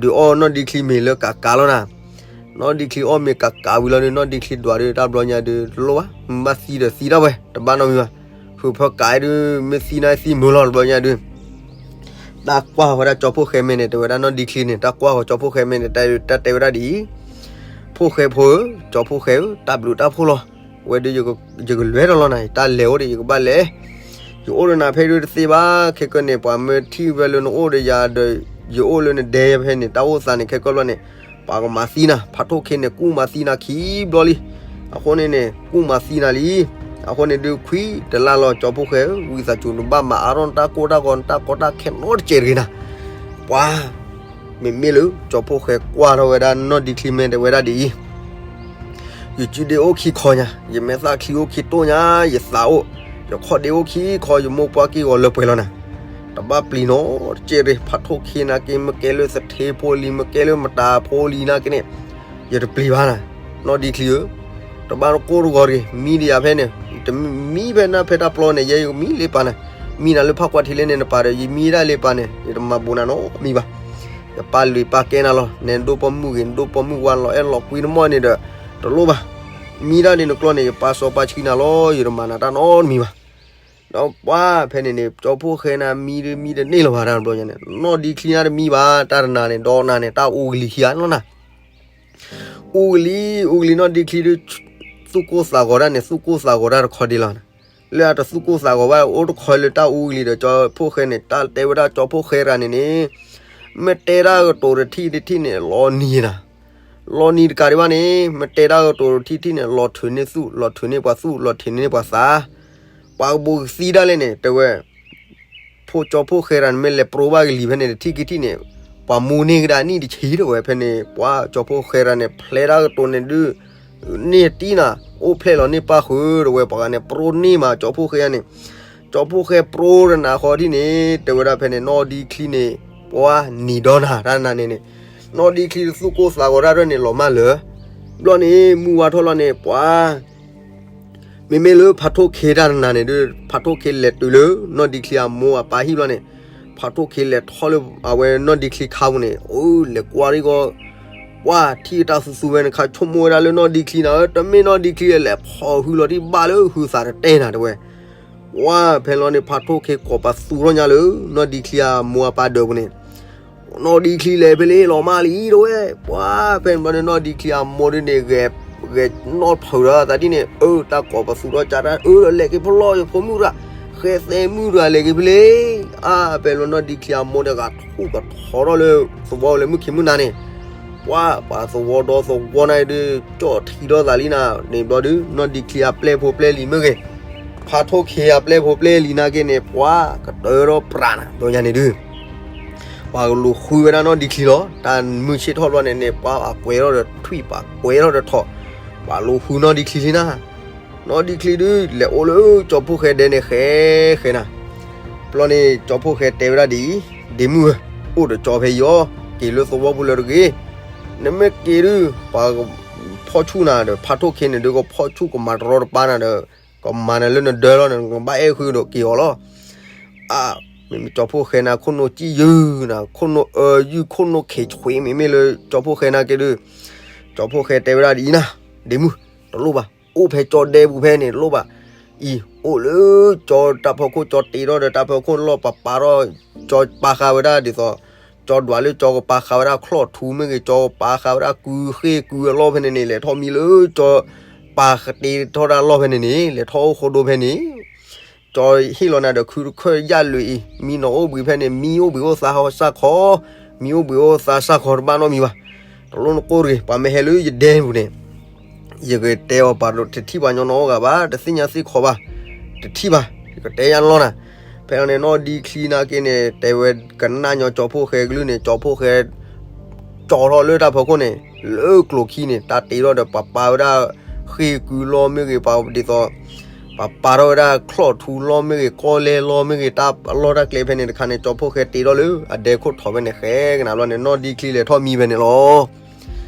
ဒုးအီၣ်နီၢ်ဒံချံမ့ၤလၢကးကးလီၤနၤ. နီၢ်ဒံချံအီၣ်မ့ၤကးကးဝံၤလီၤဒုး နီၢ်ဒံချံဒွးဒုး တၢ်ဘျီညါဒုး တလိၣ်ဘၣ်, မ့ၢ်ဘၣ်သံဒီးသံတၢ်ဝဲ တဘၣ်နီတမံၤဘၣ်. ဃုာ်ဖၢကးဒုး မ့ၢ်သံန့ၣ်သံမုာ်လီၤ တဘျီညါဒုး တၢ်ကွၢ်ဝဲဒၣ်ကၠီဖှိၣ်ဃဲမဲာ်န့ၣ် တဲဝဲဒၣ်နီၢ်ဒံချံန့ၣ် တၢ်ကွၢ်ဃီၤကၠီဖှိၣ်ဃဲမဲာ်န့ၣ် တၢ်တဲဝဲဒၣ်ဒ်အံၤ, ဖှိၣ်ဃဲဖိဧၢ, ကၠီဖှိၣ်ဃဲဧၢ, တၢ်ဘျုးတၢ်ဖှိၣ်လီၤ. ဝဲဒုး ယကလဲၤဒီးလီၤနၤ, တၢ်လဲၤအိၣ်ဒီး ယကဘၣ်လဲၤ, ယအိၣ်ဒီးနၤဖဲဒုးတသ့ဘၣ်. ခဲကနံၣ်န့ၣ် ပှၤမၢထံၣ်ဝဲလၢနအိၣ်ဒီးယၤဒီး ယအိၣ်လၢနဒဲဖဲန့ၣ် တၢ်အိၣ်သးန့ၣ် ခဲကနံၣ်န့ၣ် ပှၤကမၤသံနၤ, ဖးထိၣ်ခ့န့ၣ် ကူၣ်မၤသံနၤခံဘျီလံ. အဃိန့ၣ်န့ၣ် ကူၣ်မၤသံနၤလံ. အဃိန့ၣ်ဒုး ခွံတလါလီၤ ကၠီဖှိၣ်ဃဲဧၢ, ဝံသးစူၤ နဘၣ်မၤအါထီၣ်နတၢ်ကိၢ်တၢ်ဂီၤ နတၢ်ကီတၢ်ခဲနီတစဲးတဂ့ၤနၤ. ပှၤ မ့မ့ၢ်လၢကၠီဖှိၣ်ဃဲကွၢ်ထီၣ်ဝဲဒၣ်နီၢ်ဒံချံမဲာ် တဲဝဲဒၣ်ဒ်အံၤ, ယစုဒ့အိၣ်ခံခီညါ, ယမဲာ်သၣ်ချံအိၣ်ခံတိၢ်ညါ, ယသးအိၣ်, ယခီၣ်ဒ့အိၣ်ခံခီ, ယမိၢ်ပှၢ်က့ၢ်ဂီၤလၢပှဲၤလီၤနၤ. တဘၣ်ပျံၤနီတစဲးတဂ့ၤ, ဖးထိၣ်ခ့နာ်က့ မ့ၢ်ကဲလၢသထ့ဖိလံၤ မ့ၢ်ကဲလၢမတၤဖိလံၤနာ်က့န့ၣ် ယတပျံၤဘၣ်နၤ. နီၢ်ဒံချံဧၢ, တဘၣ်ကိၢ်တဂီၤတဂ့ၤ, မံဒီးယၤဖဲန့ၣ်, တမံဖဲနၤဖဲတၢ်ပျီန့ၣ် ယဲယကမံလၢပၢ်နၤ, မံနၤလၢဖးကွၢ်ထံလၢန့ၣ်နပၢ်ဒီး ယမံဒၣ်လၢပၢ်န့ၣ် ယတမၤဘူးနၤနီတမံၤဘၣ်. ယပၢ်လုၢ်ပၢ်ကဲနၤလီၤ, နဒိၣ်ပိာ်မုၣ်ဂ့ၤ နဒိၣ်ပိာ်မုၣ်ဝါလီၤအဲၣ်လီၤကွံတမီၢ်န့ၣ်ဒီး တလိၣ်ဘၣ်. မံဒၣ်ဒ်နကျီန့ၣ် ယပၢ်စီပၢ်ဆှံနၤလီၤ, ယတမၤနၤတၢ်နီတမံၤဘၣ်. ဒီးပှၤဖဲန့ၣ်န့ၣ် ကၠီဖှိၣ်ဃဲန့ၣ် မံဒုးမံတန့ၢ်လၢၤဘၣ် တၢ်တဘျီညါန့ၣ်, နီၢ်ဒံချံန့ၣ်တမံဘၣ်, တၢ်တနၤန့ၣ် ဒီးနၤန့ၣ် တၢ်အူကလံၤခံဂၤလီၤနၤ. အူကလံၤ အူကလံၤ နီၢ်ဒံချံဒုး သူၣ်ကိၢ်သးဂီၤတၢ်န့ၣ် သူၣ်ကိၢ်သးဂီၤတၢ်တခီဒ်လီၤ. လၢအတသူၣ်ကိၢ်သးဂီၤဘၣ် အိၣ်တခီလၢတၢ်အူကလံၤဒီး ကၠီဖှိၣ်ဃဲန့ၣ် တၢ်တဲဝဲဒၣ်ကၠီဖှိၣ်ဃဲတဂၤန့ၣ်န့ၣ် မ့ၢ်တဲတၢ်ကတိၤတထံၣ်တထံၣ်န့ၣ် လီၤနံၤနၤ, လီၤနံၤတကးဒံးဘၣ်န့ၣ် မ့ၢ်တဲတၢ်ကတိၤတထံၣ်တထံၣ်န့ၣ် လီၤထုးန့ၢ်သူၣ် လီၤထုးန့ၢ်ပှၤသူၣ် လီၤထုးန့ၢ်ပှၤသး, ပှၤကဘိးကသံဒၣ်လဲာ်န့ၣ် တဲဝဲ ဖိကၠီဖှိၣ်ဃဲတဂၤန့ၣ် မ့ၢ်လဲၤပရိဘၣ်ကလံၤဖဲန့ၣ် တထံၣ်ခံထံၣ်န့ၣ် ပှၤမူန့ၢ်ကဒါနံၣ်တဆံ တဲဝဲ. ဖဲန့ၣ် ပှၤကၠီဖှိၣ်ဃဲတဂၤန့ၣ် ဖျဲတၢ်ကတိၤန့ၣ်ဒုး န့ၢ်တံၢ်နၤ အိၣ်ဖျဲၣ်လီၤန့ၢ်ပၢ်ဃုာ် တဲဝဲ. ပှၤဂၤန့ၣ် ပရိန့ၢ်မး ကၠီဖှိၣ်ဃဲန့ၣ်, ကၠီဖှိၣ်ဃဲပရိတနၤဃီဒ်န့ၣ် တဲဝဲဒၣ်ဖဲန့ၣ် နီၢ်ဒံချံန့ၣ် ပှၤနံၤဒီးနၤ တၢ်နၤန့ၣ်န့ၣ်, နီၢ်ဒံချံသူၣ်ကိၢ်သးဂီၤတၢ်ဒ်န့ၣ် လီၤမၢ်လၢာ်. ဘျီန့ၣ် မုၢ်ဝါထီၣ်လီၤန့ၣ် ပှၤ မ့မ့ၢ်လၢဖးထိၣ်ခ့တၢ်နၤန့ၣ်ဒုး ဖးထိၣ်ခ့လဲၤတုၤလၢ နီၢ်ဒံချံအမိၢ်အပၢ်ဟံၣ်ဘျီန့ၣ်, ဖးထိၣ်ခ့လဲၤထီၣ်လၢအဝဲနီၢ်ဒံချံခါပူၤန့ၣ် အိၣ်လဲၤကွၢ်ဒ်ဂီၤ, ပှၤထံၣ်တၢ်သူသူဝဲန့ၣ် ခါဆိကမိၣ်ဝဲဒၣ်လၢနီၢ်ဒံချံနၤဧၢ, တမ့ၢ်နီၢ်ဒံချံလဲၤဖီၣ်ဟုလီၤတံၢ်ဘၣ်လၢဟုသးတတဲနၤ တဲဝဲ. ပှၤဖဲလီၤန့ၣ် ဖးထိၣ်ခ့ကိးပသူထီၣ်ညါလၢ နီၢ်ဒံချံအမိၢ်အပၢ်ဒၢးပူၤန့ၣ် နီၢ်ဒံချံလဲၤဖဲလဲၣ်လီၤမၢ်လံ တဲဝဲ. ပှၤဖဲန့ၣ်ဘျီန့ၣ် နီၢ်ဒံချံအမိၢ်ဒုးန့ၣ် ဂဲၤ, ဂဲၤနီၣ်ဖုးဒီးသးဒ်န့ၣ် အၢ တၢ်ကိးပသူထီၣ်ကၢ်တၢ် အၢ ဒီးလဲၤက့ၤဖဲလဲၣ် ယဖိမုၣ်တဂၤ, ဃဲသဲမုၣ်တဂၤလဲၤက့ၤဖဲလဲၣ်. အါ ဖဲလီၤနီၢ်ဒံချံအမိၢ်ဒီး ဂၤထူၣ်ကထီထီၣ်လၢသဝီလၢမုၢ်ခံမုၢ်နၤန့ၣ်, ပှၤ ပှၤသဝီဒီသဝီနၤဒုး ကၠီၣ်ထံဒီးသးလံနၤန့ၣ်ဘျီဒုး နီၢ်ဒံချံအပျဲၢ်ဖိပျဲၢ်လံၤမ့ၢ်ဂ့ၤ, ဖးထိၣ်ခ့အပျဲၢ်ဖိပျဲၢ်လံၤနာ်က့န့ၣ် ပှၤကတၢၢ်ထီၣ်ပြးနၤ ဘျီညါန့ၣ်ဒုး ပှၤကလူၤဃုဝဲဒၣ်နီၢ်ဒံချံလီၤ. တၢ်မုၢ်ဆ့ၣ်ထီၣ်ဘျီန့ၣ်န့ၣ် ပှၤအကွဲးထီၣ်ဒီးထွံၣ် ပှၤကွဲးထီၣ်ဒီးထိး, ပာ်လိာ်ဃုနီၢ်ဒံချံလံနၤ. နီၢ်ဒံချံဒုး လဲၤအိၣ်လၢကၠီဖှိၣ်ဃဲဒဲန့ၣ်ဃဲဃဲနၤ. ဘျီန့ၣ် ကၠီဖှိၣ်ဃဲတဲဝဲဒၣ်ဒ်အံၤ, ဒ့မုၢ်ဧၢ, အိၣ်ဒီးကၠီဖဲအံၤအီၤ, က့ၤလၢသဝီဖိလၢတဂ့ၤ. နမ့ၢ်က့ၤဒုး ပှၤဖီၣ်ဆူၣ်နၤဒီး ဖးထိၣ်ခ့န့ၣ်ဒုး ကဖီၣ်ဆူၣ်ကမၤတရီတပါနၤဒီး ကမၤနၤလၢနဒၢလီၤန့ၣ် နကဘၣ်အဲၣ်ဃုာ်ဒီးက့ၤအီၤလီၤ. အါ, မ့မ့ၢ်ကၠီဖှိၣ်ဃဲနၤ ခိၣ်နူာ်စံၣ်ယုၢ်နၤ, ခိၣ်နူာ်အၢယုၢ် ခိၣ်နူာ်ခ့ဆွ့ မ့မ့ၢ်လၢကၠီဖှိၣ်ဃဲနၤက့ၤဒုး, ကၠီဖှိၣ်ဃဲတဲဝဲဒၣ်ဒ်အံၤနၤ, ဒ့မုၢ်, တလိၣ်ဘၣ်, အိၣ်ဖဲကၠီဒဲပူၤဖဲန့ၣ် တလိၣ်ဘၣ်. အံၤ အိၣ်လၢကၠီတၢ်ဖီခိၣ် ကၠီတ့ထီၣ်ဒီးတၢ်ဖီခိၣ်လီၢ် ပပာ်ထီၣ်, ကၠီပာ်ဃာ်ဝဲဒၣ်ဒ်သိး ကၠီဒွးလၢကၠီကပာ်ဃာ်ဝဲဒၣ်ချီၣ်ထူမ့ၢ်ဂ့ၤ, ကၠီကပာ်ဃာ်ဝဲဒၣ်ကုဃ့ၢ်ကုအလီၢ်ဖဲန့ၣ်န့ၣ် လဲၤထီၣ်မံလၢကၠီပာ်ဃာ်တ့ထီၣ်ဒၣ်လီၢ်ဖဲန့ၣ်န့ၣ် လဲၤထီၣ်အိၣ်ဃိဒိဖဲန့ၣ် ကၠီဟ့ၣ်လီၤနၤဒီးခုတခၢၣ်ယၣ်လွံၢ်အံၤ, မံနီၤအိၣ်ဘှံးဖဲန့ၣ် မံအိၣ်ဘှံးအိၣ်သးဟီစၢ်ခီ, မံအိၣ်ဘှံးအိၣ်သးစၢ်ခီတဘၣ်နီတမံၤဘၣ်. တလိၣ်နကိၢ်တဂ့ၤ, ပှၤမ့ၢ်ဟဲလၢယဒဲပူၤန့ၣ် ယကတဲအီၤပာ်ဒိၣ် တထံၣ်ပှၤညီနီၤအိၣ်ဂၤဘၣ်, တသ့ၣ်ညါသ့ၣ်ခီဘၣ်, တထံၣ်ဘၣ်, ယကတဲယါလီၤနၤ. ဖဲန့ၣ် နီၢ်ဒံချံနာ်က့န့ၣ် တဲဝဲကနၣ်ညီကၠီဖှိၣ်ဃဲကလုၢ်န့ၣ် ကၠီဖှိၣ်ဃဲ ကၠီထီၣ်လၢတၢ်ဖီခိၣ်န့ၣ် လၢကျိၤခံန့ၣ် တၢ်တ့ထီၣ်ဒီးပပာ်ဝဲဒၣ်ဃ့ၢ်ကုလီၢ်မ့ၢ်ဂ့ၤ ပှၤဒ်သိး ပပာ်ထီၣ်ဝဲဒၣ်ချီၣ်ထူလီၢ်မ့ၢ်ဂ့ၤ ကီလဲလီၢ်မ့ၢ်ဂ့ၤ တၢ်အလီၢ်တၢ်ကျဲဖဲန့ၣ်တခါန့ၣ် ကၠီဖှိၣ်ဃဲတ့ထီၣ်လၢအဒဲခိၣ်ထီၣ်ဖဲန့ၣ်ဃဲကနၤဘျီန့ၣ် နီၢ်ဒံချံလဲၤထီၣ်မံဖဲန့ၣ်လီၤ.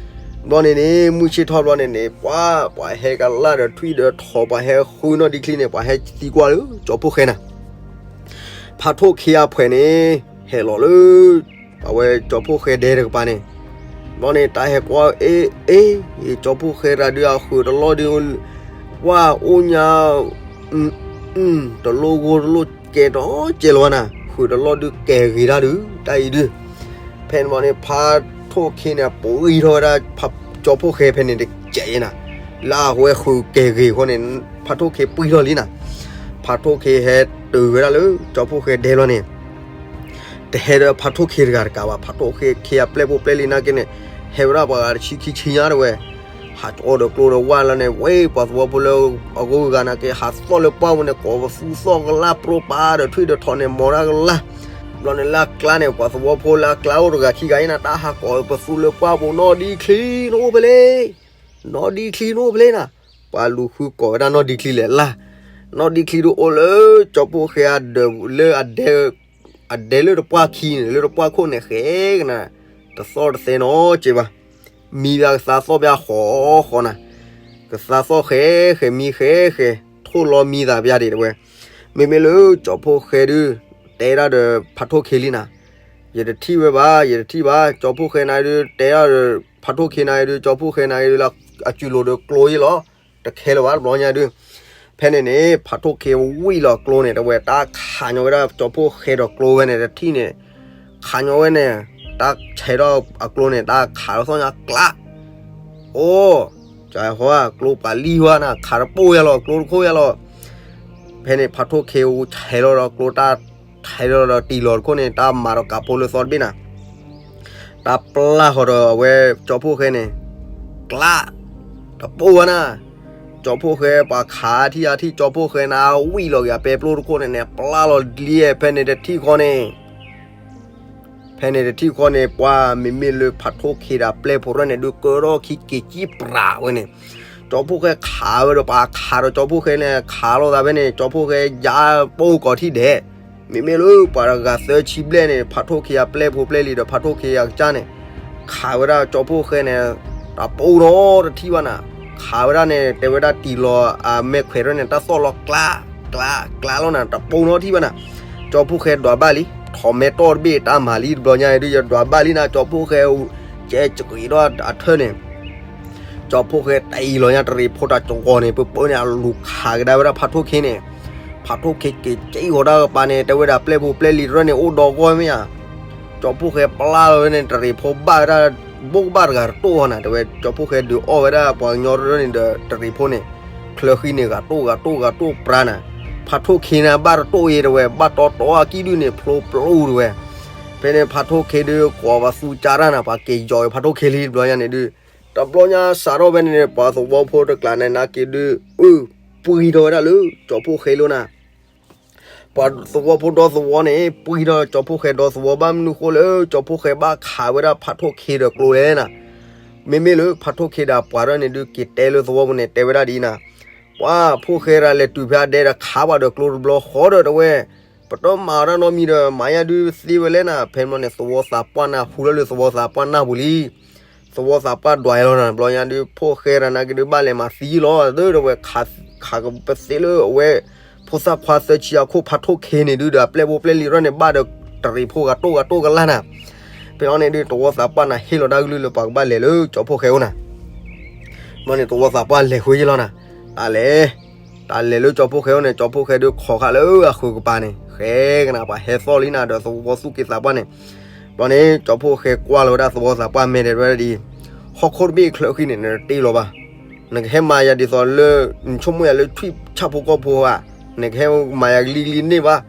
ဘျီန့ၣ်န့ၣ် မုၢ်ဆ့ၣ်ထီၣ်ဘျီန့ၣ်န့ၣ် ပှၤ ပှၤဟဲကလၢ်ဒီးထွံၣ်ဒီးထိး ပှၤဟဲဃုနီၢ်ဒံချံန့ၣ် ပှၤဟဲသံကွၢ်လၢကၠီဖှိၣ်ဃဲနၤ ဖးထိၣ်ခ့အဖှဲးန့ၣ် ဟဲလီၤလၢ အဝဲကၠီဖှိၣ်ဃဲဒဲတကပၤန့ၣ်, ဘျီန့ၣ် တၢ်ဟဲကွၢ် အ့ အ့ ကၠီဖှိၣ်ဃဲတဂၤဒုး အဃုာ်တလီၢ်ဒုး ဝဲအိၣ်ညါ တလိၣ်ဂိၢ်တလိၣ်ကဲ တီကဲလီၤနၤ, ဃုာ်တလီၢ်ဒုးကဲဂ့ၤတၢ်ဒုး တၢ်အံၤဒုး, ဖဲန့ၣ်ဘျီန့ၣ် ဖးထိၣ်ခ့န့ၣ် ပှံထီၣ်ဝဲဒၣ် ကၠီဖှိၣ်ဃဲဖဲန့ၣ်တကဲးအံၤနၤ, လၢအဝဲဃုာ်ကဲဂ့ၤအဃိန့ၣ် ဖးထိၣ်ခ့ပှံထီၣ်လံနၤ, ဖးထိၣ်ခ့ဟဲတုၤဝဲဒၣ်လၢကၠီဖှိၣ်ဃဲဒဲလီၤန့ၣ် တဟဲဒီးဖးထိၣ်ခ့တဂၤတကးဘၣ်, ဖးထိၣ်ခ့အပျဲၢ်ဖိပျဲၢ်လံနာ်က့န့ၣ် ဟဲဝဲဒၣ်ပှၤဂၤတဆံခံဆံညါတဝဲ, ဟးကၠီဒီးကျိဒီးဝၣ်လီၤန့ၣ် ဝဲပှၤသဝီဖိလၢအဂုၤအဂၤနာ်က့ ဟးသီၣ်လၢပှၢ်ပူၤန့ၣ် ကိးပသူသီၣ်ကလၢ်ပြိပာ်ဒီးထွံၣ်ဒီးထိးန့ၣ် မၤတၢ်ကလၢ်, ဘျီန့ၣ်လၢအကျါန့ၣ် ပှၤသဝီဖိလၢအကျါအိၣ်တဂၤခံဂၤအံၤနၤ တၢ်ဟးကိးပသူလၢပှၢ်ပူၤ နီၢ်ဒံချံနအိၣ်ဖဲလဲၣ်, နီၢ်ဒံချံနအိၣ်ဖဲလဲၣ်နၤ, ပှၤလူၤဃုကိးဝဲဒၣ်နီၢ်ဒံချံလဲၣ်လၢ်, နီၢ်ဒံချံဒုးအိၣ်လၢကၠီဖှိၣ်ဃဲအဒၢးလၢအဒဲ အဒဲလၢတပှၢ်ခံန့ၣ် လၢတပှၢ်ခိၣ်န့ၣ်ဃဲကနၤ, တသီၣ်တသဲနီတစဲးဘၣ်, မံဘၣ်ကသးသီၣ်ဘၣ်ဃီဃီနၤ, ကသးသီၣ်ဃဲဃဲမံဃဲဃဲ, ထိၣ်လီၤမံသးဘၣ်ဒံးတဝဲ, မ့မ့ၢ်လၢကၠီဖှိၣ်ဃဲဒုး တဲဒၣ်ဒီးဖးထိၣ်ခ့လံနၤ, ယတထံၣ်ဝဲဘၣ် ယတထံၣ်ဘၣ်, ကၠီဖှိၣ်ဃဲနၤဒုး တဲဒၣ်ဒီး ဖးထိၣ်ခ့နၤဒုး ကၠီဖှိၣ်ဃဲနၤဒုးလၢ အစုလိၤဒီးကျိအံၤလီၤ, တခဲလၢာ်ဘၣ်တဘျီညါဒုး, ဖဲန့ၣ်န့ၣ် ဖးထိၣ်ခ့ဝံၣ်လီၤကျိန့ၣ် တဝဲတၢ်ခးညီဝဲဒၣ်ကၠီဖှိၣ်ဃဲဒီးကျိဝဲန့ၣ် တထံၣ်န့ၣ်, ခးညီဝဲန့ၣ်, တၢ်ဆဲးထီၣ်အကျိန့ၣ် တၢ်ခးလီၤသီၣ်ညါကျး, အိ, ကၠီဃီ ကျိပာ်လံဝဲနၤ ခးတပိၢ်ယါလီၤ ကျိတခိၣ်ယါလီၤ, ဖဲန့ၣ် ဖးထိၣ်ခ့ဆဲးလီၤဒီးကျိ တၢ်ဆဲးလီၤဒီးတံၢ်လီၤတခိၣ်န့ၣ် တၢ်မၤဒီးကးဖိလၢသီတဘ့ၣ်နၤ တၢ်ပျၢ်ဃီၤဒီးအဝဲကၠီဖှိၣ်ဃဲန့ၣ်, ကျး, တပိၢ်ဝဲနၤ, ကၠီဖှိၣ်ဃဲပှၤခးထံၣ်အထံၣ် ကၠီဖှိၣ်ဃဲနၤဝံၣ်လီၤက့ၤအပဲပျိတခိၣ်န့ၣ်န့ၣ် ပျၢ်လီၤလံ ဖဲန့ၣ်တထံၣ်ဃီန့ၣ် ဖဲန့ၣ်တထံၣ်ဃီန့ၣ် ပှၤမ့မ့ၢ်လၢဖးထိၣ်ခ့ဒီးပျဲၢ်ဖိတဖၣ်န့ၣ် ဒုးကၢထီၣ်ခံက့ၤကံပြးဝဲန့ၣ်, ကၠီဖှိၣ်ဃဲခးဝဲဒီးပှၤခးဒီးကၠီဖှိၣ်ဃဲန့ၣ် ခးလိာ်သးဖဲန့ၣ် ကၠီဖှိၣ်ဃဲယါပိၢ်ကီၤထံၣ်ဒဲး, မ့မ့ၢ်လၢပှၤတဂၤသၢဆံဘျဲၣ်န့ၣ် ဖးထိၣ်ခ့အပျဲၢ်ဖိပျဲၢ်လံဒီးဖးထိၣ်ခ့အကစၢ်န့ၣ် ခးဝဲဒၣ်ကၠီဖှိၣ်ဃဲန့ၣ် တပိၢ်နီတထံၣ်ဘၣ်နၤ, ခးဝဲဒၣ်န့ၣ် တဲဝဲဒၣ်တံၢ်လီၤအမဲာ်ခွဲးထီၣ်န့ၣ် တၢ်သီၣ်လီၤကျး, ကျး, ကျးလီၤနၤ တပိၢ်နီတထံၣ်ဘၣ်နၤ, ကၠီဖှိၣ်ဃဲဒွးဘၣ်လံ, ထီၣ်မဲာ်တီၢ်တဘ့ၣ်တၢ်မၤလံတဘျီညါဒုး ယဒွးဘၣ်လံနၤ ကၠီဖှိၣ်ဃဲ, ကဲစကံးဒီးအထၢၣ်န့ၣ် ကၠီဖှိၣ်ဃဲတံၢ်လီၤညါတရံးဖိတၢ်ကီၤန့ၣ် ပၢပၢန့ၣ် အလူၤခးကဒါဝဲဒၣ်ဖးထိၣ်ခ့န့ၣ်, ဖးထိၣ်ခ့က့ၤက့ၤဂီၤတၢ်ကပၤန့ၣ် တဲဝဲဒၣ်ပျဲၢ်ဖိပျဲၢ်လံတဖၣ်န့ၣ် အိၣ်ဒီးဂီၢ်မ့ၢ်ဧါ, ကၠီဖှိၣ်ဃဲပျၢ်လီၤဝဲန့ၣ် တရံးဖိဘၣ်ဝဲဒၣ် ဘိၣ်ကဘၣ်တဂၤတတိၢ်ဃီနၤ တဲဝဲ ကၠီဖှိၣ်ဃဲဒုးအီၣ်ဝဲဒၣ်ပှၤကညီတဖၣ်န့ၣ်ဒီးတရံးဖိန့ၣ်, ချၢဃံန့ၣ် ဂၤတိၢ်ဂၤတိၢ်ဂၤတိၢ်ပြးနၤ, ဖးထိၣ်ခ့န့ၣ် ဘၣ်တတိၢ်အံၤတဝဲ ဘၣ်တီတီအကံၣ်ဒုးန့ၣ် ဖျိပျူၢ်တဝဲ, ဖဲန့ၣ် ဖးထိၣ်ခ့ဒုး ကွီၤပသူကၢ်တၢ်နၤ ပှၤက့ၤယီၤဖးထိၣ်ခ့လံတဘျီညါန့ၣ်ဒုး, တဘျီညါစးထီၣ်ဖဲန့ၣ်န့ၣ် ပှၤသဝီဖိတကျးန့ၣ်နာ်က့ဒုး, အု ပှံထီၣ်ဝဲဒၣ်လၢ ကၠီဖှိၣ်ဃဲလီၤနၤ ပှၤသဝီဖိဒီသဝီန့ၣ် ပှံထီၣ်ကၠီဖှိၣ်ဃဲဒီသဝီ ဘၣ်မနုၤဃိလၢ ကၠီဖှိၣ်ဃဲဘၣ်ခးဝဲဒၣ်ဖးထိၣ်ခ့ဒီးကျိလဲၣ်နၤ, မ့မ့ၢ်လၢဖးထိၣ်ခ့ဒီးပှၤရၢၣ်န့ၣ်ဒုး က့ၤတဲလၢသဝီပူၤန့ၣ် တဲဝဲဒၣ်ဒ်အံၤနၤ, ပှၤဖိၣ်ဃဲရၤလဲၤတုၤဖဲအဒဲဒီး ခးပှၤဒီးကျိတဘျီဃီဒီးတဲဝဲ, ပတမၤဝဲဒၣ်နီတမံၤဒီး မၤယါဒုးသ့ဝဲလဲၣ်နၤ. ဖဲန့ၣ် သဝီသးပှၢ်နၢ်ဟူလၢလၢသဝီသးပှၢ်နၢ်ပူၤလံ. သဝီသးပှၢ်ဒွးလီၤနၤ တဘျီညါဒုး ဖိၣ်ဃဲရၤနာ်က့ဒုး ဘၣ်လဲၤမၤသံလီၤ ဒ်တဲဝဲ, ခးကပသ့လၢအဝဲ ဖိသၣ်ခွါသၢဆံအခိၣ် ဖးထိၣ်ခ့န့ၣ်ဒုး ဒီးအပျဲၢ်ဖိပျဲၢ်လံၤရၢၣ်န့ၣ် ဘၣ်ဒီးတရံးဖိဂၤတိၢ်ဂၤတိၢ်ကလၢ်နၤ. ဖဲန့ၣ်ဒုး သဝီသးပှၢ်နၢ်ဟ့ၣ်လီၤတၢ်ကလုၢ်လၢ ပှၤကဘၣ်လဲၤလၢကၠီဖိၣ်ဃဲအိၣ်နၤ. ဘျီန့ၣ် သဝီသးပှၢ်လဲၤဃုယ့လီၤနၤ. တၢ်လဲၤ, တၢ်လဲၤလၢကၠီဖိၣ်ဃဲအိၣ်န့ၣ် ကၠီဖိၣ်ဃဲဒုး ခိးဃာ်လၢအဃုာ်ကပၤန့ၣ် ဃဲကနၤ ပှၤဟဲသီၣ်လံနၤဒီးသဝီသူၣ်က့သးပှၢ်န့ၣ်. ဘျီန့ၣ် ကၠီဖိၣ်ဃဲကွၢ်လီၤဝဲဒၣ်သဝီသးပှၢ် မဲာ်တဲဝဲဒၣ်ဒ်အံၤ, ဟီၣ်ခိၣ်တဘ့ၣ်ချၢဃံန့ၣ် နတတ့လီၤဘၣ်. နကဟဲမၤယၤဒ်သိးလၢ နဆိကမိၣ်ယၤလၢထွံၣ်ဆၣ်ဖိကီၢ်ဖိဧါ. နကဟဲမၤယၤကလံၤကလံၤန့ၢ်ဘၣ်.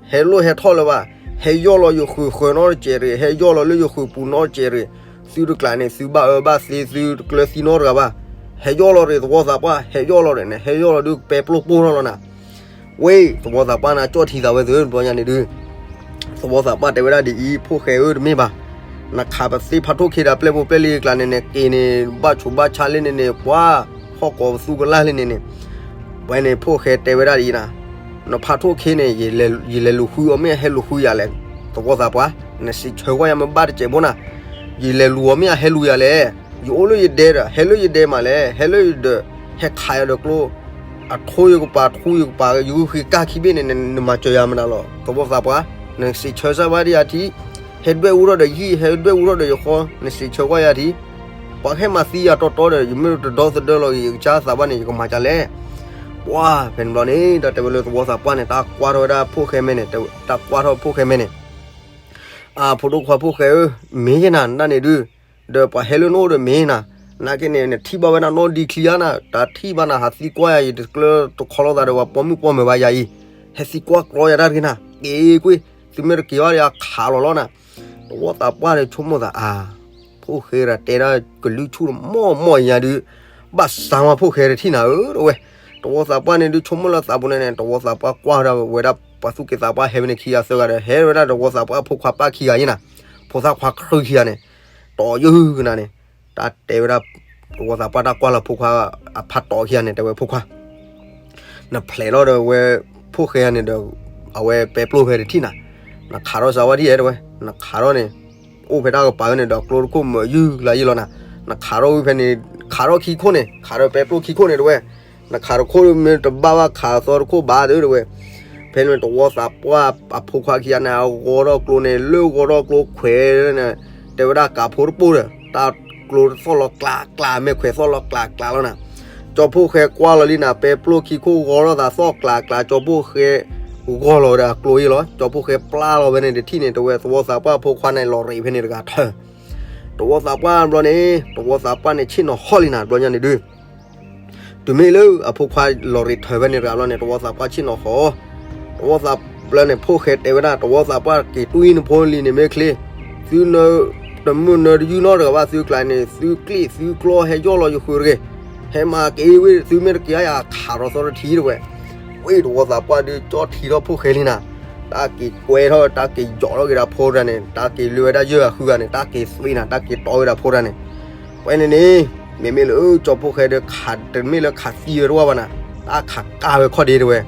ဟဲလိၣ်ဟဲထီၣ်လၢၤဘၣ်. ဟဲယီၢ်လီၤယဃုာ်ဃၢၤနီတစဲးတဂ့ၤ, ဟဲယီၢ်လီၤလၢယဃုာ်ပူၤနီတစဲးတဂ့ၤ. သုတကျးန့ၣ် သုဘၣ်အၢဘၣ်သီ သုတကျၢၤသံနီတဂၤဘၣ်. ဟဲယီၢ်လီၤတဂ့ၤ သဝီသးပှၢ်, ဟဲယီၢ်လီၤတဂ့ၤန့ၣ် ဟဲယီၢ်လီၤဒုး ပဲပျိၢ်ပိၢ်ထီၣ်လီၤနၤ. ဝဲ သဝီသးပှၢ်နၢ်ကၠီၣ်ထံသးဝဲသု တဘျီညါန့ၣ်ဒုး သဝီသးပှၢ်တဲဝဲဒၣ်ဒ်အံၤ, ဖိၣ်ဃဲဧၢ တမ့ၢ်ဘၣ်. နခးပသ့ဖးထိၣ်ခ့ဒီးပျဲၢ်ဖိပျဲၢ်လံၤကျါန့ၣ်န့ၣ် က့ၤန့ၣ် ဘၣ်ဆူးဘၣ်ဆါလံန့ၣ်န့ၣ် ပှၤဟီၣ်ကိးပသူကလၢ်လံန့ၣ်န့ၣ်. ဝဲန့ၣ် ဖိၣ်ဃဲတဲဝဲဒၣ်ဒ်အံၤနၤ, နဖးထိၣ်ခ့န့ၣ် ယလဲၤလူၤဃုအီၤမ့ၢ်အဟဲလူၤဃုယၤလဲၣ်. သဝီသးပှၢ်, နစံးဆၢကွၢ်ယၤမ့ၢ်ဘၣ်တစဲးဖိနၤ. ယလဲၤလူၤအီၤမ့ၢ်အဟဲလူၤယၤလဲၣ်. ယအိၣ်လၢယဒဲဒီး ဟဲလၢယဒဲမးလဲၣ်, ဟဲလၢယဒဲ ဟဲခးယၤဒီးကျိ အထိယကပၤ ထူယကပၤ ယဂုၢ်ဃ့ကၢ်ခံဘ့ၣ်န့ၣ် နမၤစၢၤယၤမနုၤလီၤ. သဝီသးပှၢ်, နစံးဆၢစၢ်ဘၣ်ဒ်ယၤထံ, ဟဲဒွဲၣ်အူထီၣ်ဒီးယဟံၣ် ဟဲဒွဲၣ်အူထီၣ်ဒီးယဃီ, နစံးဆၢကွၢ်ယၤထံ. ပှၤကဟဲမၤသံယၤတီတီဒီး ယမ့ၢ်တဒီသဒၢလီၤက့ၤ ယကစၢ်သးဘၣ်န့ၣ် ယကမၤကလဲၣ်. ပှၤဖဲန့ၣ်ဘျီန့ၣ် တၢ်တဲဝဲလၢသဝီသးပှၢ်န့ၣ် တၢ်ကွၢ်ထီၣ်ဝဲဒၣ်ဖိၣ်ဃဲမဲာ်န့ၣ်, တၢ်ကွၢ်ထီၣ်ဖိၣ်ဃဲမဲာ်န့ၣ် အဖိဒိၣ်ခွါဖိၣ်ဃဲဧၢ, မ့ၢ်ယနၤ နတၢ်န့ၣ်ဒုး, ဒီးပှၤဟဲလၢနအိၣ်ဒီးမ့ၢ်နၤ, နာ်က့န့ၣ် နထံၣ်ဘၣ်ဝဲဒၣ်နီၢ်ဒံချံဧါနၤ, တၢ်ထံၣ်ဘၣ်နၤ ဟးသံကွၢ်ယၤ ယတကျၢတခီလိာ်သးဒီးပှၤပိာ်မုၣ်ပိာ်မၢၤဘၣ်ယၤအံၤ, ဟဲသံကွၢ်ကြီယၤတၢ်တဂ့ၤနၤ, က့ၤကွံာ်, သုမ့ၢ်တက့ၤဘၣ်ဒီး အခးလီၤလီၤနၤ. သဝီသးပှၢ်န့ၣ်ဆိကမိၣ်သးအါ, ဖိၣ်ဃဲဒီးတဲဒၣ်ကလုၢ်ဆူၣ်တမီၢ်မီၢ်ယၤဒုး, ဘၣ်စးမးဖိၣ်ဃဲတထံၣ်နၤဧၢ တဝဲ. သဝီသးပှၢ်န့ၣ်ဒုးဆိကမိၣ်လၢသးပူၤန့ၣ်န့ၣ် သဝီသးပှၢ်ကွၢ်ဒၣ်ဝဲဒၣ်ပှၤသူၣ်က့သးပှၢ်ဟဲဝဲန့ၣ်ခံဂၤသၢဂၤဒီး ဟဲဝဲဒၣ်သဝီသးပှၢ်ဖိခွါပၢ်ခံဂၤယဲနၤ, ဖိသၣ်ခွါဃုခံဂၤန့ၣ်, တီယုၢ်ကနၤန့ၣ်, တၢ်တဲဝဲဒၣ် သဝီသးပှၢ်တၢ်ကွၢ်လီၤဖိခွါအဖးတီခံဂၤန့ၣ် တဲဝဲဖိခွါ နဖျဲးထီၣ်ဒီးဝဲ ဖိၣ်ဃဲန့ၣ်ဒီး အဝဲပဲပျိၢ်ဖဲတထံၣ်နၤ, နခးထီၣ်စးဝါဒ်ယဲတဝဲ, နခးထီၣ်န့ၣ် အိၣ်ဖဲတၢ်ကပၤဝဲန့ၣ်ဒီးကျိတခိၣ်မုာ်ယုၢ်လၢယ့ၢ်လီၤနၤ, နခးထီၣ်ဝဲဖဲန့ၣ်, ခးထီၣ်ခံခိၣ်န့ၣ် ခးထီၣ်ပဲပျိၢ်ခံခိၣ်န့ၣ်တဝဲ, နခးတခိၣ်မ့ၢ်တဘၣ်ဘၣ်ခးသီတခိၣ်ဘၣ်သ့တဝဲ, ဖဲန့ၣ်သဝီသးပှၢ်အဖိခွါခံဂၤန့ၣ် အဂီၤထီၣ်ကျိန့ၣ် လၢဂီၤထီၣ်ကျိခွဲးန့ၣ်, တဲဝဲဒၣ်ကးဖိတပိၢ်ဒီး တၢ်ကျိသီၣ်လီၤကျးကျး မဲာ်ခွဲးသီၣ်လီၤကျးကျးလီၤနၤ, ကၠီဖိၣ်ဃဲကွၢ်လီၤလံနၤ ပဲပျိၢ်ခံခိၣ်ဂီၤထီၣ်သးသီၣ်ကျးကျး ကၠီဖိၣ်ဃဲ ဂီၤလီၤဝဲဒၣ်ကျိအံၤလီၤ, ကၠီဖိၣ်ဃဲပျၢ်လီၤဝဲန့ၣ်တထံၣ်န့ၣ် တဝဲသဝီသးပှၢ်အဖိခွါန့ၣ် လီၤရ့းဖဲန့ၣ်တဂၤထၢၣ်, သဝီသးပှၢ်ဘျီန့ၣ် သဝီသးပှၢ်န့ၣ်ဆ့ၣ်နီၤဟီၣ်လံနၤ ဘျီညါန့ၣ်ဒုး တုၤမ့ၢ်လၢအဖိခွါလီၤရ့းထၢၣ်ဖဲန့ၣ်တဂၤဘျီန့ၣ် သဝီသးပှၢ်ဆ့ၣ်နီၤဟီၣ်, သဝီသးပှၢ်န့ၣ် ဖိၣ်ဃဲတဲဝဲဒၣ် သဝီသးပှၢ်က့ၤတွံၢ်နဖိလံၤန့ၣ်မ့ၢ်ချ့, သုနၢ, တမုၢ်နၢတယုၢ်နီတဂၤဘၣ် သုကျါန့ၣ် သုကျ့ၣ်သုကျီဟဲယီၢ်လီၤယဃုာ်တဂ့ၤ, ဟဲမၤက့ၤဝဲ သုမ့ၢ်တက့ၤဧါယၤခးထီၣ်သီတထံတဝဲ, ဝ့ၢ်သဝီသးပှၢ်ဒုးကၠီထံထီၣ်ဖိၣ်ဃဲလံနၤ, တၢ်က့ၤကွဲထီၣ် တၢ်က့ၤယီၣ်ထီၣ်က့ၤဒၣ်ဖိတဂၤန့ၣ် တၢ်က့ၤလၢဝဲဒၣ်ယဲၢ်ဂၤဃုဂၤန့ၣ် တၢ်က့ၤသွံနၤ တၢ်က့ၤတီဝဲဒၣ်ဖိတဂၤန့ၣ်, ဝဲန့ၣ်န့ၣ်, မ့မ့ၢ်လၢကၠီဖိၣ်ဃဲဒီးခးတမ့ၢ်လၢခးသံဝဲတဝဲဘၣ်နၤ, တၢ်ခးကၢ်ဝဲခီၣ်ဒ့တဝဲ,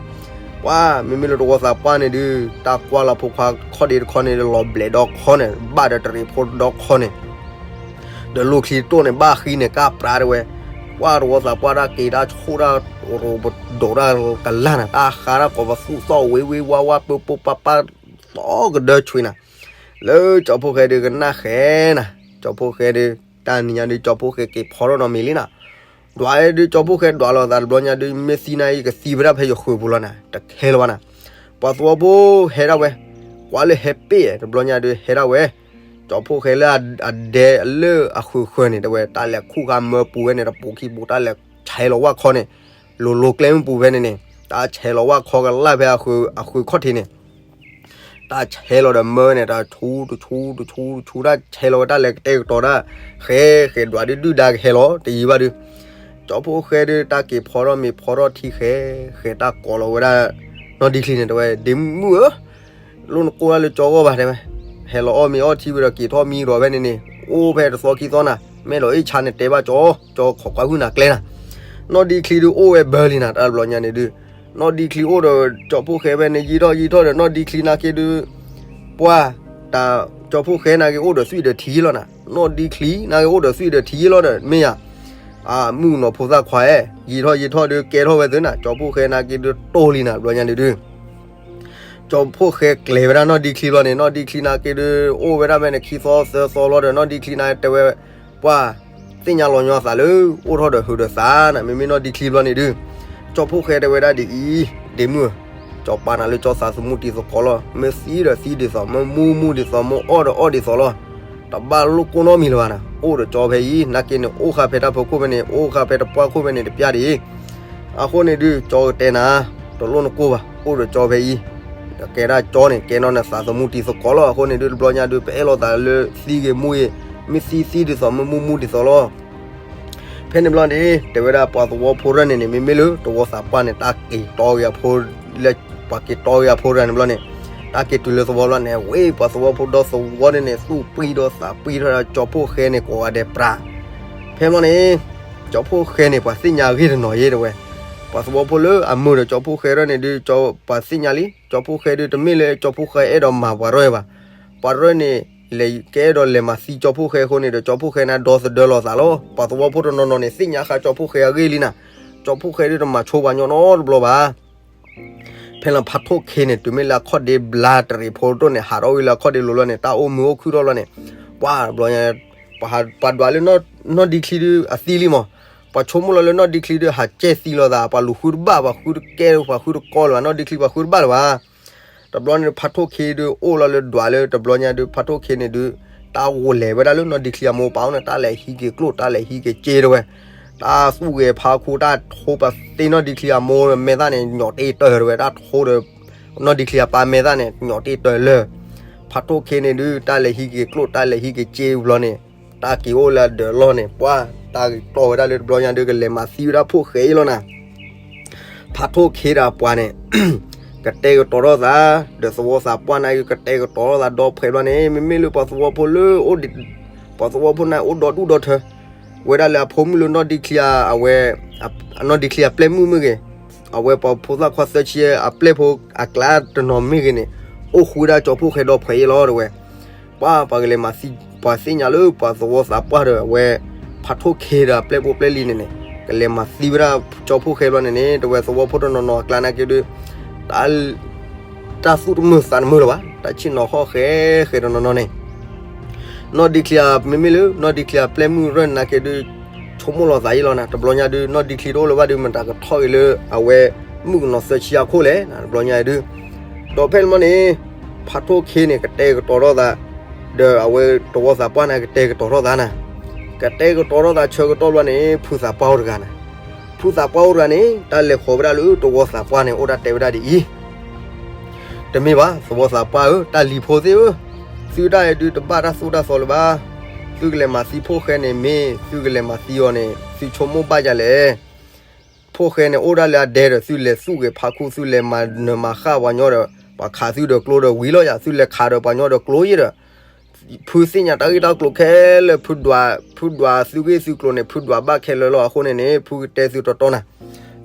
ပှၤမ့မ့ၢ်လၢသဝီသးပှၢ်န့ၣ်ဒုး တၢ်ကွၢ်လီၤဖိခွါခီၣ်ဒ့တခီန့ၣ် လီၤဘျဲးဒီခီန့ၣ် ဘၣ်ဒီးတရံးဖိဒီခီန့ၣ် ဒီးလိၣ်ချံတိၢ်န့ၣ် ဘၣ်ဃံန့ၣ် ကၢ်ပြးတဝဲ, ပှၤသဝီသးပှၢ်တၢ်က့ၤတၢ်ဆိၣ်တၢ်ရိးပဒိးတၢ်ကလၢ်နၤ တၢ်ဃါတၢ်ကိးပသူၣ်သီၣ်ဝ့ၤဝ့ၤဝါဝါ ပၢပၢပၢ်ပၢ် သီကဒၢဆွံနၤ, လၢကၠီဖိၣ်ဃဲဒုးကနၣ်ဃဲနၤ, ကၠီဖိၣ်ဃဲဒုး တၢ်နံၤညါဒုး ကၠီဖိၣ်ဃဲက့ၤဖီထီၣ်နီတမံၤလံနၤ, ဒွးဒုးကၠီဖိၣ်ဃဲဒွးလီၤသးတဘျီညါဒုး မ့ၢ်သံနၤအံၤ ကသံဝဲဒၣ်ဖဲယဃုာ်ပူၤလီၤနၤ တခဲလၢာ်ဘၣ်နၤ, ပှၤသဝီဖိဟဲဒၣ်ဝဲ, ကွၢ်လၢဟဲပ့ၢ်တဘျီညါဒုးဟဲဒၣ်ဝဲ, ကၠီဖိၣ်ဃဲလၢအဒဲလၢအဃုာ်ဃၢၤန့ၣ် တဝဲ တၢ်လဲၤခူၣ်ဃာ်မၢပူၤဝဲန့ၣ် တပူၤခံပူၤ တၢ်လဲၤဆဲးလီၤဝၣ်ခီန့ၣ်, လိၤလိၤကျဲမုၢ်ပူၤဖဲန့ၣ်န့ၣ် တၢ်ဆဲးလီၤဝၣ်ခီကလၢ်ဖဲအဃုာ်ခီၣ်ထံးန့ၣ် တၢ်ဆဲးလီၤဒီးမၢန့ၣ် တၢ်ဆူတဆူတဆူတဆူ တၢ်ဆဲးလီၤဝဲတၢ်လဲၤကတဲာ်ကတီၤတၢ်, ဃဲဃဲဒွးဒုးဒုၣ်ဒါကဟဲလီၤ တယံၤဘၣ်ဒုး, ကၠီဖိၣ်ဃဲဒုး တၢ်က့ၤဖီထီၣ်မ့ၤဖီထီၣ်ထံဃဲ, ဃဲတၢ်ကိးလီၤဝဲဒၣ်, နီၢ်ဒံချံန့ၣ် တဝဲ ဒ့မုၣ်ဧၢ, လိၣ်နကိၢ်တၢ်လၢကၠီဂီၢ်ဘၣ်တဲဝဲ, ဟဲလီၤအီၣ်မ့ၤအီထံဝံၤဒီးက့ၤထီၣ်မံဒီးဖဲန့ၣ်န့ၣ် အိၣ်ဖဲတသီခံသီနၤ, မ့ၢ်လီၤအ့ၣ်ဆါန့ၣ်တဲဘၣ်ကၠီ, ကၠီခိးကွၢ်ဟုၣ်နၤကျဲနၤ. နီၢ်ဒံချံဒုးအိၣ်ဝဲဘၢလံနၤ တၢ်တဘျီညါန့ၣ်ဒုး, နီၢ်ဒံချံအိၣ်ဒီးကၠီဖိၣ်ဃဲဖဲန့ၣ် ယံာ်ထီၣ်ယံာ်ထီၣ်ဒီး နီၢ်ဒံချံနာ်က့ဒုး ပှၢ်တၢ်ကၠီဖိၣ်ဃဲနာ်က့အိၣ်ဒီးသွံၣ်ဒီးထံလီၤနၤ, နီၢ်ဒံချံနာ်က့အိၣ်ဒီးသွံၣ်ဒီးထံလီၤဒီး မ့ၢ်ယၤ အမုၣ်ကနီၤဖိသၣ်ခွါဧၢ, ယံာ်ထီၣ်ယံာ်ထီၣ်ဒုး ကဲထီၣ်ဝဲသ့နၤ, ကၠီဖိၣ်ဃဲနာ်က့ဒုး တိၢ်လံနၤ တဘျီညါန့ၣ်ဒုး ကၠီဖိၣ်ဃဲကျဲၤဝဲဒၣ်နီၢ်ဒံချံဘျီန့ၣ်, နီၢ်ဒံချံနာ်က့ဒုး အိၣ်ဝဲဒၣ်ဖဲန့ၣ် ခံသီသၢသီလီၤဒီး နီၢ်ဒံချံနာ်က့တဲဝဲ, ပှၢ် သ့ၣ်ညါလီၤညီအသးလၢ အိၣ်ထီၣ်ဒီးဟုးဒီးသးနၤ, မ့မ့ၢ်နီၢ်ဒံချံဘျီန့ၣ်ဒုး, ကၠီဖိၣ်ဃဲတဲဝဲဒၣ်ဒ်အံၤ, ဒ့မုၣ်ဧၢ, ကၠီပာ်နၤလၢကၠီသးသမူတံၤသကိးလီၤ, မ့ၢ်သံဒီးသံဒ်သိး, မ့ၢ်မူမူဒ်သိး, မ့ၢ်အီၣ်ဒီးအီၣ်ဒ်သိးလီၤ. တဘၣ်လိၣ်ကိၢ်နီတမံၤလၢၤဘၣ်နၤ, အိၣ်ဒီးကၠီဖဲအံၤ, နာ်က့န့ၣ် အိၣ်ဃာ်ဖဲတၢ်ဖီခိၣ်ဖဲန့ၣ်, အိၣ်ဃာ်ဖဲတပှၢ်ခိၣ်ဖဲန့ၣ် တပျၢ်ဒံး အဃိန့ၣ်ဒုး ကၠီကတဲနၤ, တလိၣ်နကိၢ်ဘၣ်, အိၣ်ဒီးကၠီဖဲအံၤ, ဒီးကဲဒၣ်ကၠီန့ၣ် ကဲနီၢ်နသးသမူတံၤသကိးလီၤ. အဃိန့ၣ်ဒုး တဘျီညါဒုး ပအဲၣ်လိာ်သးလၢသံဂ့ၤမူဂ့ၤ, မ့ၢ်သံသံဒ်သိး မ့ၢ်မူမူဒ်သိးလီၤ. ဖဲန့ၣ်ဘျီန့ၣ် တဲဝဲဒၣ်ပှၤသဝီဖိတဂၤန့ၣ်န့ၣ် မ့မ့ၢ်လၢသဝီသးပှၢ်န့ၣ် တၢ်က့ၤတီဂ့ၤအဖိ, လၢပှၤက့ၤတီဂ့ၤအဖိတဂၤန့ၣ်ဘျီန့ၣ်, တၢ်က့ၤတုၤလၢသဝီဘျီန့ၣ် ဝ့ၢ်ပှၤသဝီဖိဒီသဝီန့ၣ်န့ၣ် သူၣ်ပှံၢ်ဒီးသးပှံၢ်ထီၣ်ဒၣ်ကၠီဖိၣ်ဃဲန့ၣ် ကိးဂၤဒဲးပြး ဖဲဘျီန့ၣ် ကၠီဖိၣ်ဃဲန့ၣ် ပှၤသ့ၣ်ညါအဂ့ၢ်တနီၤယဲတဲဝဲ, ပှၤသဝီဖိလၢအမုာ်ဒီးကၠီဖိၣ်ဃဲရၢၢ်န့ၣ်ဒုး ပှၤသ့ၣ်ညါလံ, ကၠီဖိၣ်ဃဲဒုး တမ့ၢ်လၢကၠီဖိၣ်ဃဲအဲၣ်ဒိးမၤပှၤရၢၢ်ဘၣ်. ပှၤရၢၢ်န့ၣ် လဲၤကအဲၣ်ဒိးလဲၤမၤသံကၠီဖိၣ်ဃဲအဃိန့ၣ်ဒီး ကၠီဖိၣ်ဃဲန့ၣ် ဒီသဒၢလီၤသးလီၤ. ပှၤသဝီဖိတနီၤနီၤန့ၣ် သ့ၣ်ညါဃာ်ကၠီဖိၣ်ဃဲအဂ့ၢ်လံနၤ, ကၠီဖိၣ်ဃဲဒုး တမၤဆိပှၤညီနီတဘျီဘၣ်. ဖဲလၢဖးထိၣ်ခ့န့ၣ် တုၤမ့ၢ်လၢအခီၣ်ဒ့ဘျါတရံးဖိဒိၣ်န့ၣ် ဟးထီၣ်ဝံၤလၢအခီၣ်ဒ့လိၤလီၤန့ၣ် တၢ်အိၣ်မုာ်အိၣ်ခုၣ်ထီၣ်လီၤန့ၣ်, ပှၤတဘျီညါ ပှၤဒွးလၢနီၢ်ဒံချံဒုးအသံလံမး, ပှၤဆိကမိၣ်လီၤလၢနီၢ်ဒံချံဒုး ဟးကဲသံလိာ်သး ပှၤလူၤဃုတဘၣ် ပှၤဃုတကဲ ပှၤဃုတကီလၢၤဘၣ်, နီၢ်ဒံချံပှၤဃုတဘၣ်လၢၤဘၣ်. တဘျီန့ၣ် ဖးထိၣ်ခ့ဒုး အိၣ်လီၤလၢဒွးလၢ တဘျီညါဒုး ဖးထိၣ်ခ့န့ၣ်ဒုး တၢ်ဂိၢ်လဲၤဝဲဒၣ်လၢနီၢ်ဒံချံအမိၢ်ပၢ်အိၣ်န့ၣ် တၢ်လဲၤဟံးက့ၤကျိၣ် တၢ်လဲၤဟံးက့ၤစ့တဲဝဲ, တၢ်သူၣ်ဂဲၤဖးခိၣ် တၢ်ထိပသ့နီၢ်ဒံချံအမိၢ်မဲာ်သၣ်န့ၣ် ညီၣ်တ့ၢ်တၢၢ်တဲဝဲ, တၢ်ထိဒီး နီၢ်ဒံချံအပၢ်မဲာ်သၣ်န့ၣ် ညီၣ်တ့ၢ်တၢၢ်လၢ ဖးထိၣ်ခ့န့ၣ်ဒုး တၢ်လဲၤဟံးက့ၤကျိၣ် တၢ်လဲၤဟံးက့ၤစ့ဘျီန့ၣ် တၢ်က့ၤအိၣ်လၢအဒၢးလီၢ်န့ၣ် ပှၤ တၢ်က့ၤတီဝဲဒၣ်လၢတဘျီညါဒုး ကလဲၤမၤသံဝဲဒၣ်ဖိၣ်ဃဲအံၤလီၤနၤ. ဖးထိၣ်ခ့ဒီးပှၤန့ၣ် ကတဲာ်ကတီၤထီၣ်သး ဒီးသဝီသးပှၢ်န့ၣ် ကတဲာ်ကတီၤထီၣ်သးဒီဖှဲးဘျီန့ၣ် မ့မ့ၢ်လၢပှၤသဝီဖိလၢအိၣ်ဒံး ပှၤသဝီဖိန့ၣ်အိၣ်ဒီဒူၣ်ဒီထၢ ဝဲဒၣ်လၢအဖိမုၣ်လၢနီၢ်ဒံချံအဝဲ နီၢ်ဒံချံအပျဲၢ်မုၣ်မ့ၢ်ဂ့ၤ, အဝဲပှၤဖိသၣ်ခွါသၢဆံအပျဲၢ်ဖိအကျါတနီၤမ့ၢ်ဂ့ၤန့ၣ် အိၣ်ဃုဝဲဒၣ်ကၠီဖိၣ်ဃဲဒီဖှဲးအံၤလီၤတဲဝဲ. ပှၤ ပှၤကလဲၤမၤသံ ပှၤသ့ၣ်ညါလၢပှၤသဝီသးပှၢ်ဒီးအဝဲ ဖးထိၣ်ခ့ဒီးအပျဲၢ်ဖိပျဲၢ်လံၤန့ၣ်န့ၣ် ကလဲၤမၤသံဝဲဒၣ်ကၠီဖိၣ်ဃဲဘျီန့ၣ်န့ၣ် တဲဝဲသဝီဖိတနီၤနီၤအကျါန့ၣ်က့ဒုး တၢ် တၢ်သူၣ်တမုာ်သးတမုာ်လၢၤဘၣ် တၢ်ဆ့ၣ်နီၤဟီၣ်ဃဲဃဲတနီၤနီၤန့ၣ် နီၢ်ဒံချံအ မ့မ့ၢ်လၢ နီၢ်ဒံချံအပျဲၢ်မုၣ်ရၢၢ်န့ၣ်က့ဒုး ဆိကမိၣ်လီၤသးအံၤလီၤနၤ တဘျီညါဒုး နီၢ်ဒံချံတအိၣ်လၢၤဘၣ်ဒုး မတၤကထီၣ်က့ၤလၢအဝဲ မုၣ်ကနီၤသၢဆံအခိၣ်လဲၣ် တဘျီညါဒုး ဒီးဖဲန့ၣ်မ့ၢ်န့ၣ် ဖးထိၣ်ခ့န့ၣ် ကတဲာ်ကတီၤထီၣ်သး ဒီးအဝဲတဝီသးပှၢ်န့ၣ် ကတဲာ်ကတီၤထီၣ်သးနၤ ကတဲာ်ကတီၤထီၣ်သးဆၢကတီၢ်ဘျီန့ၣ် ဖုသးပှၢ်အိၣ်တဂၤနၤ ဖုသးပှၢ်အိၣ်တဂၤန့ၣ် တၢ်လဲၤဃီၤဝဲဒၣ်လၢတဝီသးပှၢ်န့ၣ် အိၣ်ဒၣ်တဲဝဲဒၣ်ဒ်အံၤ တမ့ၢ်ဘၣ် သဝီသးပှၢ်ဧၢ တၢ်လံၤဖိသ့ၣ်ဧၢ, သုတၢ်အံၤဒုးတဘၣ်တၢ်သိၣ်တၢ်သီလၢၤဘၣ်. သုကလဲၤမၤသံဖိၣ်ဃဲန့ၣ်မ့ၢ် သုကလဲၤမၤသံအီၤန့ၣ် သုဆိကမိၣ်ဘၣ်ယၤလဲၣ်. ဖိၣ်ဃဲန့ၣ်အိၣ်ဒၣ်လၢအဒဲဒီး သုလဲၤသူၣ်ဂဲၤဖးခိၣ် သုလဲၤမၤနၢၤမၤဃၣ်ပှၤညီဒီး ပှၤခးသုဒီးကျိဒီးဝံၤလီၤယၤ သုလဲၤခးဒီးပှၤညီဒီးကျိယဲဒီး ဖုသ့ၣ်ညါတၢ်ဂ့ၢ်တၢ်ကျိၤခဲလၢာ် ဖုဒွး ဖုဒွးသုဂ့ၢ်သုကျိၤန့ၣ် ဖုဒွးဘၣ်ခဲလၢာ်လီၤ. အဃိန့ၣ်န့ၣ် ဖုကတဲသုတီတီနၤ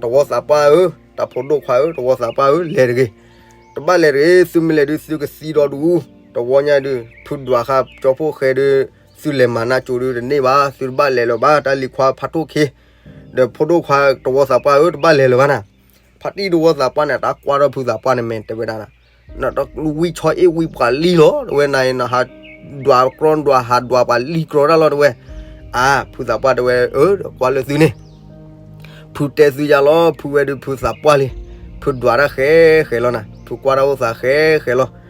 တဝီသးပှၢ်ဧၢ တၢ်ဖိဒိၣ်ခွါဧၢ တဝီသးပှၢ်ဧၢ လဲၤတဂ့ၤ. တဘၣ်လဲၤတဂ့ၤ သုမ့ၢ်လဲၤဒုး သုကသံဒီဒူၣ် တဝီညါဒုး ဖုဒွးဃာ်ကၠီဖိၣ်ဃဲဒုး သုလဲၤမၤနၢ်ကၠိဒုးတန့ၢ်ဘၣ် သုတဘၣ်လဲၤလၢၤဘၣ် တၢ်လံၤခွါဖးထိၣ်ခ့ ဒီးဖိဒိၣ်ခွါတဝီသးပှၢ်ဧၢ တဘၣ်လဲၤလၢၤဘၣ်နၤ. ဖါတံၢ်တဝီသးပှၢ်န့ၣ် တၢ်ကွၢ်ထီၣ်ဖုသးပှၢ်န့ၣ် မ့ၢ်တဲဝဲဒၣ်နၤ နတဝံၣ်ဆီအ့ၣ်ဝံၣ်ပှၤလံလီၤ တဝဲနၤအံၤ နဟးဒွးကြီဒွးဟးဒွးပှၤလံကြီတၢ်လီၤ တဝဲ အါ ဖုသးပှၢ်တဝဲ အၢ ကွၢ်လၢသုန့ၣ် ဖုတဲသုယၤလီၤ ဖုဝဲဒုးဖုသးပှၢ်လံ ဖုဒွးတၢ်ဃဲဃဲလီၤနၤ ဖုကွၢ်တၢ်အိၣ်သးဃဲဃဲလီၤ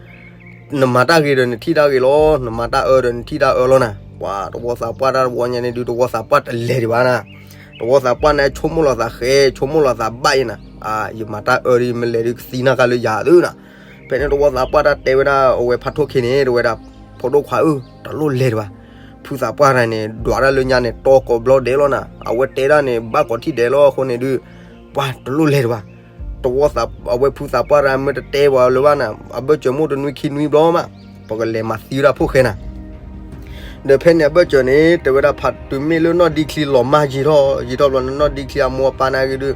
နမၤတၢ်ဂ့ၤဒီးနထံၣ်တၢ်ဂ့ၤလီၤ နမၤတၢ်အၢဒီးနထံၣ်တၢ်အၢလီၤနၤ ပှၤတဝီသးပှၢ်တၢ်တဝီညါန့ၣ်ဒုး တဝီသးပှၢ်တလဲၤဒံးဘၣ်နၤ တဝီသးပှၢ်န့ၣ် ဆိကမိၣ်လီၤသးဃဲ ဆိကမိၣ်လီၤသးဘၣ်အံၤနၤ အါ ယမၤတၢ်အၢဒုး ယမ့ၢ်လဲၤဒုးကသံနၢ်ဃာ်လၢယၤသုနၤ ဖဲန့ၣ်တဝီသးပှၢ်တၢ်တဲဝဲဒၣ်အဝဲဖးထိၣ်ခ့န့ၣ် တဝဲဒၣ် ဖိဒိၣ်ခွါဧၢ တလိၣ်လဲၤဒံးဘၣ် ဖုသးပှၢ်တဂၤန့ၣ် ဒွးတၢ်လၢညါန့ၣ် တီကိးဘျီဒဲးလီၤနၤ အဝဲတဲဒၣ်န့ၣ် ဘၣ်ကိးထံၣ်ဒဲးလီၤ အဃိန့ၣ်ဒုး ပှၤတလိၣ်လဲၤဒံးဘၣ် တဝီသး အဝဲဖုသးပှၢ်တဂၤမ့ၢ်တတဲပှၤလၢၤဘၣ်နၤ အဘၢၣ်စၢၤမိၣ်တနွံခံနွံဘျီမး ပကလဲၤမၤသံဝဲဒၣ်ဖိၣ်ဃဲနၤ ဒီးဖဲန့ၣ်အဘၢၣ်စၢၤန့ၣ် တဲဝဲဒၣ်ဖးတုၤမ့ၢ်လၢနီၢ်ဒံချံလီၤမၢ်ယံာ်ထီၣ်ယံာ်ထီၣ်ဘျီန့ၣ် နီၢ်ဒံချံအမိၢ်အပၢ်နာ်က့ဒုး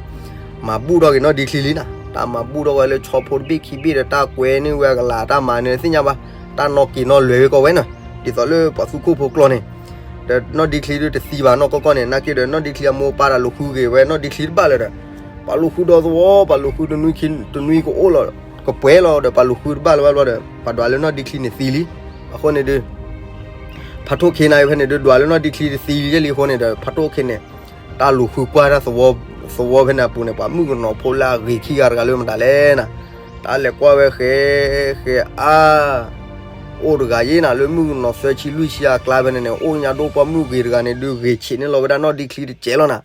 မၤဘူၣ်ထီၣ်က့ၤနီၢ်ဒံချံလံနၤ. တၢ်မၤဘူၣ်ထီၣ်ဝဲလၢဆီဖိတဘ့ၣ်ခံဘ့ၣ်ဒီး တၢ်ကွဲန့ၢ်ဝဲအကလၤ တၢ်မၤန့ၣ်သ့ၣ်ညါဘၣ်, တၢ်နီၢ်က့ၤနီၢ်လွဲၤဝဲကီးဝဲန့ၣ် ဒ်သိးလၢပှၤသူခိၣ်ဖိကျိာ်န့ၣ် ဒီးနီၢ်ဒံချံဒုးတသံဘၣ်နီၢ်ကီၢ်ကီၢ်န့ၣ် နာ်က့ဒီး နီၢ်ဒံချံအမိၢ်အပၢ်တၢ်လူၤဃုက့ၤဝဲနီၢ်ဒံချံတဘၣ်လၢၤဒီး ပှၤလူၤဃုဒီသဝီ ပှၤလူၤဃုတနွံခံ တနွံကအိၣ်လီၤ ကပှဲၤလီၤဒီး ပှၤလူၤဃုတဘၣ်လၢၤဘၣ်ဘျီဒီး ပှၤဒွးလၢနီၢ်ဒံချံန့ၣ်သံလံ. အဃိန့ၣ်ဒုး ဖးထိၣ်ခ့နာ်က့ဖဲန့ၣ်ဒုး ဒွးလၢနီၢ်ဒံချံတသံလံယဲၢ်လံအဃိန့ၣ်ဒီး ဖးထိၣ်ခ့န့ၣ် တၢ်လူၤဃုကွၢ်တၢ်သဝီ သဝီဖဲန့ၣ်အပူၤန့ၣ် ပှၤမုၣ်ကနီၤဖိလၢအဂ့ၤခံဂၤတဂၤလၢမတၤလဲၣ်နၤ, တၢ်လဲၤကွၢ်ဝဲဃဲ ဃဲအါ အိၣ်တဂၤယဲၢ်နၤ လၢမုၣ်ကနီၤသၢဆံလွံၢ်ဆံအကျါဖဲန့ၣ်န့ၣ် အိၣ်ညါဒိၣ်ပှၢ်မုၣ်ဂ့ၤတဂၤန့ၣ်ဒုး ဂ့ၤဆံးန့ၢ်လီၤဝဲဒၣ်နီၢ်ဒံချံတစဲးလီၤနၤ.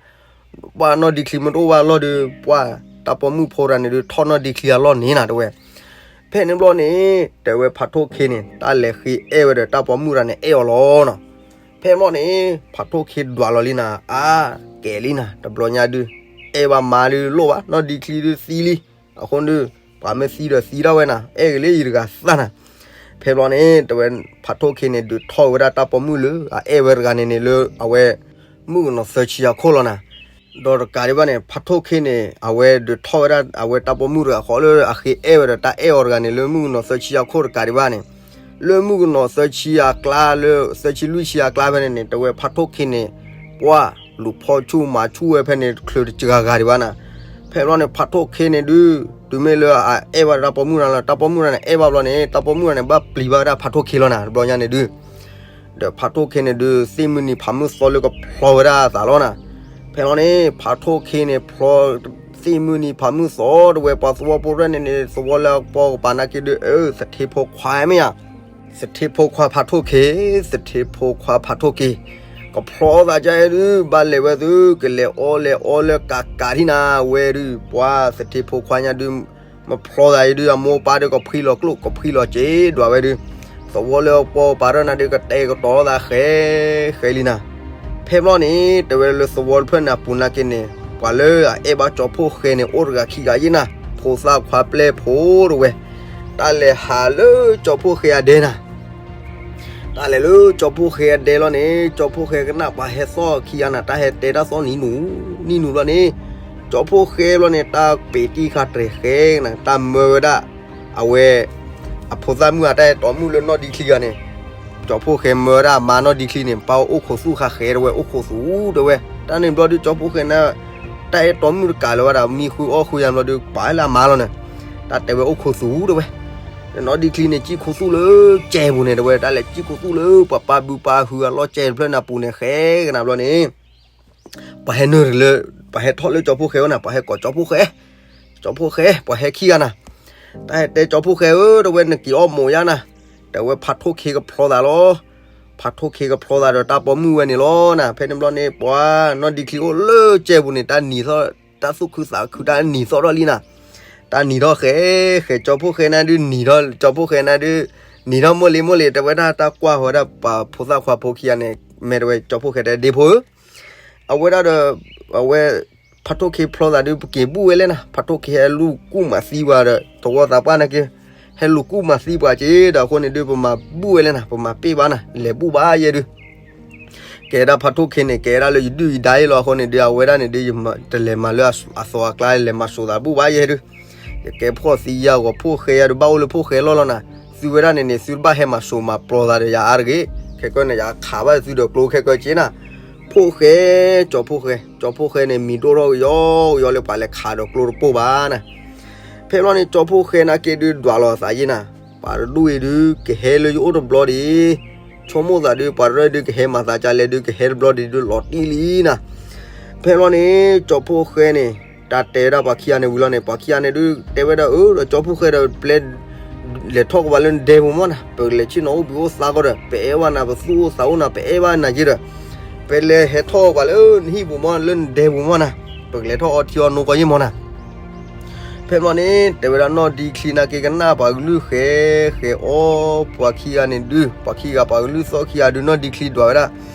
ပှၢ်နီၢ်ဒံချံမ့ၢ်တအိၣ်ဘၣ်အလီၢ်ဒီး ပှၢ်တၢ်ပိာ်မုၣ်ဖိတဂၤန့ၣ်ဒုး ထီၣ်နီၢ်ဒံချံအလီၢ်န့ၣ်နၤ တဲဝဲ. ဖဲန့ၣ်ဘျီန့ၣ် တဲဝဲဖးထိၣ်ခ့န့ၣ် တၢ်လဲၤဃ့အဲၣ်ဝဲဒီး တၢ်ပိာ်မုၣ်တဂၤန့ၣ်အဲၣ်အီၤလီၤနၤ. ဖဲန့ၣ်ဘျီန့ၣ် ဖးထိၣ်ခ့ဒွးလီၤလံနၤ အါ ကဲလံနၤ တဘျီညါဒုး အဲၣ်ဘၣ်မါဒုးလိၣ်ဘၣ် နီၢ်ဒံချံဒုးသံလံ. အဃိဒုး ပှၤမ့ၢ်သံဒီးသံဒၣ်ဝဲနၤ အဲၣ်က့ၤလၢယံၤတဂၤသၣ်နၤ. ဖဲဘျီန့ၣ် တဲဝဲ ဖးထိၣ်ခ့န့ၣ် ဒုးထီၣ်ဝဲဒၣ်တၢ်ပိာ်မုၣ်လၢအအဲၣ်ဝဲတဂၤန့ၣ်န့ၣ် လၢအဝဲ မုၣ်ကနီၤသၢဆံအခိၣ်လီၤနၤ. ဒီးတကးဒံးဘၣ်န့ၣ် ဖးထိၣ်ခ့န့ၣ် အဝဲဒုးထီၣ်ဝဲဒၣ်အဝဲတၢ်ပိာ်မုၣ်တဂၤဃီလၢအဃ့အဲၣ်ဝဲဒီးတၢ်အဲၣ်အီၤတဂၤန့ၣ် လၢမုၣ်ကနီၤသၢဆံအခိၣ်တကးဒံးဘၣ်န့ၣ် လၢမုၣ်ကနီၤသၢဆံအကျါလၢ သၢဆံလွံၢ်ဆံအကျါဖဲန့ၣ်န့ၣ် တဲဝဲဖးထိၣ်ခ့န့ၣ် ပှၢ်လူၤဖီၣ်ဆူၣ်မၤဆူၣ်ဝဲဖဲန့ၣ် ချုးတစှၤဂၤဒံးဘၣ်နၤ. ဖဲဘျီန့ၣ် ဖးထိၣ်ခ့န့ၣ်ဒုး တုၤမ့ၢ်လၢအအဲၣ်ဘၣ်တၢ်ပိာ်မုၣ်တဂၤလီၤ တၢ်ပိာ်မုၣ်တဂၤန့ၣ် အဲၣ်ဘၣ်ဘျီန့ၣ် တၢ်ပိာ်မုၣ်တဂၤန့ၣ် ဘၣ်ပျံၤဘၣ်ဝဲဒၣ်ဖးထိၣ်ခ့လီၤနၤ တဘျီညါန့ၣ်ဒုး ဒီးဖးထိၣ်ခ့န့ၣ်ဒုး သ့ၣ်မုၢ်နံၤဖးမုၢ်သီလၢကဖျီဝဲဒၣ်အသးလီၤနၤ. ဖဲလီၤန့ၣ် ဖးထိၣ်ခ့န့ၣ် ဖျီ သ့ၣ်မုၢ်နံၤဖးမုၢ်သီ တဲဝဲပှၤသဝီဖိရဲၣ်န့ၣ်န့ၣ် သဝီလၢအကပီၤကပၤနာ်က့ဒုး အၢ သထ့ဖိခွါမ့ၢ်ဧါ, သထ့ဖိခွါဖးထိၣ်ခ့, သထ့ဖိခွါဖးထိၣ်ခ့ ကဖျီသးကါအံၤဒုး ဘၣ်လဲၤဝဲသု ကလဲၤအီလဲၤအီလၢကးကးထံၣ်နၤဝဲဒုး ပှၤသထ့ဖိခွါညါဒုး မဖျီသးအံၤဒုး အမိၢ်အပၢ်ဒုး ကဖှံလီၤကျိၣ် ကဖှံလီၤစ့ဒွးဝဲဒုး သဝီလၢအကပီၤကပၤရဲၣ်နၤဒုး ကတဲာ်ကတီၤသးဃဲ ဃဲလံနၤ. ဖဲဘျီန့ၣ် တဲဝဲလၢသဝီတဖျၢၣ်န့ၣ်အပူၤနာ်က့န့ၣ် ပှၤလၢအအဲၣ်ဘၣ်ကၠီဖှိၣ်ဃဲန့ၣ် အိၣ်တဂၤခံဂၤယဲၢ်နၤ, ဖိသၣ်ခွါပျဲၢ်ဖိတဝဲ, တၢ်လဲၤဟးလၢကၠီဖှိၣ်ဃဲအဒဲနၤ တၢ်လဲၤလၢကၠီဖှိၣ်ဃဲအဒဲလီၤန့ၣ် ကၠီဖှိၣ်ဃဲကနၣ်ပှၤဟဲသီၣ်ခံဂၤနၤ တၢ်ဟဲတဲတၢ်သီၣ်နံၤနူၤ နံၤနူၤဘျီန့ၣ် ကၠီဖှိၣ်ဃဲဘျီန့ၣ် တၢ်ပ့ၤတံၢ်ခါတြဲၤဃဲနၤ တၢ်မၢဝဲဒၣ် အဝဲ အဖိသၣ်မုၣ်အတၢ်အဲၣ်တီမုၣ်လၢနီၢ်ဒံချံဂၤန့ၣ် ကၠီဖှိၣ်ဃဲမၢဝဲဒၣ်အမါနီၢ်ဒံချံန့ၣ် ပၢ်အိၣ်ခိးသူၣ်ခါဃဲတဝဲ အိၣ်ခိးသူၣ်တဝဲ, တၢ်န့ၣ်ဘျီဒုးကၠီဖှိၣ်ဃဲန့ၣ် တၢ်အဲၣ်တီမုၣ်တကးလၢၤဝဲဒၣ် မံဃုအီၣ်ဃုယၤဘျီဒုး ပာ်လၢအမါလီၤန့ၣ်, တၢ်တဲဝဲအိၣ်ခိးသူၣ်တဝဲ နီၢ်ဒံချံန့ၣ် စံၣ်ခိၣ်သူၣ်လၢကဲပူၤန့ၣ်တဝဲ တၢ်လဲၤစံၣ်ခိၣ်သူၣ်လၢပှၤပၢ်ဘုပၢ်ဟုအလီၢ်ကဲတဖျၢၣ်န့ၣ်အပူၤန့ၣ် ဃဲကနၤဘျီန့ၣ် ပှၤဟဲနုာ်လၢ ပှၤဟဲထီၣ်လၢကၠီဖှိၣ်ဃဲအိၣ်နၤ ပှၤဟဲကိးကၠီဖှိၣ်ဃဲ, ကၠီဖှိၣ်ဃဲ ပှၤဟဲခံဂၤနၤ, တၢ်ဟဲတဲကၠီဖှိၣ်ဃဲဧၢ တဝဲနက့ၤအီၣ်မိာ်ယါနၤ, တဝဲဖးထိၣ်ခ့ကဖျီသးလီၤ, ဖးထိၣ်ခ့ကဖျီသးဒီးတၢ်ပိာ်မုၣ်ဝဲန့ၣ်လီၤနၤ, ဖဲန့ၣ်ဘျီန့ၣ် ပှၤနီၢ်ဒံချံအိၣ်လၢကဲပူၤန့ၣ် တၢ်နံၤထီၣ် တၢ်သူၣ်ခုသးခုတၢ်နံၤထီၣ်ထီၣ်လံနၤ, တၢ်နံၤထီၣ်ဃဲ ဃဲကၠီဖှိၣ်ဃဲနၤဒုး နံၤထီၣ်ကၠီဖှိၣ်ဃဲနၤဒုး နံၤထီၣ်မိၢ်လံၤမိၢ်လံၤ တဝဲဒၣ်တၢ်ကွၢ်ဃီၤဝဲဒၣ်ပှၤဖိသၣ်ခွါဖိခံဂၤန့ၣ် မ့ၢ်တဝဲကၠီဖှိၣ်ဃဲတဲဒ့ဖိဧၢ အဝဲဒၣ်ဒီး အဝဲ ဖးထိၣ်ခ့ဖျီသးဒုး ပက့ၤဘူၣ်ဝဲလဲၣ်နၤ, ဖးထိၣ်ခ့ဟဲလူၤကူၣ်မၤသံပှၤဒီး သဝီသးပှၢ်နာ်က့ ဟဲလူၤကူၣ်မၤသံပှၤက့ၤဒီး အဃိန့ၣ်ဒုး ပမၤဘူၣ်ဝဲလဲၣ်နၤ, ပမၤပ့ၢ်ဘၣ်နၤ, လဲၤဘူၣ်ဘၣ်ယဲဒုး ကဲဒၣ်ဖးထိၣ်ခ့န့ၣ် ကဲဒၣ်လၢယဒုၣ်ယဒါအံၤလီၤ, အဃိန့ၣ်ဒုး အဝဲဒၣ်န့ၣ်ဒုး ယတလဲၤမၤလၢအသီအကျါ လဲၤမၤစိာ်သးဘူၣ်ဘၣ်ယဲဒုး ယကဲဖှီၣ်သံယၤဂီၤဖှိၣ်ဃဲယၤဒုး ဘၣ်အိၣ်လၢဖှိၣ်ဃဲလီၢ်လီၤနၤ, သုဝဲဒၣ်န့ၣ်န့ၣ် သုတဘၣ်ဟဲမၤစိာ်မၤပျီသးဒီးယၤအါတဂ့ၤ, ခဲကၢန့ၣ် ယခးဘၣ်သုဒီးကျိခဲကၢက့နၤ, ဖှိၣ်ဃဲ ကၠီဖှိၣ်ဃဲ, ကၠီဖှိၣ်ဃဲန့ၣ် မံၤဒိၣ်ထီၣ်ကယီကယီလၢပှၤလဲၤခးဒီးကျိတပိၢ်ဘၣ်နၤ ဖဲဘျီန့ၣ် ကၠီဖှိၣ်ဃဲနာ်က့ဒုးဒွးလီၤသးယဲနၤ, ပှၤတဒူၣ်အံၤဒုး ကဟဲလၢယအိၣ်တဘျီဒံး, ဆိကမိၣ်သးဒုး ပှၤတရၢၣ်ဒုးကဟဲမၤသးကလဲၣ်ဒုး ကဟဲတဘျီဒံးဒုးလီၤတံၢ်လံနၤ, ဖဲဘျီန့ၣ် ကၠီဖှိၣ်ဃဲန့ၣ် တၢ်တဲဝဲဒၣ်ပှၤခံဂၤန့ၣ်ဝံၤလီၤန့ၣ် ပှၤခံဂၤန့ၣ်ဒုး တဲဝဲဒၣ်အၢ ဒီးကၠီဖှိၣ်ဃဲဒီး ပျဲ လဲၤထီၣ်ကဘၣ်လၢနဒဲပူၤမီၢ်နၤ, ပကလဲၤဆ့ၣ်နီၤအိၣ်ဘှံးအိၣ်သါကီးဒီး ပအဲၣ်ဘၣ်နၤ ပသူၣ်အိၣ်သးအိၣ်နၤ ပအဲၣ်ဘၣ်နၤက့ဒီး ပလဲၤဟဲထီၣ်ကဘၣ်လၢနဟံၣ်ပူၤမီၢ် လၢနဒဲပူၤမီၢ်နၤ, ပကလဲၤထီၣ်အီထံအီနိကီးယ့ၢ်မီၢ်နၤ ဖဲဘျီန့ၣ် တဲဝဲဒၣ်နီၢ်ဒံချံနာ်က့ကနၣ်ပှၤကလုၢ်ဃဲ ဃဲအီ ပှၤခံဂၤန့ၣ်ဒုး ပှၤခံဂၤပှၤကလုၢ်သီၣ်ခံဂၤဒုး နီၢ်ဒံချံဒွးဝဲဒၣ်,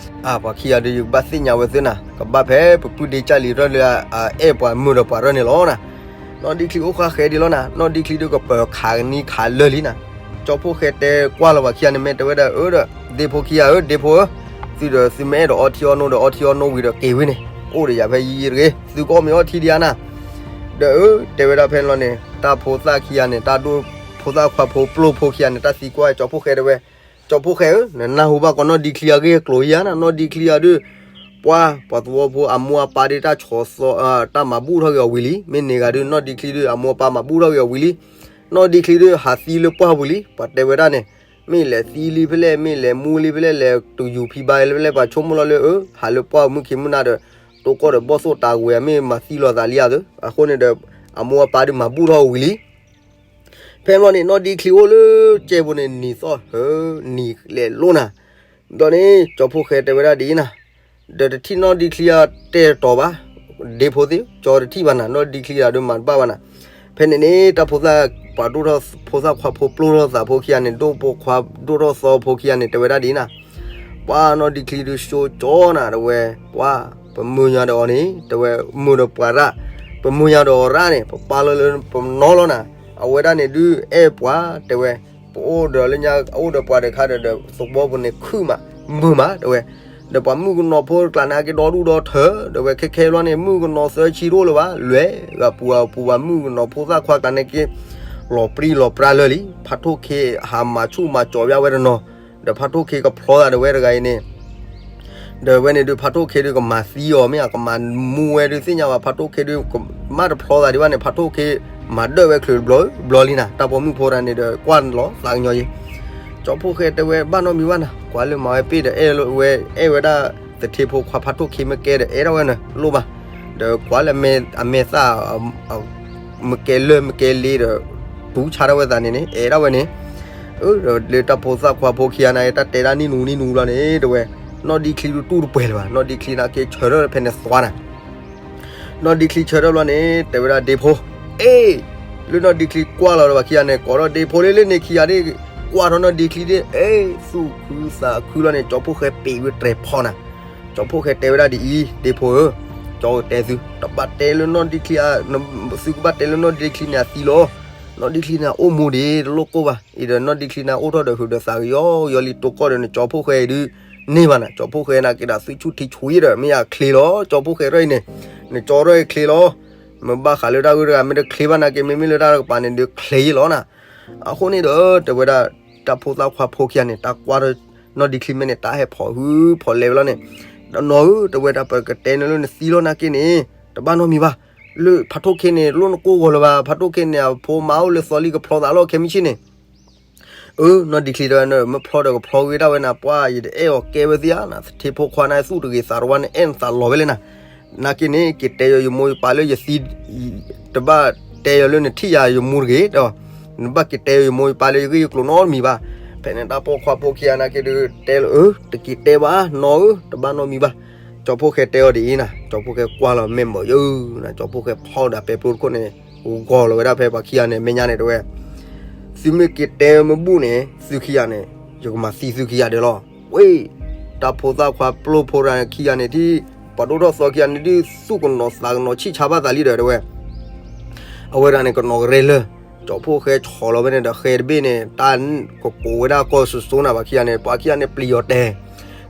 အါ ပှၤခံဂၤဒုး ယကဘၣ်သ့ၣ်ညါဝဲသုနၤ, ကဘၣ်ဖဲပပုၢ်ဒ့ကၢ်လံၤထီၣ်လၢ အအဲၣ်ပှၤမုာ်ဒီးပှၤရၢၢ်န့ၣ်လီၤနၤ, နီၢ်ဒံချံအိၣ်ဃာ်ဃဲဒံးလီၤနၤ, နီၢ်ဒံချံဒုးကပၢၤခးကနံၤခးလၢာ်လံနၤ, ကၠီဖှိၣ်ဃဲတဲကွၢ်လီၤပှၤခံဂၤန့ၣ် မ့ၢ်တဲဝဲဒၣ်အၢဒီး ဒ့ဖိခံဂၤဧၢ ဒ့ဖိဧၢ သုဒီးသုမ့ၢ်အဲၣ်ဒိးအီထံအီနိဒီး အီထံအီနိဝံၤဒီးက့ၤဝဲန့ၣ်, အိၣ်ဒီးယၤဖဲယံာ်တဂ့ၤ, သုကအီၣ်မ့ၤအီထံဒံးဧါနၤ. ဒီးအၢ တဲဝဲဒၣ်ဖဲန့ၣ်လီၤန့ၣ် တၢ်ဖိသၣ်ခံဂၤန့ၣ် တၢ်ဒိၣ်ဖိသၣ်ခွါဖိပျိၢ်ဖိခံဂၤန့ၣ် တၢ်သံကွၢ် ကၠီဖှိၣ်ဃဲတဲဝဲ, ကၠီဖှိၣ်ဃဲဧၢ, နနၢ်ဟူဘၣ်ကီးနီၢ်ဒံချံအဂ့ၢ်အကျိၤဧါနၤ, နီၢ်ဒံချံအဒုး ပှၤ ပှၤသဝီဖိအမိၢ်အပၢ်ဒုးတၢ်ဆီၣ်သီ တၢ်မၤဘူၣ်ထီၣ်က့ၤအီၤဝံၤလံ, မ့ၢ်န့ၢ်ဂၤဒုး နီၢ်ဒံချံဒုး အမိၢ်အပၢ်မၤဘူၣ်ထီၣ်က့ၤအီၤဝံၤလံ, နီၢ်ဒံချံဒုး ဟးသံလၢပှၢ်ပူၤလံ, ပှၤတဲဝဲဒၣ်န့ၣ်, မ့ၢ်လဲၤသံလံဖဲလဲၣ်, မ့ၢ်လဲၤမူလံဖဲလဲၣ်, လဲၤတယူၤဖံဘါလၢဖဲလဲၣ်, ပှၤဆိကမိၣ်လီၤလၢအၢ ဟးလၢပှၢ်မုၢ်ခံမုၢ်နၤဒီး တိကိၢ်ဒီးဘီၣ်သိၣ်တၢ်ဝဲ မ့ၢ်မၤသံလိာ်သးလံဧါသၢ, အဃိန့ၣ်ဒီး အမိၢ်အပၢ်ဒုးမၤဘူၣ်ထီၣ်ဝံၤလံ. ဖဲန့ၣ်လီၤန့ၣ် နီၢ်ဒံချံအိၣ်လၢကဲပူၤန့ၣ် နံၤသီၣ်ဟၢ နံၤလဲၤလိၣ်နၤ, ဒီးန့ၣ် ကၠီဖှိၣ်ဃဲတဲဝဲဒၣ်ဒ်အံၤနၤ, ဒီးတထံၣ်နီၢ်ဒံချံအတဲတီၤဘၣ်, ဒ့ဖိသ့ၣ် ကၠီတထံၣ်ဘၣ်နၤ, နီၢ်ဒံချံဒုးမၤတဘၣ်ဘၣ်နၤ. ဖဲန့ၣ်န့ၣ် တၢ်ဖိသၣ် ပှၤဒိၣ်ထီၣ်ဖိသၣ်ခွါဖိပျိၢ်ထီၣ်သးဖိခံဂၤန့ၣ် ဒိၣ်ဖိခွါဒိၣ်ထီၣ်သီဖိခံဂၤန့ၣ် တဲဝဲဒၣ်ဒ်အံၤနၤ, ပှၤနီၢ်ဒံချံဒုး ဆိကၠီနၤ တဲဝဲ, ပှၤ ပမုၢ်ညါဒီးအီၤန့ၣ် တဲဝဲ မုၢ်ဒီးပှၤရၣ်, ပမုၢ်ညါဒီးအီၤရၣ်န့ၣ် ပပာ်လီၤလၢပနီၤလီၤနၤ, အဝဲဒၣ်န့ၣ်ဒုး အဲၣ်ပှၤ တဲဝဲ, ပအိၣ်ဒီးလၢညါ အိၣ်ဒီးပှၤတခါဒီး ဒီးသဝီပူၤန့ၣ် ခုၣ်မး မုာ်မး တဲဝဲ, ဒီးပှၤမုၣ်ကနီၤဖိတကျါန့ၣ် က့ၤဒီဒူၣ်ဒီထၢ တဲဝဲ, ခဲခဲလီၤန့ၣ် မုၣ်ကနီၤသၢဆံတအိၣ်လၢၤဘၣ်, လွဲၢ်ဂၤပူၤ ပူၤပှၤမုၣ်ကနီၤဖိသၣ်ခွါကျါန့ၣ်က့ၤ လီၤပြံလီၤပြါလၢာ်လံ, ဖးထိၣ်ခ့ဟးမၤဆူၣ်မၤကၠီၤဝဲဒၣ်နီၤ, ဒီးဖးထိၣ်ခ့ကဖျီသးဒီးဝဲတဂၤအံၤန့ၣ် ဒီးဝဲန့ၣ်ဒုး ဖးထိၣ်ခ့ဒုးကမၤသံအီၤ မ့ၢ်အကမၤမူဝဲဒုးသ့ၣ်ညါဘၣ်, ဖးထိၣ်ခ့ဒုး မ့ၢ်တဖျီသးဒံးဘၣ်န့ၣ် ဖးထိၣ်ခ့မၤဒၢၣ်ဝဲချုးတဘျီဘျီလံနၤ, တၢ်ပိာ်မုၣ်ဖိတဂၤန့ၣ်ဒီး ကွၢ်လီၤသးကညီၤယံၤ, ကၠီဖှိၣ်ဃဲတဲဝဲ ဘၣ်နီတမံၤဘၣ်နၤ, ကွၢ်လၢမၤဝဲပ့ၢ်ဒီး အဲၣ်ဝဲ အဲၣ်ဝဲဒၣ်သထ့ဖိခွါဖးထိၣ်ခ့မ့ၢ်ကဲဒီး အဲၣ်ဒၣ်ဝဲနၤလိၣ်ဘၣ်, ဒီးကွၢ်လၢအမဲာ်သၣ် မ့ၢ်ကဲလၢမ့ၢ်ကဲလ့ဒီး တူၢ်ဆါထီၣ်ဝဲသးန့ၣ်န့ၣ် အဲၣ်ဒၣ်ဝဲန့ၣ်, အၢ ဒီးလၢတၢ်ဖိသၣ်ခွါဖိခံဂၤန့ၣ် တၢ်တဲဒၣ်နံၣ်နူနံၣ်နူလီၤန့ၣ် တဲဝဲ, နီၢ်ဒံချံဒုးတူၢ်တပှဲၤလၢၤဘၣ်, နီၢ်ဒံချံန့ၣ်က့ၤဆၢထၢၣ်ဖဲန့ၣ်သွါနၤ, နီၢ်ဒံချံဆၢထၢၣ်ဘျီန့ၣ် တဲဝဲဒၣ်ဒ့ဖိ, အ့ၣ်, လၢနီၢ်ဒံချံကွၢ်လီၤဒီးပှၤခံဂၤန့ၣ် ကိးထီၣ်ဒ့ဖိလၢလၢန့ၣ်ခံဂၤဒၣ် ကွၢ်ထီၣ်နီၢ်ဒံချံဒၣ် အ့ၣ် သူၣ်ခုသးခုလီၤန့ၣ် ကၠီဖှိၣ်ဃဲပ့ၤဝဲတြဲၤဖီနၤ, ကၠီဖှိၣ်ဃဲတဲဝဲဒၣ်ဒ်အံၤ ဒ့ဖိဧၢ, ကၠီတဲသု တဘၣ်တဲလၢနီၢ်ဒံချံ, သုကဘၣ်တဲလၢနီၢ်ဒံချံန့ၣ်အသံလီၤ, နီၢ်ဒံချံန့ၣ်အိၣ်မူဒံးတလိၣ်ကိၢ်ဘၣ်, အံၤဒီးနီၢ်ဒံချံန့ၣ်အိၣ်ထီၣ်ဒီးဟုးဒီးသးကယီယီလံ တိကိၢ်ဒီးနကၠီဖှိၣ်ဃဲအံၤဒုး န့ၢ်ဘၣ်နၤ, ကၠီဖှိၣ်ဃဲန့ၣ်က့ၤဒီးသုဆူၣ်ထံဆူၣ်ဒီး မ့ၢ်ယၤချ့လီၤ, ကၠီဖှိၣ်ဃဲရၢၢ်အံၤန့ၣ်, နကၠီရၢၢ်အံၤချ့လီၤ, မ့ၢ်ဘၣ်ဃးလၢတၢ်ဂုၤတဂၤ မ့ၢ်တချ့ဘၣ်နာ်က့ မ့မ့ၢ်လၢတၢ်တကပၤန့ၣ်ဒုးချ့လီၤနၤ, အဃိန့ၣ်ဒီး တဲဝဲဒၣ် တၢ်ဖိသၣ်ခွါဖိခံဂၤန့ၣ် တၢ်ကွၢ်ထီၣ်နီၢ်ဒံချံမဲာ်န့ၣ် တၢ်ဟဲဖီၣ်ဟုဖီၣ်လဲၤဝဲလီၤန့ၣ်, ဒီးနီၢ်ဧၢ တဲဝဲဒၣ် ပကတဲနၤလၢနသံလီၤနာ်က့န့ၣ် တဘၣ်နီတမံၤဘၣ်, လၢဖးထိၣ်ခ့န့ၣ် လိၣ်နကိၢ်ဂီၤလၢၤဘၣ်, ဖးထိၣ်ခ့န့ၣ် အဖိမါအိၣ်လၢသီလံကဖျီသးလီၤခဲမုၢ်ဆ့ၣ်န့ၣ် အၢ နီၢ်ဒံချံတဲဝဲ မ့ၢ်ဖျီဒီးကဖျီဂ့ၤဒၣ်ဝဲနၤ ပှၤ ယတအဲၣ်အီၤကဲဝဲသ့ဧါနၤ, သထ့ဖိခွါန့ၣ် သူၣ်တဂ့ၤသးတဝါန့ၣ် အဲၣ်နသးလီၤဝဲလဲၣ်နၤ, နာ်က့န့ၣ် က့ၤတဲယၤယမိၢ်ယပၢ်လၢယသံ, တဘၣ်တဲယၤလၢနထံၣ်ယၤယမိၢ်တဂ့ၤဒီး, နဘၣ်က့ၤတဲယၤယမိၢ်ယပၢ်လၢယဂ့ၢ်ယကျိၤနီတမံၤဘၣ်, ဖဲန့ၣ်တၢ်ပိာ်ခွါဖိခံဂၤနာ်က့ဒုးတဲလၢ အၢ တက့ၤတဲဘၣ်နီၢ်ဧၢ တဘၣ်နီတမံၤဘၣ်, ကၠီဖှိၣ်ဃဲတဲအီၤဒ်အံၤနၤ, ကၠီဖှိၣ်ဃဲကွၢ်လီၤမဲာ်မၢယၤနၤ, ကၠီဖှိၣ်ဃဲဖီၣ်ဒီးပဲပျိတခိၣ်န့ၣ် ဂီၤလီၤဝဲဒၣ်ဖဲပှၤခံဂၤန့ၣ် မဲာ်ညါန့ၣ်တဲဝဲ သုမ့ၢ်က့ၤတဲမ့ၢ်ဘူၣ်န့ၣ် သုခံဂၤန့ၣ် ယကမၤသံသုခံဂၤဒဲးလီၤ. ဝ့ၢ် တၢ်ဖိသၣ်ခွါပျိၢ်ဖိတဂၤခံဂၤန့ၣ် ထံၣ်ပှၤဒိၣ်ထီၣ်သီခံဂၤန့ၣ် ဒုးသူၣ်ကနီၤသးကနီၤဆံၣ်ဆါဘၣ်သးလံဒီးတဲဝဲ အဝဲဒၣ်န့ၣ် ကနီၤကရဲလၢ ကၠီဖှိၣ်ဃဲဆီၣ်လီၤဝဲန့ၣ်ဒီး ဃဲတဘ့ၣ်န့ၣ် တၢ်ကကိးဝဲဒၣ်ကီၢ်စိၤစိၤနၤ ပှၤခံဂၤန့ၣ် ပှၤခံဂၤန့ၣ် ပျံၤအီၤတဲ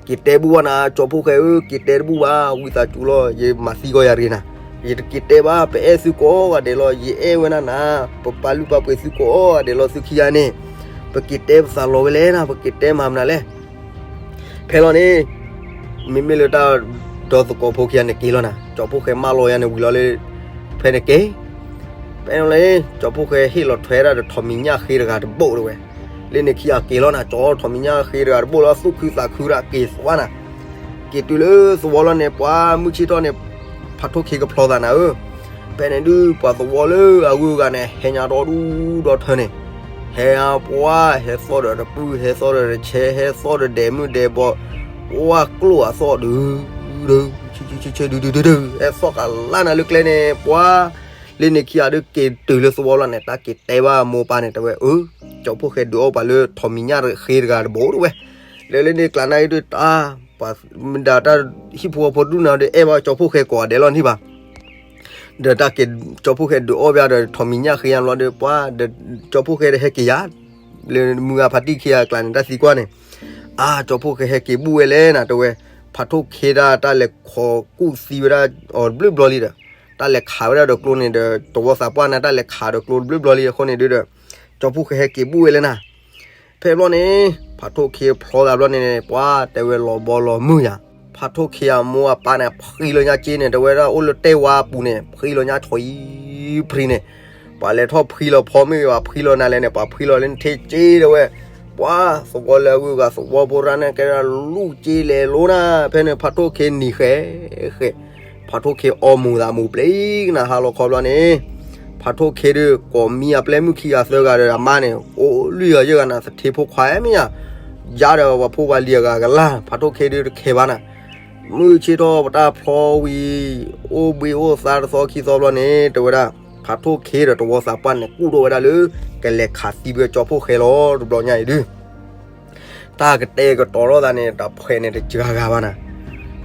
က့ၤတဲဘူၣ်ဘၣ်နၤ ကၠီဖှိၣ်ဃဲဧၢ က့ၤတဲတဘူၣ်ဘၣ် ဝံသးစူၤလီၤ ယမၤသံကီးယၤတဂ့ၤနၤ ယတက့ၤတဲဘၣ် ပအဲၣ်သုကိးဂၤဒဲးလီၤ ယအဲၣ်ဝဲဒၣ်နၤ ပပာ်လုၢ်ပာ်ပှ့ၤသုကိးဂၤဒဲးလီၤ သုခံဂၤန့ၣ် ပက့ၤတဲပသးလီၤဝဲလဲၣ်နၤ ပက့ၤတဲမၤမနုၤလဲၣ် ဖဲလီၤန့ၣ် မ့မ့ၢ်လၢတၢ်ဒီသကိးဖိခံဂၤန့ၣ်က့ၤလီၤနၤ ကၠီဖှိၣ်ဃဲမၢလီၤယၤန့ၣ်ဝံၤလီၤလၢ ဖဲန့ၣ်က့ၤ ဖဲန့ၣ်လီၤန့ၣ် ကၠီဖှိၣ်ဃဲဟ့ၣ်လီၤထွဲဒၣ်ဒီးထိးမံၤညၣ်ဃ့တဂၤတဘိၣ်တဲဝဲ လၢန့ၣ်ခံဂၤက့ၤလီၤနၤ ကၠီထိးမံၤညၣ်ဃ့တဂၤတဘိၣ်လီၤ သူၣ်ခုသးခုဒၣ်က့ၤသွါနၤ က့ၤတုၤလၢသဝီလီၤန့ၣ် ပှၤမုၢ်ဆ့ၣ်ထီၣ်န့ၣ် ဖးထိၣ်ခ့ကဖျီသးနၤဧၢ ဖဲန့ၣ်ဒုး ပှၤသဝီလၢအဂုၤအဂၤန့ၣ် ဟဲညါဒီဒူၣ်ဒီထၢန့ၣ် ဟဲအါပှၤ ဟဲသီၣ်ဒီးတပုၢ် ဟဲသီၣ်ဒီးတဆဲ ဟဲသီၣ်ဒီးဒဲးမုၢ်ဒဲးဘီ ပှၤကျိၣ်အသီၣ်ဒုး ဒုး ဆၢ ဆၢ ဆၢ ဒုး ဒုး ဒုး ဒုး ဟဲသီၣ်ကလါနၤလၢကျဲန့ၣ် ပှၤ လၢန့ၣ်ခံဂၤဒုးက့ၤတုၤလၢသဝီလီၤန့ၣ် တၢ်က့ၤတဲဘၣ်မိၢ်ပၢ်န့ၣ် တဲဝဲ အၢ ကၠီဖိၣ်ဃဲဒုးအီၣ်ပှၤလၢထိးမံၤညၣ်ဃ့တဂၤတဘိတဲဝဲ လၢလၢန့ၣ်ကျါန့ၣ်ဒုးတၢ် ပှၤမ့ၢ်ဒၣ်တၢ်ဟံၣ်ဖိဃီဖိဒူၣ်နၤဒီး အဲၣ်ဘၣ်ကၠီဖိၣ်ဃဲကိးဂၤဒဲးလီၤန့ၣ်ဘၣ် ဒီးတၢ်က့ၤကၠီဖိၣ်ဃဲဒုးအီၣ်ဘၣ်ဒီး ထိးမံၤညၣ်ဃ့ယါဘျီဒီး ပှၤဒီး ကၠီဖိၣ်ဃဲဒီးဟဲက့ၤယါ လၢမုၢ်ဂၤဖါတံၢ်ခံဂၤအကျါန့ၣ် တၢ်သံကွၢ်န့ၣ် အါ ကၠီဖှိၣ်ဃဲဟဲက့ၤဘူၣ်ဝဲလဲၣ်နၤ တဲဝဲ, ဖးထိၣ်ခ့ဒၣ်တၢ်လဲၤခိးကူၣ်သံဝဲဒၣ်အီၤတဘျုးဘျီလံဒီး, တၢ်လဲၤခးဝဲဒၣ်ဒီးကျိန့ၣ်ဒီး တဝီသးပှၢ်န့ၣ် တၢ်လဲၤခးဒီးကျိတဘျုးဘျီလံအဃိန့ၣ်ဒုဒီး, ကၠီဖှိၣ်ဃဲဟဲက့ၤဘူၣ်ဝဲလဲၣ်နၤ. ဖဲဘျီန့ၣ် ဖးထိၣ်ခ့ဖျီသးဘျီန့ၣ် ပှၤတဲဝဲလီၤဘီလီၤမုၢ်ယၤ, ဖးထိၣ်ခ့အမိၢ်အပၢ်န့ၣ် ဖှံလီၤညါက့န့ၣ် တဲဝဲဒၣ်အိၣ်လၢတဲဝါအပူၤန့ၣ် ဖှံလီၤညါဆီအံၤဖှံန့ၣ်, ပှၤလဲၤထီၣ်ဖှံလီၤဖီမ့ၢ်ဂ့ၤ ပှၤဖှံလီၤနၤလဲၣ်န့ၣ် ပှၤဖှံလီၤလၢနထ့က့တဲဝဲ, ပှၤသဝီလၢအဂုၤအဂၤသဝီဖိရၣ်န့ၣ်ကဲဒၣ်လူၢ်က့လဲၤလိနၤ, ဖဲန့ၣ်ဖးထိၣ်ခ့နံၤဃဲဃဲ ဖးထိၣ်ခ့အီမူၤသးမူၤပျံၤကနၣ်ဟါလီၤခီဘျီန့ၣ်, ဖးထိၣ်ခ့ဒုးကိးမံအပျဲၢ်မုၣ်ခံဂၤသၢဂၤဒီးအမါန့ၣ် အိၣ်လွံၢ်ဂၤယဲၢ်ဂၤနၤ သထ့ဖိခွါမ့ၢ်ယၤ, ယါဒီးပှၤဖိပှၤလံၤအဂၤကလၢ် ဖးထိၣ်ခ့ဒုးတခဲဘၣ်နၤ, မုၢ်ဆ့ၣ်ထီၣ်ပတၢ်ဖျီဝံၤ အိၣ်ဘှံးအိၣ်သါတသီခံသီဘျီန့ၣ် တဲဝဲဒၣ်, ဖးထိၣ်ခ့ဒီးတဝီသးပှၢ်န့ၣ် ကူၣ်ထီၣ်ဝဲဒၣ်လၢ ကလဲၤခးသံဝဲကၠီဖှိၣ်ဃဲလီၤ တဘျီညါအံၤဒုး တၢ်ကတဲာ်ကတီၤထီၣ်သးန့ၣ် တၢ်ဖှဲးန့ၣ်တစှၤဂၤဘၣ်နၤ,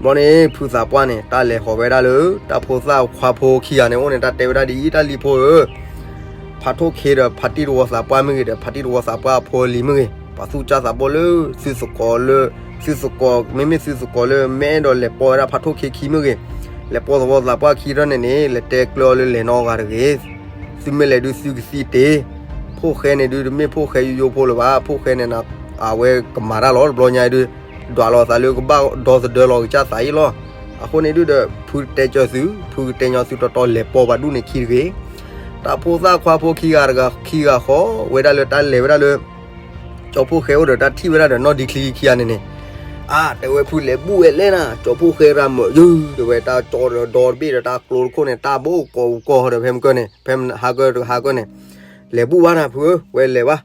ဘျီန့ၣ် ဖုသးပှၢ်န့ၣ် တၢ်လဲၤဟီၣ်ဝဲဒၣ်လၢ တၢ်ဖိသၣ်ခွါဖိခံဂၤန့ၣ်အိၣ်န့ၣ် တၢ်တဲဝဲဒၣ်ဒ်အံၤ တၢ်လံၤဖိဧၢ, ဖးထိၣ်ခ့ဒီးဖးတံၢ်တဝီသးပှၢ်မ့ၢ်ဂ့ၤဒီး ဖးတံၢ်တဝီသးပှၢ်အဖိအလံၤမ့ၢ်ဂ့ၤ ပှၤသူၣ်ကၢ်သးဘီလၢ သုသကိးလၢ သုသကိး မ့မ့ၢ်သုသကိးလၢ မ့ၢ်အဲၣ်ဒိးလဲၤပိာ်ဝဲဒၣ်ဖးထိၣ်ခ့ခံမ့ၢ်ဂ့ၤ, လဲၤပိာ်သဝီသးပှၢ်ခံထၢၣ်န့ၣ်န့ၣ် လဲၤတဲကျၢၤအီၤလၢလဲၤနီတဂၤတဂ့ၤ, သုမ့ၢ်လဲၤဒုးသုကသံတ့ၢ်, ဖှိၣ်ဃဲန့ၣ်ဒုး တမ့ၢ်ဖှိၣ်ဃဲယိယိဖိလၢၤဘၣ်, ဖှိၣ်ဃဲန့ၣ် အဝဲကမၤတၢ်လီၤ တဘျီညါအံၤဒုး ဒွးလီၤသးလၢကဘၣ်ဒီသဒၢလီၤကစၢ်သးအံၤလီၤ, အဃိန့ၣ်ဒုးဒီး ဖုတဲကၢၤသု ဖုကတဲညီသုတီတီလဲၤပိာ်ဘၣ်ဒူၣ်န့ၣ်ခံတဂ့ၤ, တၢ်ဖိသၣ်ခွါဖိခံဂၤတဂၤခံဂၤဃီ ဝဲဒၣ်လၢတၢ်လဲၤဝဲဒၣ်လၢ ကၠီဖှိၣ်ဃဲအိၣ်ဒီးတၢ်ထံၣ်ဝဲဒၣ်ဒီးနီၢ်ဒံချံခံဂၤန့ၣ်န့ၣ်, အါ တဲဝဲဖုလဲၤဘူၣ်ဝဲလဲၣ်နၤ ကၠီဖှိၣ်ဃဲရၤမၢၢ်ယုၢ် တဲဝဲတၢ်ကၠီဒီးဒီတဘ့ၣ်ဒီးတၢ်ကျိတခိၣ်န့ၣ် တၢ်ဘိၣ်ကီးကီးဒီးဖဲမုၢ်ကၢၢ်န့ၣ် ဖဲဟါကၢၢ်တဟါကၢၢ်န့ၣ်, လဲၤဘူၣ်ဘၣ်နၤဖုဧၢ ဝဲလဲၤဘၣ်,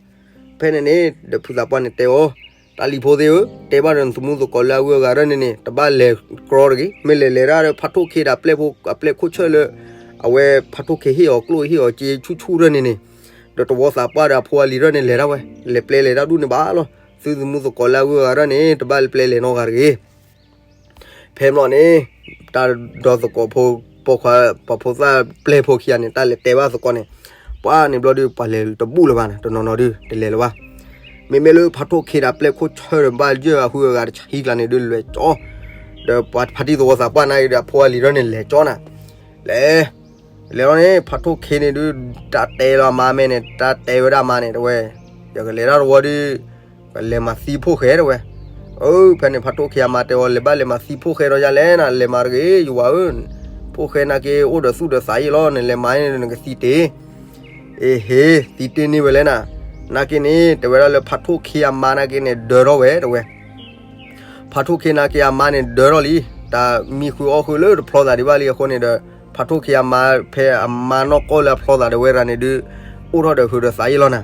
ဖဲန့ၣ်န့ၣ် ဒီးဖုသးပှၢ်န့ၣ်တဲအီၤ, တၢ်လံၤဖိသ့ၣ်ဧၢ တဲဘၣ်ဒီးနသမူသကိးလၢအဂုၤအဂၤဒၢန့ၣ်န့ၣ် တဘၣ်လဲၤကြီတဂ့ၤ, မ့ၢ်လဲၤလဲၤဒၣ်ဒီးဖးထိၣ်ခ့ဒီးအပျဲၢ်ဖိအပျဲၢ်ခိၣ်ဆၢၣ်လၢ အဝဲဖးထိၣ်ခ့ဟ့ၣ်အီၤကျိဟ့ၣ်အီၤစ့ဆူၣ်ဆူၣ်ဒၢန့ၣ်န့ၣ်, ဒီးတဝီသးပှၢ်ဒီးအဖိအလံၤဒၢန့ၣ်လဲၤဒၣ်ဝဲ, လဲၤပျဲလဲၤဒၣ်ဒူၣ်န့ၣ်ဘၣ်လီၤ, သုသမူသကိးလၢအဂုၤအဂၤဒၢန့ၣ် တဘၣ်လဲၤပျဲလဲၤနီတဂၤတဂ့ၤ ဖဲဘျီန့ၣ် တၢ်ဒီသကိးဖိ ပိာ်ခွါ ပှၤဖိသၣ်ပျဲၢ်ဖိခံဂၤန့ၣ် တၢ်လဲၤတဲဘၣ်သကိးန့ၣ်, ပှၤန့ၣ်ဘျီဒုး ပှၤလဲၤတဘူၣ်လၢၤဘၣ်န့ၣ် တနီၤနီၤဒုး တလဲၤလၢၤဘၣ်. မ့မ့ၢ်လၢဖးထိၣ်ခ့ဒီးပျဲၢ်ခိၣ်ဆၢၣ်ဒီးဘၣ်ယဲၢ်အဟုအဂၤတဆံကျါန့ၣ်ဒုး လဲၤကၠီ, ဒီးပှၤဖါတံၢ်သဝီသးပှၢ်နာ်က့ဒီး အဖိအလံၤဒၢန့ၣ် လဲၤကၠီနၤ, လဲၤ လဲၤလီၤန့ၣ် ဖးထိၣ်ခ့န့ၣ်ဒုး တၢ်တဲလီၤအမါမဲာ်န့ၣ် တၢ်တဲဝဲဒၣ်အမါန့ၣ် တဲဝဲ, ယကလဲၤတၢ်တဝီဒုး ကလဲၤမၤသံဖှိၣ်ဃဲတဲဝဲ. အၢ ဖဲန့ၣ်ဖးထိၣ်ခ့အမါတဲအီၤ လဲၤဘၣ်လဲၤမၤသံဖှိၣ်ဃဲဒီးယၤလဲၣ်နၤ လဲၤမၤတဂ့ၤယဝၤဧၢ, ဖှိၣ်ဃဲနာ်က့အိၣ်ဒီးသူၣ်ဒီးသးယံာ်လီၤ နလဲၤမၤန့ၣ်နကသံတ့ၢ် အ့ဟ့ သံတ့ၢ်န့ၢ်ဝဲလဲၣ်နၤ, နာ်က့န့ၣ် တဲဝဲဒၣ်လၢဖးထိၣ်ခ့အမါနာ်က့န့ၣ် ဒၢထီၣ်ဝဲတဲဝဲ ဖးထိၣ်ခ့နာ်က့အမါန့ၣ်ဒၢထီၣ်လံ, တၢ်မံဃုာ်အီၣ်ဃုာ်လၢတဖျီသးဒံးဘၣ်လံအဃိန့ၣ်ဒီး ဖးထိၣ်ခ့အမါဖဲအမါနီၢ်ကီၢ်လၢအဖျီသးဒီးဝဲရၤန့ၣ်ဒုး အိၣ်ထီၣ်ဒီးဟုးဒီးသးယံာ်လီၤနၤ,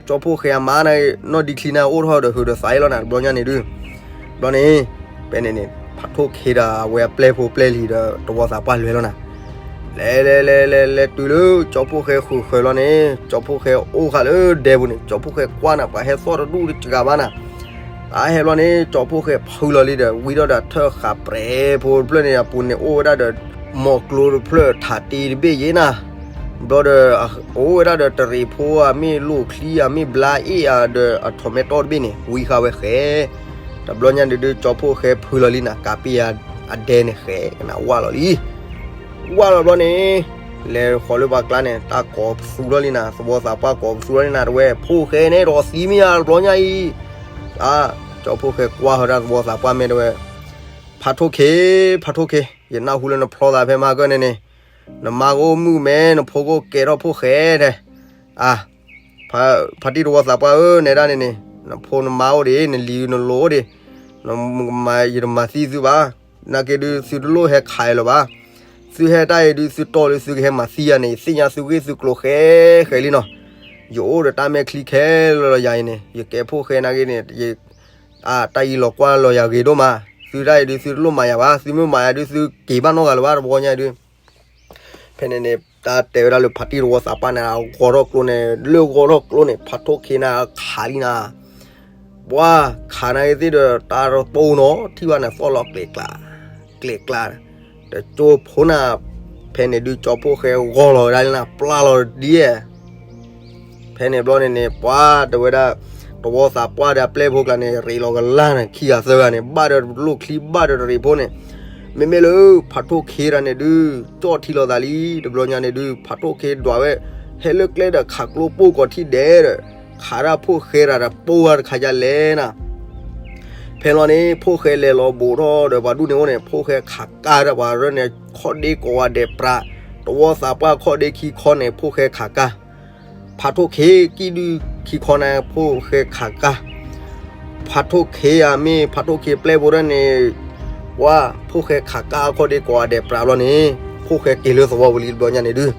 ကၠီဖှိၣ်ဃဲအမါန့ၣ် နီၢ်ဒံချံန့ၣ် အိၣ်ထီၣ်ဒီးဟုးဒီးသးယံာ်လီၤနၤ တဘျီညါန့ၣ်ဒုး, ဘျီန့ၣ် ဖဲန့ၣ်န့ၣ် ဖးထိၣ်ခ့ဒီးအဝဲအပျဲၢ်ဖိပျဲၢ်လံၤဒီး တဝီသးပှၢ်လဲၤလီၤနၤ လဲၤလဲၤလဲၤလဲၤလဲၤတုၤလၢကၠီဖှိၣ်ဃဲဃုာ်ဃၢၤလီၤန့ၣ် ကၠီဖှိၣ်ဃဲအိၣ်ဃာ်လၢဒဲပူၤန့ၣ် ကၠီဖှိၣ်ဃဲကွၢ်နၤ ပှၤဟဲသီၣ်တဒူၣ်တစှၤဘၣ်နၤ, တၢ်ဟဲဘျီန့ၣ် ကၠီဖှိၣ်ဃဲဖုလီၤလံဒီး ဝံထီၣ်ဒီးထၢၣ်ဃာ်ပြဲၤဖိတဖျၢၣ်န့ၣ် အပူၤန့ၣ်အိၣ်ဝဲဒၣ်ဒီး မီၢ်ကျိတဖျၢၣ်ထးတ့တဘ့ၣ်ယဲနၤ, ဘျီဒီး အိၣ်ဝဲဒၣ်ဒီးတရံးဖိဧါ မ့ၢ်လိၣ်ချံဧါ မ့ၢ်ဘျါအ့ၣ်ဧါဒီးအထိးမဲတီတဘ့ၣ်န့ၣ် ဝံဃာ်ဝဲဃဲ တဘျီညါဒုးဒုး ကၠီဖှိၣ်ဃဲဖုလီၤလံနၤ ကးပ့ၢ်ယၤအဒဲန့ၣ်ဃဲ ကနၣ်ဝၢ်လီၤလံ, ဝၢ်လီၤဘျီန့ၣ် လဲၤဃီၤလၢပှၤကျါန့ၣ် တၢ်ကိးပသူထီၣ်လံနၤ သဝီသးပှၢ်ကိးပသူထီၣ်လံနၤ တဲဝဲ ဖှိၣ်ဃဲန့ၣ်ဒီးသံမ့ၢ်ဧါ တဘျီညါအံၤ, အါ ကၠီဖှိၣ်ဃဲကွၢ်ဃီၤတၢ်သဝီသးပှၢ်မ့ၢ်တဲဝဲ, ဖးထိၣ်ခ့ ဖးထိၣ်ခ့ ယနၢ်ဟူလၢနဖျီသးဖဲမဟါကၢၢ်န့ၣ်န့ၣ်, နမါကအိၣ်မုာ်မဲ နဖိကအိၣ်ကဲထီၣ်ဖှိၣ်ဃဲတဲ အါ ဖါတံၢ်တဝီသးပှၢ်ဧၢ နဲဒၣ်န့ၣ်န့ၣ် နဖိနမါအိၣ်ဒံး နလံၤနလိၤအိၣ်ဒံး, ယတမၤသံသုဘၣ်, နာ်က့ဒုး သုတလိၣ်ဟဲခးအံၤလၢၤဘၣ်, သုဟဲတၢ်အံၤဒုး သုတီၢ်လၢသုကဟဲမၤသံယၤန့ၣ် ယသ့ၣ်ညါသုဂ့ၢ်သုကျိၤဃဲဃဲလံနီၤ, ယအိၣ်ဒီးတၢ်မဲာ်ချံခဲလၢာ်လီၤယၤအံၤန့ၣ် ယကဲဖှိၣ်ဃဲနာ်က့န့ၣ် တၢ်အံၤလီၤကွၢ်လီၤယၤဂ့ၤဒိၣ်မး, သုတၢ်အံၤဒုး သုတလိၣ်မၤယၤဘၣ်, သုမ့ၢ်မၤယၤဒုး သုက့ၤဘၣ်နီတဂၤလၢၤဘၣ် တဘျီညါဒုး ဖဲန့ၣ်န့ၣ် တၢ်တဲဝဲဒၣ်လၢဖါတံၢ်တဝီသးပှၢ်န့ၣ် အဂီၤထီၣ်ကျိန့ၣ် လၢဂီၤထီၣ်ကျိန့ၣ် ဖးထိၣ်ခ့န့ၣ်ခးလံနၤ, ပှၤခးနာ်က့သ့ၣ်ဒီး တၢ်တတိၢ်နီၤ ထံၣ်ဘၣ်န့ၣ် သီၣ်လီၤကျဲးကျး ကျဲးကျး, တကၠိဖိနၤ, ဖဲန့ၣ်ဒုးကၠီဖှိၣ်ဃဲဂီၤလီၤဝဲဒၣ်လံနၤ ပျၢ်လီၤဒ် ဖဲန့ၣ်ဘျီန့ၣ်န့ၣ် ပှၤတဲဝဲဒၣ် တဝီသးပှၢ်ဒီးအပျဲၢ်ဖိကျါန့ၣ် ရ့းလီၤကလၢ်န့ၣ် ခံဂၤသၢဂၤန့ၣ် ဘၣ်ဒီးလိၣ်ချံဘၣ်ဒီးတရံးဖိန့ၣ်, မ့မ့ၢ်လၢဖးထိၣ်ခ့တၢ်န့ၣ်ဒုး ကၠီၣ်ထံလီၤသးလံ တဘျီညါန့ၣ်ဒုး ဖးထိၣ်ခ့ဒွးဝဲ ဟဲလၢကျဲဒီးခးကျိပိၢ်ကီၤထံၣ်ဒဲးဒီး ခးဒၣ်ဖိၣ်ဃဲတၢ်ဒီးပိၢ်ဝဲတခါယါလဲၣ်နၤ ဖဲလီၤန့ၣ် ဖိၣ်ဃဲလဲၤလီၤဘူးထီၣ်ဒီးပှၤဒူၣ်န့ၣ်အိၣ်န့ၣ် ဖိၣ်ဃဲခးကၢ်ဒီးပှၤရၢၣ်န့ၣ် ခီၣ်ဒ့ကိးဂၤဒဲးပြး, တဝီသးပှၢ်ခီၣ်ဒ့ခံခီန့ၣ် ဖိၣ်ဃဲခးကၢ်, ဖးထိၣ်ခ့ကံၣ်ဒုၣ်ခံခီန့ၣ် ဖိၣ်ဃဲခးကၢ်, ဖးထိၣ်ခ့ဧါမ့ၢ် ဖးထိၣ်ခ့ပျဲၢ်ဖိဒၣ်န့ၣ် ပှၤဖိၣ်ဃဲခးကၢ်ခီၣ်ဒ့ကိးဂၤဒဲးပြးဘျီန့ၣ် ဖိၣ်ဃဲက့ၤလၢသဝီပူၤလံတဘျီညါန့ၣ်ဒုး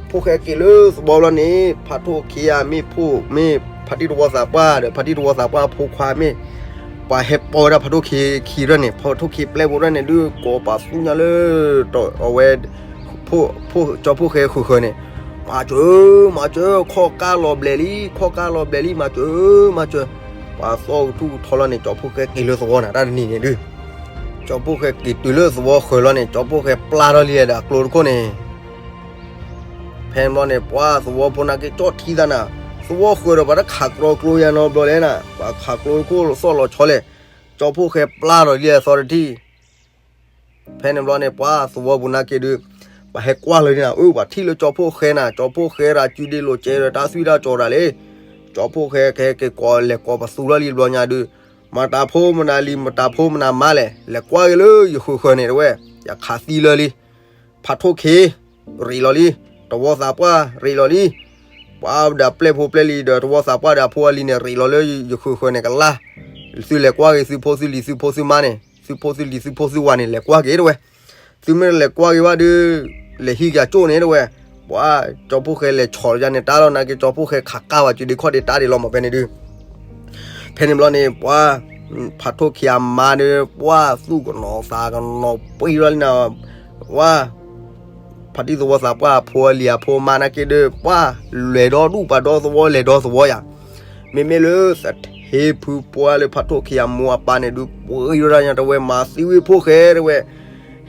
ဖိၣ်ဃဲက့ၤလၢသဝီဘျီန့ၣ် ဖးထိၣ်ခ့ဧါမ့ၢ်ဖိမ့ၢ် ဖါတံၢ်တဝီသးပှၢ်ဒီး ဖါတံၢ်တဝီသးပှၢ်ဖိခွါမ့ၢ် ပှၤဟဲပိာ်ဝဲဒၣ်ဖးထိၣ်ခ့ခံရၢၣ်န့ၣ် ဖးထိၣ်ခ့ပျဲၢ်ဖိရၢၣ်န့ၣ်ဒုး ကိးပာ်သူညါလၢ အဝဲ ကၠီဖိၣ်ဃဲဃုာ်ဃၢၤန့ၣ်, မၤစၢၤ မၤစၢၤ ခီၣ်ကၢ်လီၤဘျဲးလံ ခီၣ်ကၢ်လီၤဘျဲးလံ မၤစၢၤ မၤစၢၤ, ပှၤသီၣ်ကထူၣ်ကထီလီၤန့ၣ် ကၠီဖိၣ်ဃဲက့ၤလၢသဝီနၤ တၢ်တနံၤန့ၣ်ဒုး ကၠီဖိၣ်ဃဲက့ၤတုၤလၢသဝီဃၢၤလီၤန့ၣ် ကၠီဖိၣ်ဃဲပျၢ်ထီၣ်လံဒီးအကျိတခိၣ်န့ၣ် ဖဲန့ၣ်ဘျီန့ၣ် ပှၤသဝီဖိနာ်က့ကၠီၣ်ထံသးနၤ, သဝီဃၢၤဒီးပှၤတခးကြီကျိယါနီတဘျီလဲၣ်နၤ, ပှၤခးကြီတခိၣ်သီၣ်လီၤဆီလဲၣ်, ကၠီဖိၣ်ဃဲပျၢ်ထီၣ်လံအသီတထံၣ် ဖဲန့ၣ်ဘျီန့ၣ် ပှၤသဝီပူၤနာ်က့ဒုး ပှၤဟဲကွၢ်လၢာ်န့ၣ် အၢ ပှၤထံၣ်လၢကၠီဖိၣ်ဃဲနၤ, ကၠီဖိၣ်ဃဲရၤစုဒ့လိာ်ကဲဒီးတၢ်သွံၣ်တၢ်ကၠီၤတၢ်လံ, ကၠီဖိၣ်ဃဲကဟဲက့ၤကိးလဲၤကိးပသူထီၣ်လံတဘျီညါဒုး, မတၤဖိမနၤလံ မတၤဖိမနၤမါလဲၣ်, လဲၤကွၢ်က့ၤလၢယဃုာ်ဃၢၤန့ၣ်တဝဲ, ယခးသံလၢာ်လံ ဖးထိၣ်ခ့ ရ့းလီၤလံ, တဝီသးပှၢ်ရ့းလီၤလံ, ပှၤဒီးပျဲၢ်ဖိပျဲၢ်လံၤဒီးတဝီသးပှၢ်ဒီးအဖိအလံၤန့ၣ် ရ့းလီၤလၢယဃုာ်ဃၢၤန့ၣ်ကလါ, သုလဲၤကွၢ်က့ၤသုဖိသုလံၤသုဖိသုမါန့ၣ် သုဖိသုလံၤသုဖိသုဝၤန့ၣ် လဲၤကွၢ်က့ၤတဝဲ, သုမ့ၢ်လဲၤကွၢ်က့ၤဘၣ်ဒုး လဲၤဟံးက့ၤကၠိၣ်န့ၣ်တဝဲ, ပှၤကၠီဖိၣ်ဃဲလဲၤဆီၣ်လီၤယါန့ၣ် တၢ်လီၤနာ်က့ ကၠီဖိၣ်ဃဲခးကၢ်ဝဲစုဒ့ခီၣ်ဒ့တၢ်ဒ့လီၤမးဖဲန့ၣ်ဒုး ဖဲန့ၣ်ဘျီန့ၣ် ပှၤ ဖးထိၣ်ခ့အမါဒီး ပှၤသူၣ်ကနီၤသးကနီၤပှံၤလီၤလံနၤ, ပှၤ ဖါတံၢ်သဝီသးပှၢ်အဖိအလံၤအဖိမါနာ်က့ဒီး ပှၤလဲၤဒီဒူၣ်ပာ်ဒီသဝီလဲၤဒီသဝီယၤ, မ့မ့ၢ်လၢသထ့ဖုပှၢ်လၢဖးထိၣ်ခ့အမိၢ်အပၢ်န့ၣ်ဒုး ပှံၤဒီဒၣ်ညါတဝဲမၤသံဝံၤဖိၣ်ဃဲတဝဲ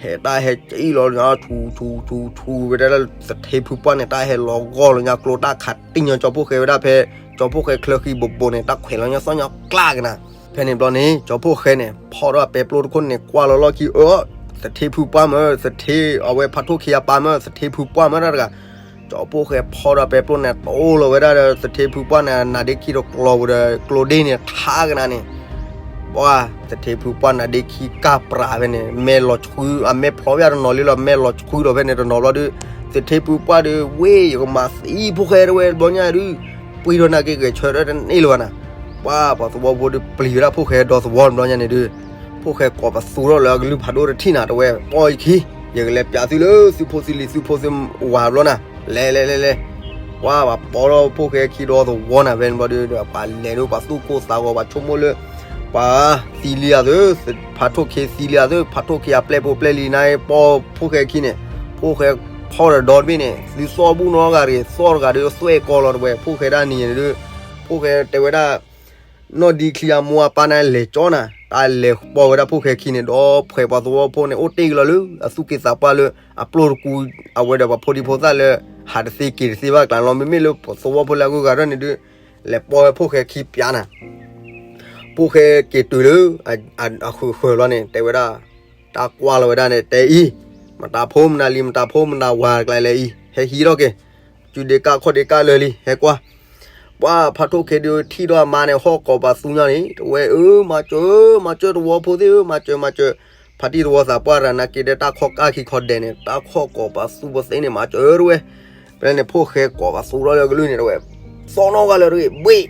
ဟဲတၢ်ဟဲကံၣ်လီၤညါ ဆူဆူဆူဆူဝဲဒၣ်လၢသထ့ဖုပှၢ်န့ၣ် တၢ်ဟဲလီၤဂီၢ်လီၤညါကျိ တၢ်ခးတံၢ်ညီကၠီဖိၣ်ဃဲဝဲဒၣ်ဖဲ ကၠီဖိၣ်ဃဲချၢဃံဘိးဘိးန့ၣ် တၢ်ခွဲးလီၤညါသီၣ်ညီကျၢ်ကနၤ, ဖဲန့ၣ်ဘျီန့ၣ် ကၠီဖိၣ်ဃဲန့ၣ် ဖီၣ်ထီၣ်အပဲပျိတခိၣ်န့ၣ် ကွၢ်လီၤလီၢ်ခံ အၢ သထ့ဖုပှၢ်မၢ သထ့ အဝဲဖးထိၣ်ခ့အပၢ်မၢ သထ့ဖုပှၢ်မၢတၢ်တဂၤ, ကၠီဖိၣ်ဃဲဖီၣ်ထီၣ်အပဲပျိန့ၣ် တိၢ်လီၤဝဲဒၣ်ဒီးသထ့ဖုပှၢ်န့ၣ် နါဒ့ခံတကျီၤပူၤဒီး ကျိဒ့န့ၣ်ထါကနၤန့ၣ် ပှၤ သထ့ဖုပှၢ်နါဒ့ခံကၢ်ပြးဖဲန့ၣ် မဲာ်လီၤဆှု အမဲာ်ဖျီဖၠၣ်တနီၤလံလီၤ မဲာ်လီၤဆှုဒီးဖဲန့ၣ်တနီၤဘျီဒုး သထ့ဖုပှၢ်ဒုး ဝ့ၢ် ယကမၤသံဖိၣ်ဃဲတဝဲတဘျီညါဒုး ပှံၤထီၣ်နာ်က့ဂဲၤဆၢထၢၣ်တန့ၢ်လၢၤဘၣ်နၤ, ပှၤ ပှၤသဝီဖိဒုးပျံၤဝဲဒၣ်ဖိၣ်ဃဲဒီသဝီတဘျီညါန့ၣ်ဒုး ဖိၣ်ဃဲကိးပသူထီၣ်လၢအကလုၢ်ဖးဒိၣ်တထံၣ်နၤ တဝဲ ပီၢ်ယခံ ယကလဲၤပျးသုလၢသုဖိသုလံၤသုဖိသုဝၤဘျီနၤ, လဲၤလဲၤလဲၤလဲၤ ပှၤ ပှၤပိာ်ထီၣ်ဖိၣ်ဃဲခံဒီသဝီနၤ ဖဲန့ၣ်ဘျီဒုး ပှၤလဲၤဒုး ပှၤသူၣ်ကိၢ်သးဂီၤ ပှၤဆိကမိၣ်လၢ ပှၤသံလံအသု ဖးထိၣ်ခ့သံလံအသု ဖးထိၣ်ခ့အပျဲၢ်ဖိပျဲၢ်လံၤန့ၣ် ပိာ်ဖိၣ်ဃဲခံန့ၣ် ဖိၣ်ဃဲဖီၣ်ဒီးဒီတဘ့ၣ်န့ၣ် သုသီၣ်ဘူၣ်နီတဂၤတဂ့ၤ သီၣ်တဂၤဒုးသွဲၣ်ကီလီၤတဝဲ ဖိၣ်ဃဲဒၣ်နံၤန့ၣ်ဒုး ဖိၣ်ဃဲတဲဝဲဒၣ် နီၢ်ဒံချံအမိၢ်အပၢ်န့ၣ်လဲၤကၠီနၤ တၢ်လဲၤပိာ်ဝဲဒၣ်ဖိၣ်ဃဲခံန့ၣ် ဒီးဖှဲးပှၤသဝီဖိန့ၣ် အိၣ်တ့ၢ်ကလီၤလၢ အသူၣ်က့သးပှၢ်လၢ အပျိၢ်တကူ အဝဲဒီးပှၤဖိဒံဖိသၣ်လၢ ဟးတသ့က့ၤတသ့ဘၣ်ကျါလီၤ မ့မ့ၢ်လၢသဝီဖိလၢအဂုၤအဂၤထီၣ်န့ၣ်ဒုး လဲၤပိာ်ဝဲဖိၣ်ဃဲခံပျးနၤ ဖိၣ်ဃဲက့ၤတုၤလၢ အဃုာ်ဃၢၤလီၤန့ၣ် တဲဝဲဒၣ် တၢ်ကွၢ်လီၤဝဲဒၣ်န့ၣ် တဲအံၤ မတၤဖိမနၤလံ မတၤဖိမနၤဝၤတကျါလဲၣ်အံၤ ဟဲဟံးထီၣ်က့ၤ စုဒ့ကၢ်ခီၣ်ဒ့ကၢ်လၢာ်လံ ဟဲကွၢ် ပှၤဖးထိၣ်ခ့ဒုးထံၣ်ဒီးအမါန့ၣ် ဟီၣ်ကိးပသူညါန့ၣ် တဝဲအၢ မၤစၢၤ မၤစၢၤသဝီဖိသ့ၣ်ဧၢ မၤစၢၤ မၤစၢၤ ဖါတံၢ်သဝီသးပှၢ်ရၤနာ်က့ဒီး တၢ်ခီၣ်ကၢ်ခံခီဒဲးန့ၣ် တၢ်ခီၣ်ကိးပသူပသ့န့ၣ် မၤစၢၤတဝဲ ဖဲန့ၣ် ဖိၣ်ဃဲကိးပသူထီၣ်လၢကလုၢ်န့ၣ်တဝဲ သီၣ်နီၣ်ဂၤလၢာ်တဂ့ၤ ဘှ့ၣ်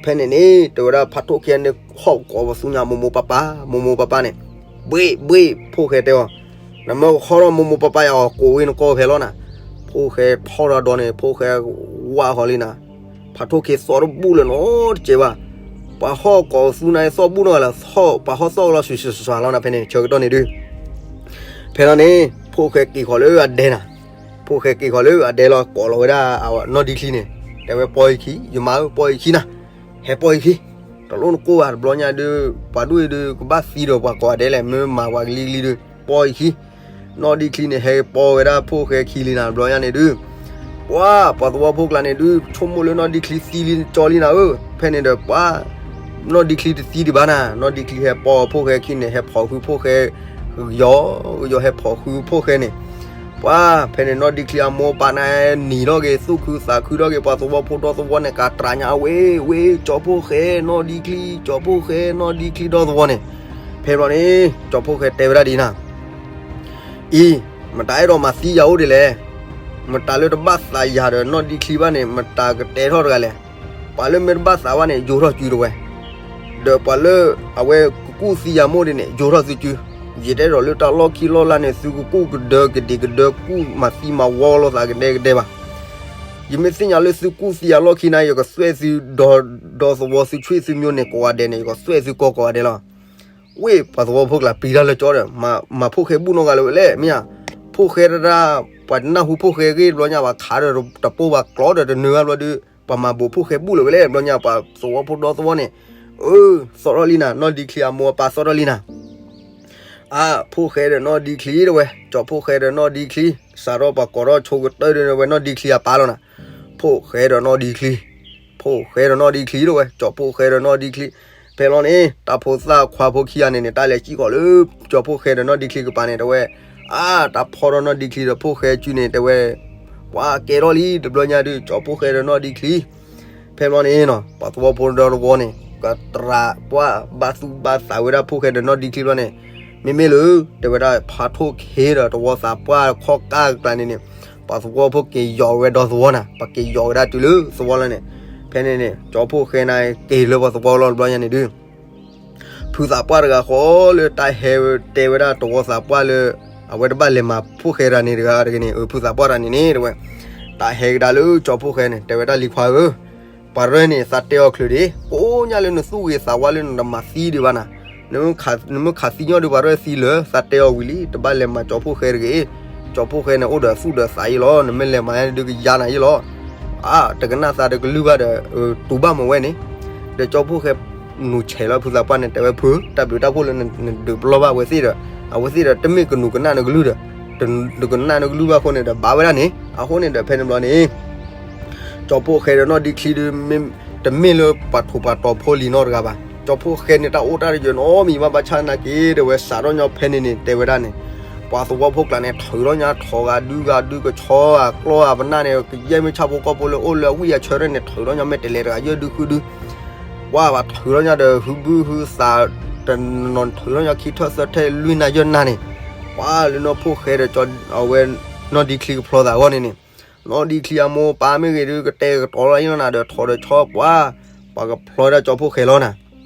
ဖဲန့ၣ်န့ၣ် တဲဝဲဒၣ်ဖးထိၣ်ခ့န့ၣ် ဟီၣ်ကိးပသူညါ မိၢ်မိၢ်ပၢ်ပၢ် မိၢ်မိၢ်ပၢ်ပၢ်န့ၣ် ဘှ့ၣ် ဘှ့ၣ် ဖိၣ်ဃဲတဲအီၤ နမ့ၢ်ကဟီၣ်ထီၣ်မိၢ်မိၢ်ပၢ်ပၢ်ယၤအီၤ ကိးဝဲနကိးဖဲလီၤနၤ ဖိၣ်ဃဲဖီၣ်ထီၣ်ဒီးန့ၣ် ဖိၣ်ဃဲဝၢ်ဃီလံနၤ ဖးထိၣ်ခ့သီၣ်တဘူၣ်လၢၤနီတစဲးဘၣ် ပှၤဟီၣ်ကိးပသူန့ၣ် သီၣ်ဘူၣ်နီၢ်ဂၤလၢာ် ပှၤဟီၣ်သီၣ်ကလီၤဆူၣ်ဆူၣ်ဆူၣ်ဆူၣ်လီၤနၤ ဖဲန့ၣ် ဆၢကတီၢ်န့ၣ်ဒုး ဖဲလီၤန့ၣ် ဖိၣ်ဃဲက့ၤဃီၤလၢအဒဲနၤ ဖိၣ်ဃဲက့ၤဃီၤလၢအဒဲလီၤ ကိးလီၤဝဲဒၣ်အနီၢ်ဒံချံန့ၣ် တဲဝဲပီၢ်ယခံ ယမါဧၢ ပီၢ်ယခံနၤ ဟဲပီၢ်ယခံ တလိၣ်နကိးဘၣ်တဘျီညါဒုး ပှၤဒိၣ်အံၤဒုး ကဘၣ်သံဒီးပှၤကိးဂၤဒဲးလဲၣ် မ့ၢ်မၤပှၤကလံၤကလံၤဒုး ပီၢ်ယခံ နီၢ်ဒံချံန့ၣ် ဟဲပီၢ်ဝဲဒၣ်ဖိၣ်ဃဲခံလံနၤ တဘျီညါန့ၣ်ဒုး ပ ပှၤ ပှၤသဝီဖိကျါန့ၣ်ဒုး ဆိကမိၣ်လၢနီၢ်ဒံချံသံလံကၠီလံနၤဧၢ, ဖဲန့ၣ်ဒီးပှၤ နီၢ်ဒံချံတသံဒံးဘၣ်နၤ, နီၢ်ဒံချံဟဲပိာ်ဖိၣ်ဃဲခံန့ၣ် ဟဲဖိးဃုဖိၣ်ဃဲ ကယီကယီဟဲဖိးဃုဖိၣ်ဃဲန့ၣ်, ပှၤ ဖဲန့ၣ်နီၢ်ဒံချံအမိၢ်ပၢ်န့ၣ်နံၤထီၣ်က့ၤ သူၣ်ခုသးခုထီၣ်က့ၤ ပှၤသဝီဖိဒီသဝီန့ၣ် ကးတြးညါ အဝ့ၢ်ဝ့ၢ် ကၠီဖိၣ်ဃဲနီၢ်ဒံချံ ကၠီဖိၣ်ဃဲနီၢ်ဒံချံဒီသဝီန့ၣ်, ဖဲဘျီန့ၣ် ကၠီဖိၣ်ဃဲတဲဝဲဒၣ်ဒ်နၤ အံၤ မတၤအဲၣ်ဒိးမၤသံယၤအိၣ်ဒ်လဲၣ်, မတၤလၢတဘၣ်သးယၤဒီးနီၢ်ဒံချံဘၣ်န့ၣ် မတၤကတဲထီၣ်တဂၤလဲၣ်, ပှၤလၢမ့ၢ်တဘၣ်သးဘၣ်န့ၣ် ယိးထီၣ်စုတဝဲ, ဒီးပှၤလၢ အဝဲကကူၣ်သံယၤမိၢ်ဒ်န့ၣ် ယိးထီၣ်သုစု, ယတအဲၣ်ဒိးလၢတၢ်လီၢ်ခံလီၢ်လၢ်န့ၣ် သုကကူၣ်ကဒၢကဒံးကဒၢကူၣ်မၤသံမၤဝီလိာ်သးကဒဲကဒဲဘၣ် ယမ့ၢ်သ့ၣ်ညါလၢသုကူၣ်သံယၤလီၢ်ခံန့ၣ် ယကသွဲၣ်သု ဒီဒီသဝီသုဆွေသုမျိုးန့ၣ်ကိးဂၤဒဲးန့ၣ် ယကသွဲၣ်သုကိးဂၤဒဲးလီၤ. ဝ့ၢ်ပှၤသဝီဖိကျါပျံၤတၢ်လၢကၠီဒီး မၤဖိၣ်ဃဲဘူၣ်နီတဂၤလၢၤဝဲလဲၣ် မ့ၢ်ဧါ, ဖိၣ်ဃဲတဒၣ် ပှၤနၢ်ဟူဖိၣ်ဃဲဂ့ၢ်တဘျီညါ ပှၤခးဒီးတပိၢ်ဘၣ်ကျီဒီးတနၢၤဘၣ်ဘျီဒုး ပှၤမၤဘိးဖိၣ်ဃဲဘူၣ်လၢၤဝဲလဲၣ် တဘျီညါ ပှၤသဝီဖိဒီသဝီန့ၣ်, အၢ သီၣ်ထီၣ်လံနၤ နီၢ်ဒံချံအမိၢ်အပၢ်သီၣ်ထီၣ်လံနၤ အါ ဖိၣ်ဃဲဒီးနီၢ်ဒံချံတဝဲ, ကၠီဖိၣ်ဃဲဒီးနီၢ်ဒံချံ, စးထီၣ်ပှၤကိးထီၣ်ဆိကတၢၢ်ဒုးဝဲနီၢ်ဒံချံအပၢ်လီၤနၤ, ဖိၣ်ဃဲဒီးနီၢ်ဒံချံ, ဖိၣ်ဃဲဒီးနီၢ်ဒံချံတဝဲ, ကၠီဖိၣ်ဃဲဒီးနီၢ်ဒံချံ, ဖဲလီၤန့ၣ် တၢ်ဖိသၣ်ခွါဖိခံဂၤန့ၣ်န့ၣ် တၢ်လဲၤစံၣ်ကီးလၢ ကၠီဖိၣ်ဃဲဒီးနီၢ်ဒံချံကပၤန့ၣ် တဝဲ, အါ တၢ်ဖီထီၣ်နီၢ်ဒံချံဒီးဖိၣ်ဃဲစုန့ၣ် တဝဲ ပှၤကဲထီၣ်လံ တဘျီညါဒုး ကၠီဖိၣ်ဃဲဒီးနီၢ်ဒံချံ ဖဲဘျီန့ၣ်နီၤ ပှၤသဝီဖိဒီတဝီန့ၣ် ကတြးပှၤဘၣ်သူၣ်ဘၣ်သးဝဲဒၣ်ဖိၣ်ဃဲဒီးနီၢ်ဒံချံဘျီန့ၣ်, မ့မ့ၢ်လၢ တဲဝဲဒၣ်ဖးထိၣ်ခ့ဒီးတဝီသးပှၢ်ခီၣ်ကၢ်အကျါန့ၣ်န့ၣ်, ပှၤသဝီဖိက့ၤယီၤဝဲဒီသဝီနၤ, ပှၤက့ၤယီၤဝဲဒၣ်တုၤလၢသဝီလၢန့ၣ်, ဖဲန့ၣ်န့ၣ် ကၠီဖိၣ်ဃဲန့ၣ်က့ၤလၢပှၤသဝီလီၤတဘျီညါန့ၣ်ဒုး ဖုသးပှၢ်တဂၤဃီလၢတၢ်ဟဲတဲဝဲဒၣ်တဝီသးပှၢ်လၢ အဝဲတဘၣ်လဲၤမၤဖိၣ်ဃဲတဂၤန့ၣ်တဂၤတဂ့ၤန့ၣ်, အဖုသးပှၢ်တဂၤန့ၣ်န့ၣ် တဝဲ တၢ်ဟဲကဒါလၢကၠီဖိၣ်ဃဲန့ၣ် တဲဝဲဒၣ်လံၤခွါဧၢ, ပှၤရဲၣ်န့ၣ် သးတဲအီၤချုးဒံး, ကိးညါလၢနသူၣ်ဂ့ၤသးဝါလၢနတမၤသံဒံးဘၣ်နၤ, နမ့ၢ်ခးသံညီဒုးပှၤရဲၣ်သံလၢာ် သးတဲအီၤဝံၤလံ, တဘၣ်လဲၤမၤကၠီဖိၣ်ဃဲတဂ့ၤ, ကၠီဖိၣ်ဃဲန့ၣ်အိၣ်ဒီးသူၣ်ဒီးသးအံၤလီၤ, နမ့ၢ်လဲၤမၤညါဒုးကယါနၤအံၤလီၤ အါ တကနၣ်သးတကလုၢ်ဘၣ်ဒီး တူၢ်ဘၣ်မၤဝဲန့ၣ်, ဒီးကၠီဖိၣ်ဃဲ နူၤဆဲးလီၤဖုသးပှၢ်န့ၣ် တဲဝဲဖု တၢ်ဘျုးတၢ်ဖှိၣ်လၢနဒုးပလီၢ်ဘၣ်အဝဲသ့ၣ်ဒီး အဝဲသ့ၣ်ဒီးတမ့ၢ်ကနူၤကနၣ်နကလုၢ်ဒီး တကနၣ်နကလုၢ်ဘၣ်အဃိန့ၣ်ဒီး ဘၣ်ဝဲဒၣ်န့ၣ် အဃိန့ၣ်ဒီးဖဲန့ၣ်ဘျီန့ၣ် ကၠီဖိၣ်ဃဲဒီးနီၢ်ဒံချံဒုး တမ့ၢ်လၢပှၤထိၣ်ပှၤတီၤဖိလံၤနီတဂၤဘၣ်. ကၠီဖိၣ်ဃဲန့ၣ် တၢ်အိၣ်တၢ်ယၢၤနီတမံၤဘၣ် ဘၣ်ဆၣ်နာ်က့ တဲဝဲစးထီၣ်ညီဖဲန့ၣ်န့ၣ် တဲဝဲဒၣ်န့ၣ် ပှၤသဝီဖိကျါန့ၣ် ထုးထီၣ်ညါ ထိးဂၤဒုးဂၤဒုး ကဆီဂၤကျီဂၤပနၢ်န့ၣ် ကယဲၢ်မ့ၢ်ဆၣ်ဖိကီၢ်ဖိလၢအိၣ်လၢအဝံၣ်အဆၢထၢၣ်န့ၣ် ထုးထီၣ်ညါ မ့ၢ်တလဲၤတဂၤယဲၢ်ဒုဃုဒု ပှၤဘၣ်ထုးထီၣ်ညါဒီး ဟုဘုဟုသး တနီၤထုးထီၣ်ညါခံထၢၣ်သၢထၢၣ်လွံၢ်နၢ်ယဲၢ်နၢ်န့ၣ် ပှၤလၢနီၢ်ဖိၣ်ဃဲဒီးကၠီ အဝဲ နီၢ်ဒံချံကဖျီသးအဂီၢ်န့ၣ်န့ၣ် နီၢ်ဒံချံအမိၢ်ပၢ်မ့ၢ်ဂ့ၤဒုး ကတဲာ်ကတီၤလီၤအံၤလီၤနၤဒီး ထိးဒီးဆီပှၤ ပှၤကဖျီဒၣ်ကၠီဖိၣ်ဃဲလီၤနၤ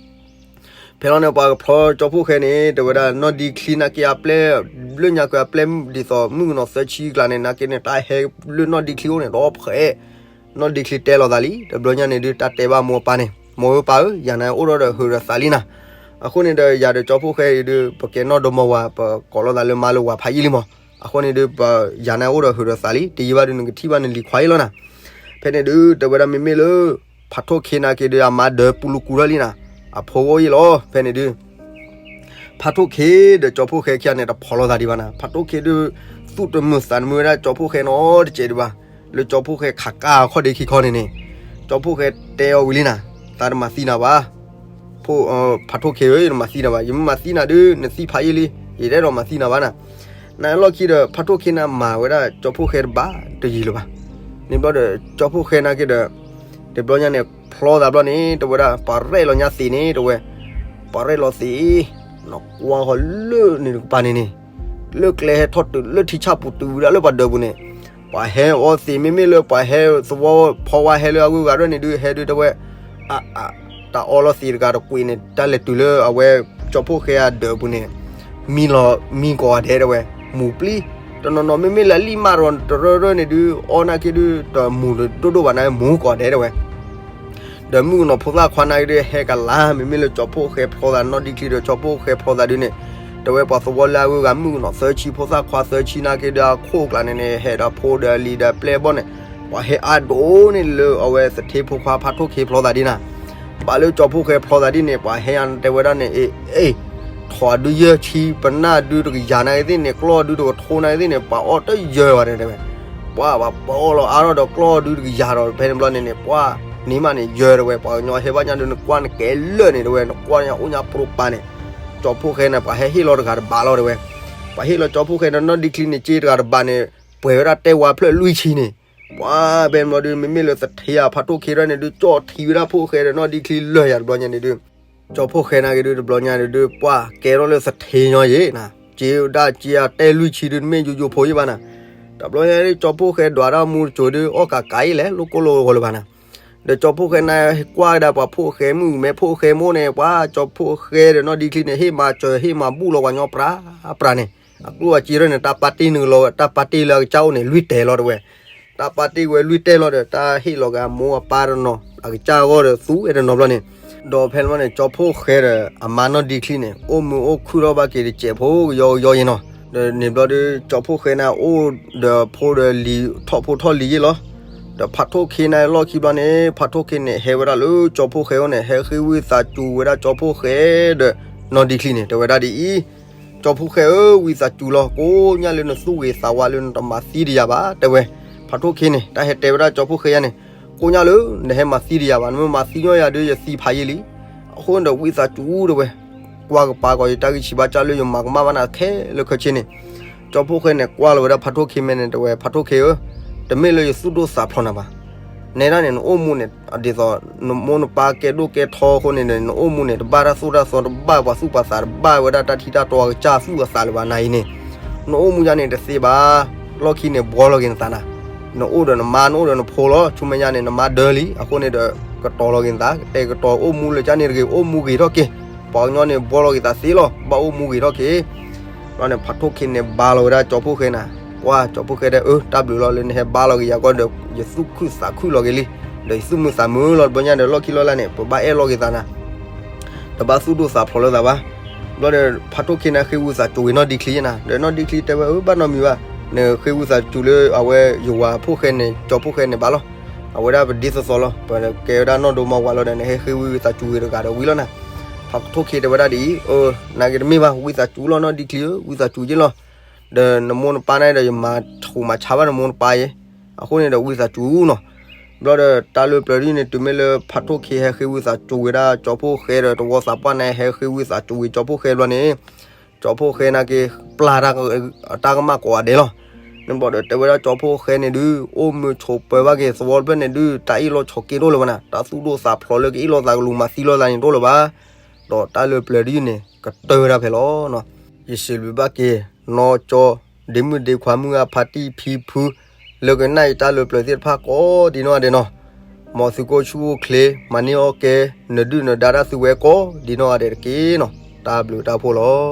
ဖဲလီၤန့ၣ် ပှၤကဖျီကၠီဖိၣ်ဃဲန့ၣ် တဲဝဲဒၣ် နီၢ်ဒံချံနာ်က့အပျဲၢ် ဘျၢညါက့အပျဲၢ်ဒ်သိး မုၣ်ကနီၤသၢဆံကျါန့ၣ် နာ်က့န့ၣ် တၢ်ဟဲလၢနီၢ်ဒံချံအိၣ်န့ၣ် ဒီးဖှဲး နီၢ်ဒံချံတဲလိာ်သးလံ တဘျီညါန့ၣ်ဒုး တၢ်တဲဘၣ်မိၢ်ပၢ်န့ၣ် မိၢ်ဧၢပၢ်ဧၢ ယၤန့ၣ်အိၣ်ဒီးဟုးဒီးသးလံနၤ အဃိန့ၣ်ဒီး ယၤဒီးကၠီဖိၣ်ဃဲအံၤဒုး ပကဲနီၢ်ဒီမါဝၤ ပကိးလိာ်သးလၢမါလၢဝၤဖးယံာ်လံမး အဃိန့ၣ်ဒုး ပယၤန့ၣ်အိၣ်ဒီးဟုးဒီးသးလံ တယံာ်ဘၣ်ဒုး နကထံၣ်ဘၣ်နလံၤခွါအံၤလီၤနၤ ဖဲန့ၣ်ဒုး တဲဝဲဒၣ်မ့မ့ၢ်လၢ ဖးထိၣ်ခ့နာ်က့ဒုး အမါဒၢးပူၤလူၤကူထီၣ်လံနၤ အဖိဂီၢ်အံၤလီၤ ဖဲန့ၣ်ဒုး ဖးထိၣ်ခ့ဒီးကၠီဖိၣ်ဃဲခံဂၤန့ၣ် တဖိးလိာ်သးဒံးဘၣ်နၤ ဖးထိၣ်ခ့ဒုး သူၣ်တမုာ်သးတမုာ်ဝဲဒၣ်ကၠီဖိၣ်ဃဲနီတစဲးဒံးဘၣ် လၢကၠီဖိၣ်ဃဲခးကၢ်အခီၣ်ဒ့ခံခီန့ၣ်န့ၣ် ကၠီဖိၣ်ဃဲတဲအီၤဝံၤလံနၤ သးတမၤသံနၤဘၣ် ဖးထိၣ်ခ့ဧၢ ယတမၤသံနၤဘၣ် ယမ့ၢ်မၤသံနၤဒုး နသံဖးယံာ်လံ ယတအဲၣ်ဒိးမၤသံနၤဘၣ်နၤ နလီၢ်ခံဒီး ဖးထိၣ်ခ့န့ၣ်မၤဝဲဒၣ်ကၠီဖိၣ်ဃဲတဘၣ်တယံာ်လၢၤဘၣ် န့ၣ်ဘျီဒီး ကၠီဖိၣ်ဃဲနာ်က့ဒီး တဘျီညါန့ၣ် ဖျီသးဘျီန့ၣ် တဲဝဲဒၣ် ပှၤရဲၣ်လီၤညါသ့ၣ်န့ၣ် တဲဝဲ ပှၤရဲၣ်လီၤသ့ၣ် နကွၢ်ဃီလၢန့ၣ်တကပၤန့ၣ်န့ၣ် လၢကျဲဟဲထီၣ်တုၤလၢထံဆၣ်ပူၤတုၤဝဲဒၣ်လၢပှၤဒၢးပူၤန့ၣ် ပှၤဟဲအီသ့ၣ် မ့မ့ၢ်လၢပှၤဟဲသဝီဖီဝါဟဲလၢအဂုၤအဂၤဒၣ်န့ၣ်ဒုး ဟဲဒုးတဲဝဲ အ အ တၢ်အီလီၤသ့ၣ်တဂၤတကွံာ်န့ၣ် တၢ်လဲၤတုၤလၢအဝဲကၠီဖိၣ်ဃဲအဒၢးပူၤန့ၣ် မံလီၤမံကိးဂၤဒဲးတဲဝဲ မူၤပျံၤ တနီၤနီၤ မ့မ့ၢ်လၢအလံၣ်မးဒီးတရၢရၢန့ၣ်ဒုး အီနာ်က့ဒုး တမူၤဒိၣ်ဒိၣ်ဘၣ်နာ်က့ မူၤကိးဂၤဒဲးတဲဝဲ ဒီးမုၣ်ကနီၤဖိသၣ်ခွါနာ်က့ဒုး ဟဲကလၤ မ့မ့ၢ်လၢကၠီဖိၣ်ဃဲဖျီသးနီၢ်ဒံချံဒီးကၠီဖိၣ်ဃဲဖျီသးဒုးန့ၣ် တဲဝဲပှၤသဝီလၢအဂုၤအဂၤ မုၣ်ကနီၤသၢဆံ ဖိသၣ်ခွါသၢဆံနာ်က့ဒုး အခိၣ်အကျါန့ၣ်န့ၣ် ဟဲဒီးဖိဒီးလံၤဒီးပျဲၢ်ဘီၣ်န့ၣ် ပှၤဟဲအါဒိၣ်န့ၣ်လၢအဝဲသထ့ဖိခွါဖးထိၣ်ခ့ဖျီသးဒ်နၤ ဘၣ်လၢကၠီဖိၣ်ဃဲဖျီသးဒ်န့ၣ် ပှၤဟဲအါတဲဝဲဒၣ်န့ၣ် အ့ အ့ ထိးဒုးယဲၢ်ဆံ ပနၢ်ဒုးတကယၤနာ်က့သ့ၣ်န့ၣ် ကျီၢ်ဒုးတကထိနာ်က့သ့ၣ်န့ၣ် ပှၤအီၣ်တယၢၤဘၣ်တဲဝဲ ပှၤဘၣ်ပၢအီၣ်လီၤအါထီၣ်ဒီးကျီၢ်ဒုတကယၤဒီး ဖဲန့ၣ်ဘျီန့ၣ်န့ၣ် ပှၤန့ၢ်မးန့ၣ် ယၢၤတဝဲ ပှၤကညီဟဲဘၣ်ညါဒုး နကွၢ်နကဲလၢာ်န့ၣ်တဝဲ နကွၢ်ညါအိၣ်ညါပြိပၤန့ၣ်, ကၠီဖှိၣ်ဃဲန့ၣ် ပှၤဟဲဟ့ၣ်လီၤတဂၤတဘးလီၤတဝဲ, ပှၤဟ့ၣ်လီၤကၠီဖှိၣ်ဃဲဒီးနီၢ်ဒံချံန့ၣ် စ့တဂၤတဘးန့ၣ် ပှဲၤဝဲဒၣ်တဲဝါဖျၢၣ်လွံၢ်ဆံန့ၣ်, ပှၤဖဲန့ၣ်ဘျီဒုး မ့မ့ၢ်လၢသထ့ဧါ ဖးထိၣ်ခ့ရဲၣ်န့ၣ်ဒုး ကၠီၣ်ထံဝဲဒၣ်ဖှိၣ်ဃဲဒီးနီၢ်ဒံချံလၢာ်ယၤတဘျီညါန့ၣ်ဒုး ကၠီဖှိၣ်ဃဲနာ်က့ဒုး တဘျီညါန့ၣ်ဒုး ပှၤကဲထီၣ်လၢသထ့ညီယ့ၤနၤ, စ့ဒၣ်စ့အတဲလွံၢ်ဆံဒုး တမ့ၢ်ယိယိဖိယ့ၢ်ဘၣ်နၤ, တဘျီညါဒုး ကၠီဖှိၣ်ဃဲဒွးတၢ်မူတစိၤဒုး အီၣ်ကးကးအံၤလဲၣ် လိၣ်ကိၢ်လိၣ်ဂီၤလၢၤဘၣ်နၤ, ဒီးကၠီဖှိၣ်ဃဲနၤ ကွၢ်ကဒါပှၤဖှိၣ်ဃဲမုၣ်မဲဖှိၣ်ဃဲမိၢ်န့ၣ် ပှၤကၠီဖှိၣ်ဃဲဒီးနီၢ်ဒံချံန့ၣ် ဟ့ၣ်မၤစၢၤဟ့ၣ်မၤဘူၣ်လီၤပှၤကညီပြးပြးန့ၣ်, အကျိၣ်အစ့ထီၣ်န့ၣ် တၢ်ပာ်တ့ၢ်နုာ်လီၤ တၢ်ပာ်တ့ၢ်လၢအကစၢ်အိၣ်န့ၣ် လွံၢ်တဲာ်လီၤတဝဲ တၢ်ပာ်တ့ၢ်ဝဲလွံၢ်တဲာ်လီၤဒီး တၢ်ဟ့ၣ်လီၤက့ၤအမိၢ်အပၢ်တနီၤ အကစၢ်အဂီၢ်ဒီးသူဝဲတနီၤဘျီန့ၣ်, ဒီးဖဲန့ၣ်ဘျီန့ၣ် ကၠီဖှိၣ်ဃဲဒီးအမါနီၢ်ဒံချံန့ၣ် အိၣ်မုာ်အိၣ်ခုၣ်ထီၣ်ဘၣ်က့ၤတစဲးဖိကယီကယီယ့ၤနီၤ, ဒီးန့ၣ်ဘျီဒုး ကၠီဖှိၣ်ဃဲန့ၣ်အိၣ်ဒီးဖိဒီးလံၤထီၣ်ဖိထီၣ်လံၤယ့ၤလီၤ, ဒီးဖးထိၣ်ခ့န့ၣ်လီၢ်ခံဘျီန့ၣ် ဖးထိၣ်ခ့န့ၣ် ဟဲဝဲဒၣ်လၢကၠီဖှိၣ်ဃဲအအိၣ်န့ၣ် ဟဲဃ့ဝံသးစူၤဝဲဒၣ်ကၠီဖှိၣ်ဃဲဒီးနီၢ်ဒံချံန့ၣ် တဲဝဲဒၣ်ဒ်အံၤ, ကၠီဖှိၣ်ဃဲဧၢ ဝံသးစူၤလီၤ ကိးညါလၢနသူၣ်ဂ့ၤသးဝါလၢနတမၤသံတယၤဘၣ် တဲဝဲ, ဖးထိၣ်ခ့န့ၣ် တၢ်ဟဲတဲဝဲဒၣ်ကၠီဖှိၣ်ဃဲယါန့ၣ်, ကိးညါလၢနဟဲမၤသံတယၤဘၣ် နမ့ၢ်မၤသံညီယၤဒုး ယသံဖးယံာ်လံ, အဃိန့ၣ်ဒီးဝံသးစူၤတဲဝဲ, ကွၢ်ကပၤကီးယတၢ်ဂံၢ်ဆံးဘါစၢ်လၢယမၤကမၣ်ဘၣ်နၤခဲလၢာ်ခဲဆ့န့ၣ်, ကၠီဖှိၣ်ဃဲန့ၣ် ကွၢ်လီၤဝဲဒၣ်ဖးထိၣ်ခ့မဲန့ၣ် တဲဝဲ ဖးထိၣ်ခ့ဧၢ, တမ့ၢ်လၢယသူၣ်ဒိၣ်သးဖျိးနၤဘၣ်, နဲဒၣ်န့ၣ် နအိၣ်မူန့ၣ် ဒ်သိး နမိၢ်နပၢ်ကဲဒိၣ်ကဲထီအဃိန့ၣ်ဒီး နအိၣ်မူန့ၣ် တဘၣ်တၢ်သိၣ်တၢ်သီ တဘၣ်ပှၤသူၣ်ပှၤသး တဘၣ်ဝဲဒၣ်တၢ်ထံတၢ်တီအကစၢ်သူၣ်အသးလၢၤဘၣ်နၤအံၤန့ၣ်, နအိၣ်မူယါန့ၣ်တသ့ဘၣ်, လီၢ်ခံန့ၣ် ဘှီလီၤက့ၤနသးနၤ, နအိၣ်ဒီးနမါ နအိၣ်ဒီးနဖိလီၤ ဆူမဲာ်ညါန့ၣ် နမါဒၢလံ အဃိန့ၣ်ဒီး ကတီၤလီၤက့ၤနသး ကတဲာ်ကတီၤအိၣ်မူလၢကၠၢန့ၣ်တဂ့ၤ အိၣ်မူဂ့ၤထီၣ်က့ၤ, ပှၤကညီန့ၣ် ဘှီလီၤက့ၤသးသ့လီၤ ဘၣ်အိၣ်မူဂ့ၤထီၣ်က့ၤ ဘျီန့ၣ် ဖးထိၣ်ခ့န့ၣ် ဘါလီၤဝဲဒၣ်ကၠီဖှိၣ်ဃဲနၤ, ကွၢ်ကၠီဖှိၣ်ဃဲတဲအၢ တၢ်ဘျုးလီၤလၢနဟဲဘါလီၤက့ၤယၤကီးဒီး ယသူၣ်ခုသးခုလီၤက့ၤလံ, ဒီးယသူၣ်မုာ်သးမုာ်လီၤ တဘျီညါဒီး လီၢ်ခံလီၢ်လၢ်န့ၣ် ပဘၣ်အဲၣ်လီၤက့ၤသးနၤ, တဘၣ်သူၣ်ဒိၣ်သးဖျိးလၢသးဘၣ်, ဘျီဒီး ဖးထိၣ်ခ့န့ၣ် ဃ့ဝံသးစူၤဝံၤနီၢ်ဒံချံနၤ, ဒီးနီၢ်ဒံချံတဲဝဲအၢ ဘၣ်နီတမံၤဘၣ်, နဃ့ဝံသးစူၤလၢအဝဲယဝၤဖှိၣ်ဃဲန့ၣ် ကၠီဖှိၣ်ဃဲန့ၣ်ဘၣ်လီၤ, အဝဲဒၣ်ပဒ်သိးသိးလီၤ ပကဲဝဲဒၣ်နီၢ်ဒိမါဝၤလီၤဒီး နဟဲဃ့ဝံသးစူၤဝံၤတဂၤဒီးဝံၤလီၤနၤ, ဖးထိၣ်ခ့တဲဝဲဒၣ်ဒ်အံၤ, အၢ နာ်က့တမ့ၢ်ဘၣ် ဝံသးစူၤလီၤနီၢ်ဒံချံဧၢ ဝံသးစူၤက့လီၤ, ဒီးနမိၢ်နပၢ်န့ၣ်ဒီး ယမၤထူးမၤဆါဘၣ်နမိၢ်နပၢ်ယဲ, အဃိန့ၣ်ဒီးဝံသးစူၤနီၤ, ဘျီဒီးတၢ်လၢပျၢၤဒ်န့ၣ် တုၤမ့ၢ်လၢဖးထိၣ်ခ့ဟဲဃ့ဝံသးစူၤဝံၤဒၣ်ကၠီဖှိၣ်ဃဲဒီး တဝီသးပှၢ်န့ၣ် ဟဲဃ့ဝံသးစူၤဝံၤကၠီဖှိၣ်ဃဲဘျီန့ၣ်, ကၠီဖှိၣ်ဃဲနာ်က့ ပျၢ်တၢ်ကမၣ်ကိးဂၤဒဲးလီၤ, န့ၣ်ဘျီဒီးတဲဝဲဒၣ်ကၠီဖှိၣ်ဃဲန့ၣ်ဒုး အိၣ်မုာ်ဆိးပၢၤဘၣ်က့ၤသဝီတဖျၢၣ်န့ၣ်ဒုး တၢ်အ့ၣ်လိာ်ဆိးက့တအိၣ်လၢၤဘၣ်နၤ, တၢ်သူၣ်ဒိၣ်သးဖျိးလၢကအ့ၣ်လိာ်သးကလူၤမၤသံလိာ်သးန့ၣ်တအိၣ်လၢၤဘၣ်, ဒီးတၢ်လၢပျၢၤဒ်န့ၣ် ကတၢၢ်ဝဲဒၣ်ဖဲလီၤ. ယစံးဘျုးဘၣ်က့ၤ နီၢ်ကၠီ ဒ့မုၣ်ဒ့ခွါ မုၢ်ဂၢ်ဖါတံၢ်ဖံဖု လၢကနၣ်အံၤတၢ်လၢပျၢၤသ့ၣ်တဖၣ်ကိးဒံနီၢ်ဂၤဒဲးနီၤ, မ်သုကအိၣ်ဆူၣ်အိၣ်ချ့ မၤန့ၢ်အီၣ်ကဲ နဒုၣ်နဒါတၢ်သုဝဲကိးဒံနီၢ်ဂၤဒဲးတက့ၢ်နီၤ, တၢ်ဘျုးတၢ်ဖှိၣ်လီၤ.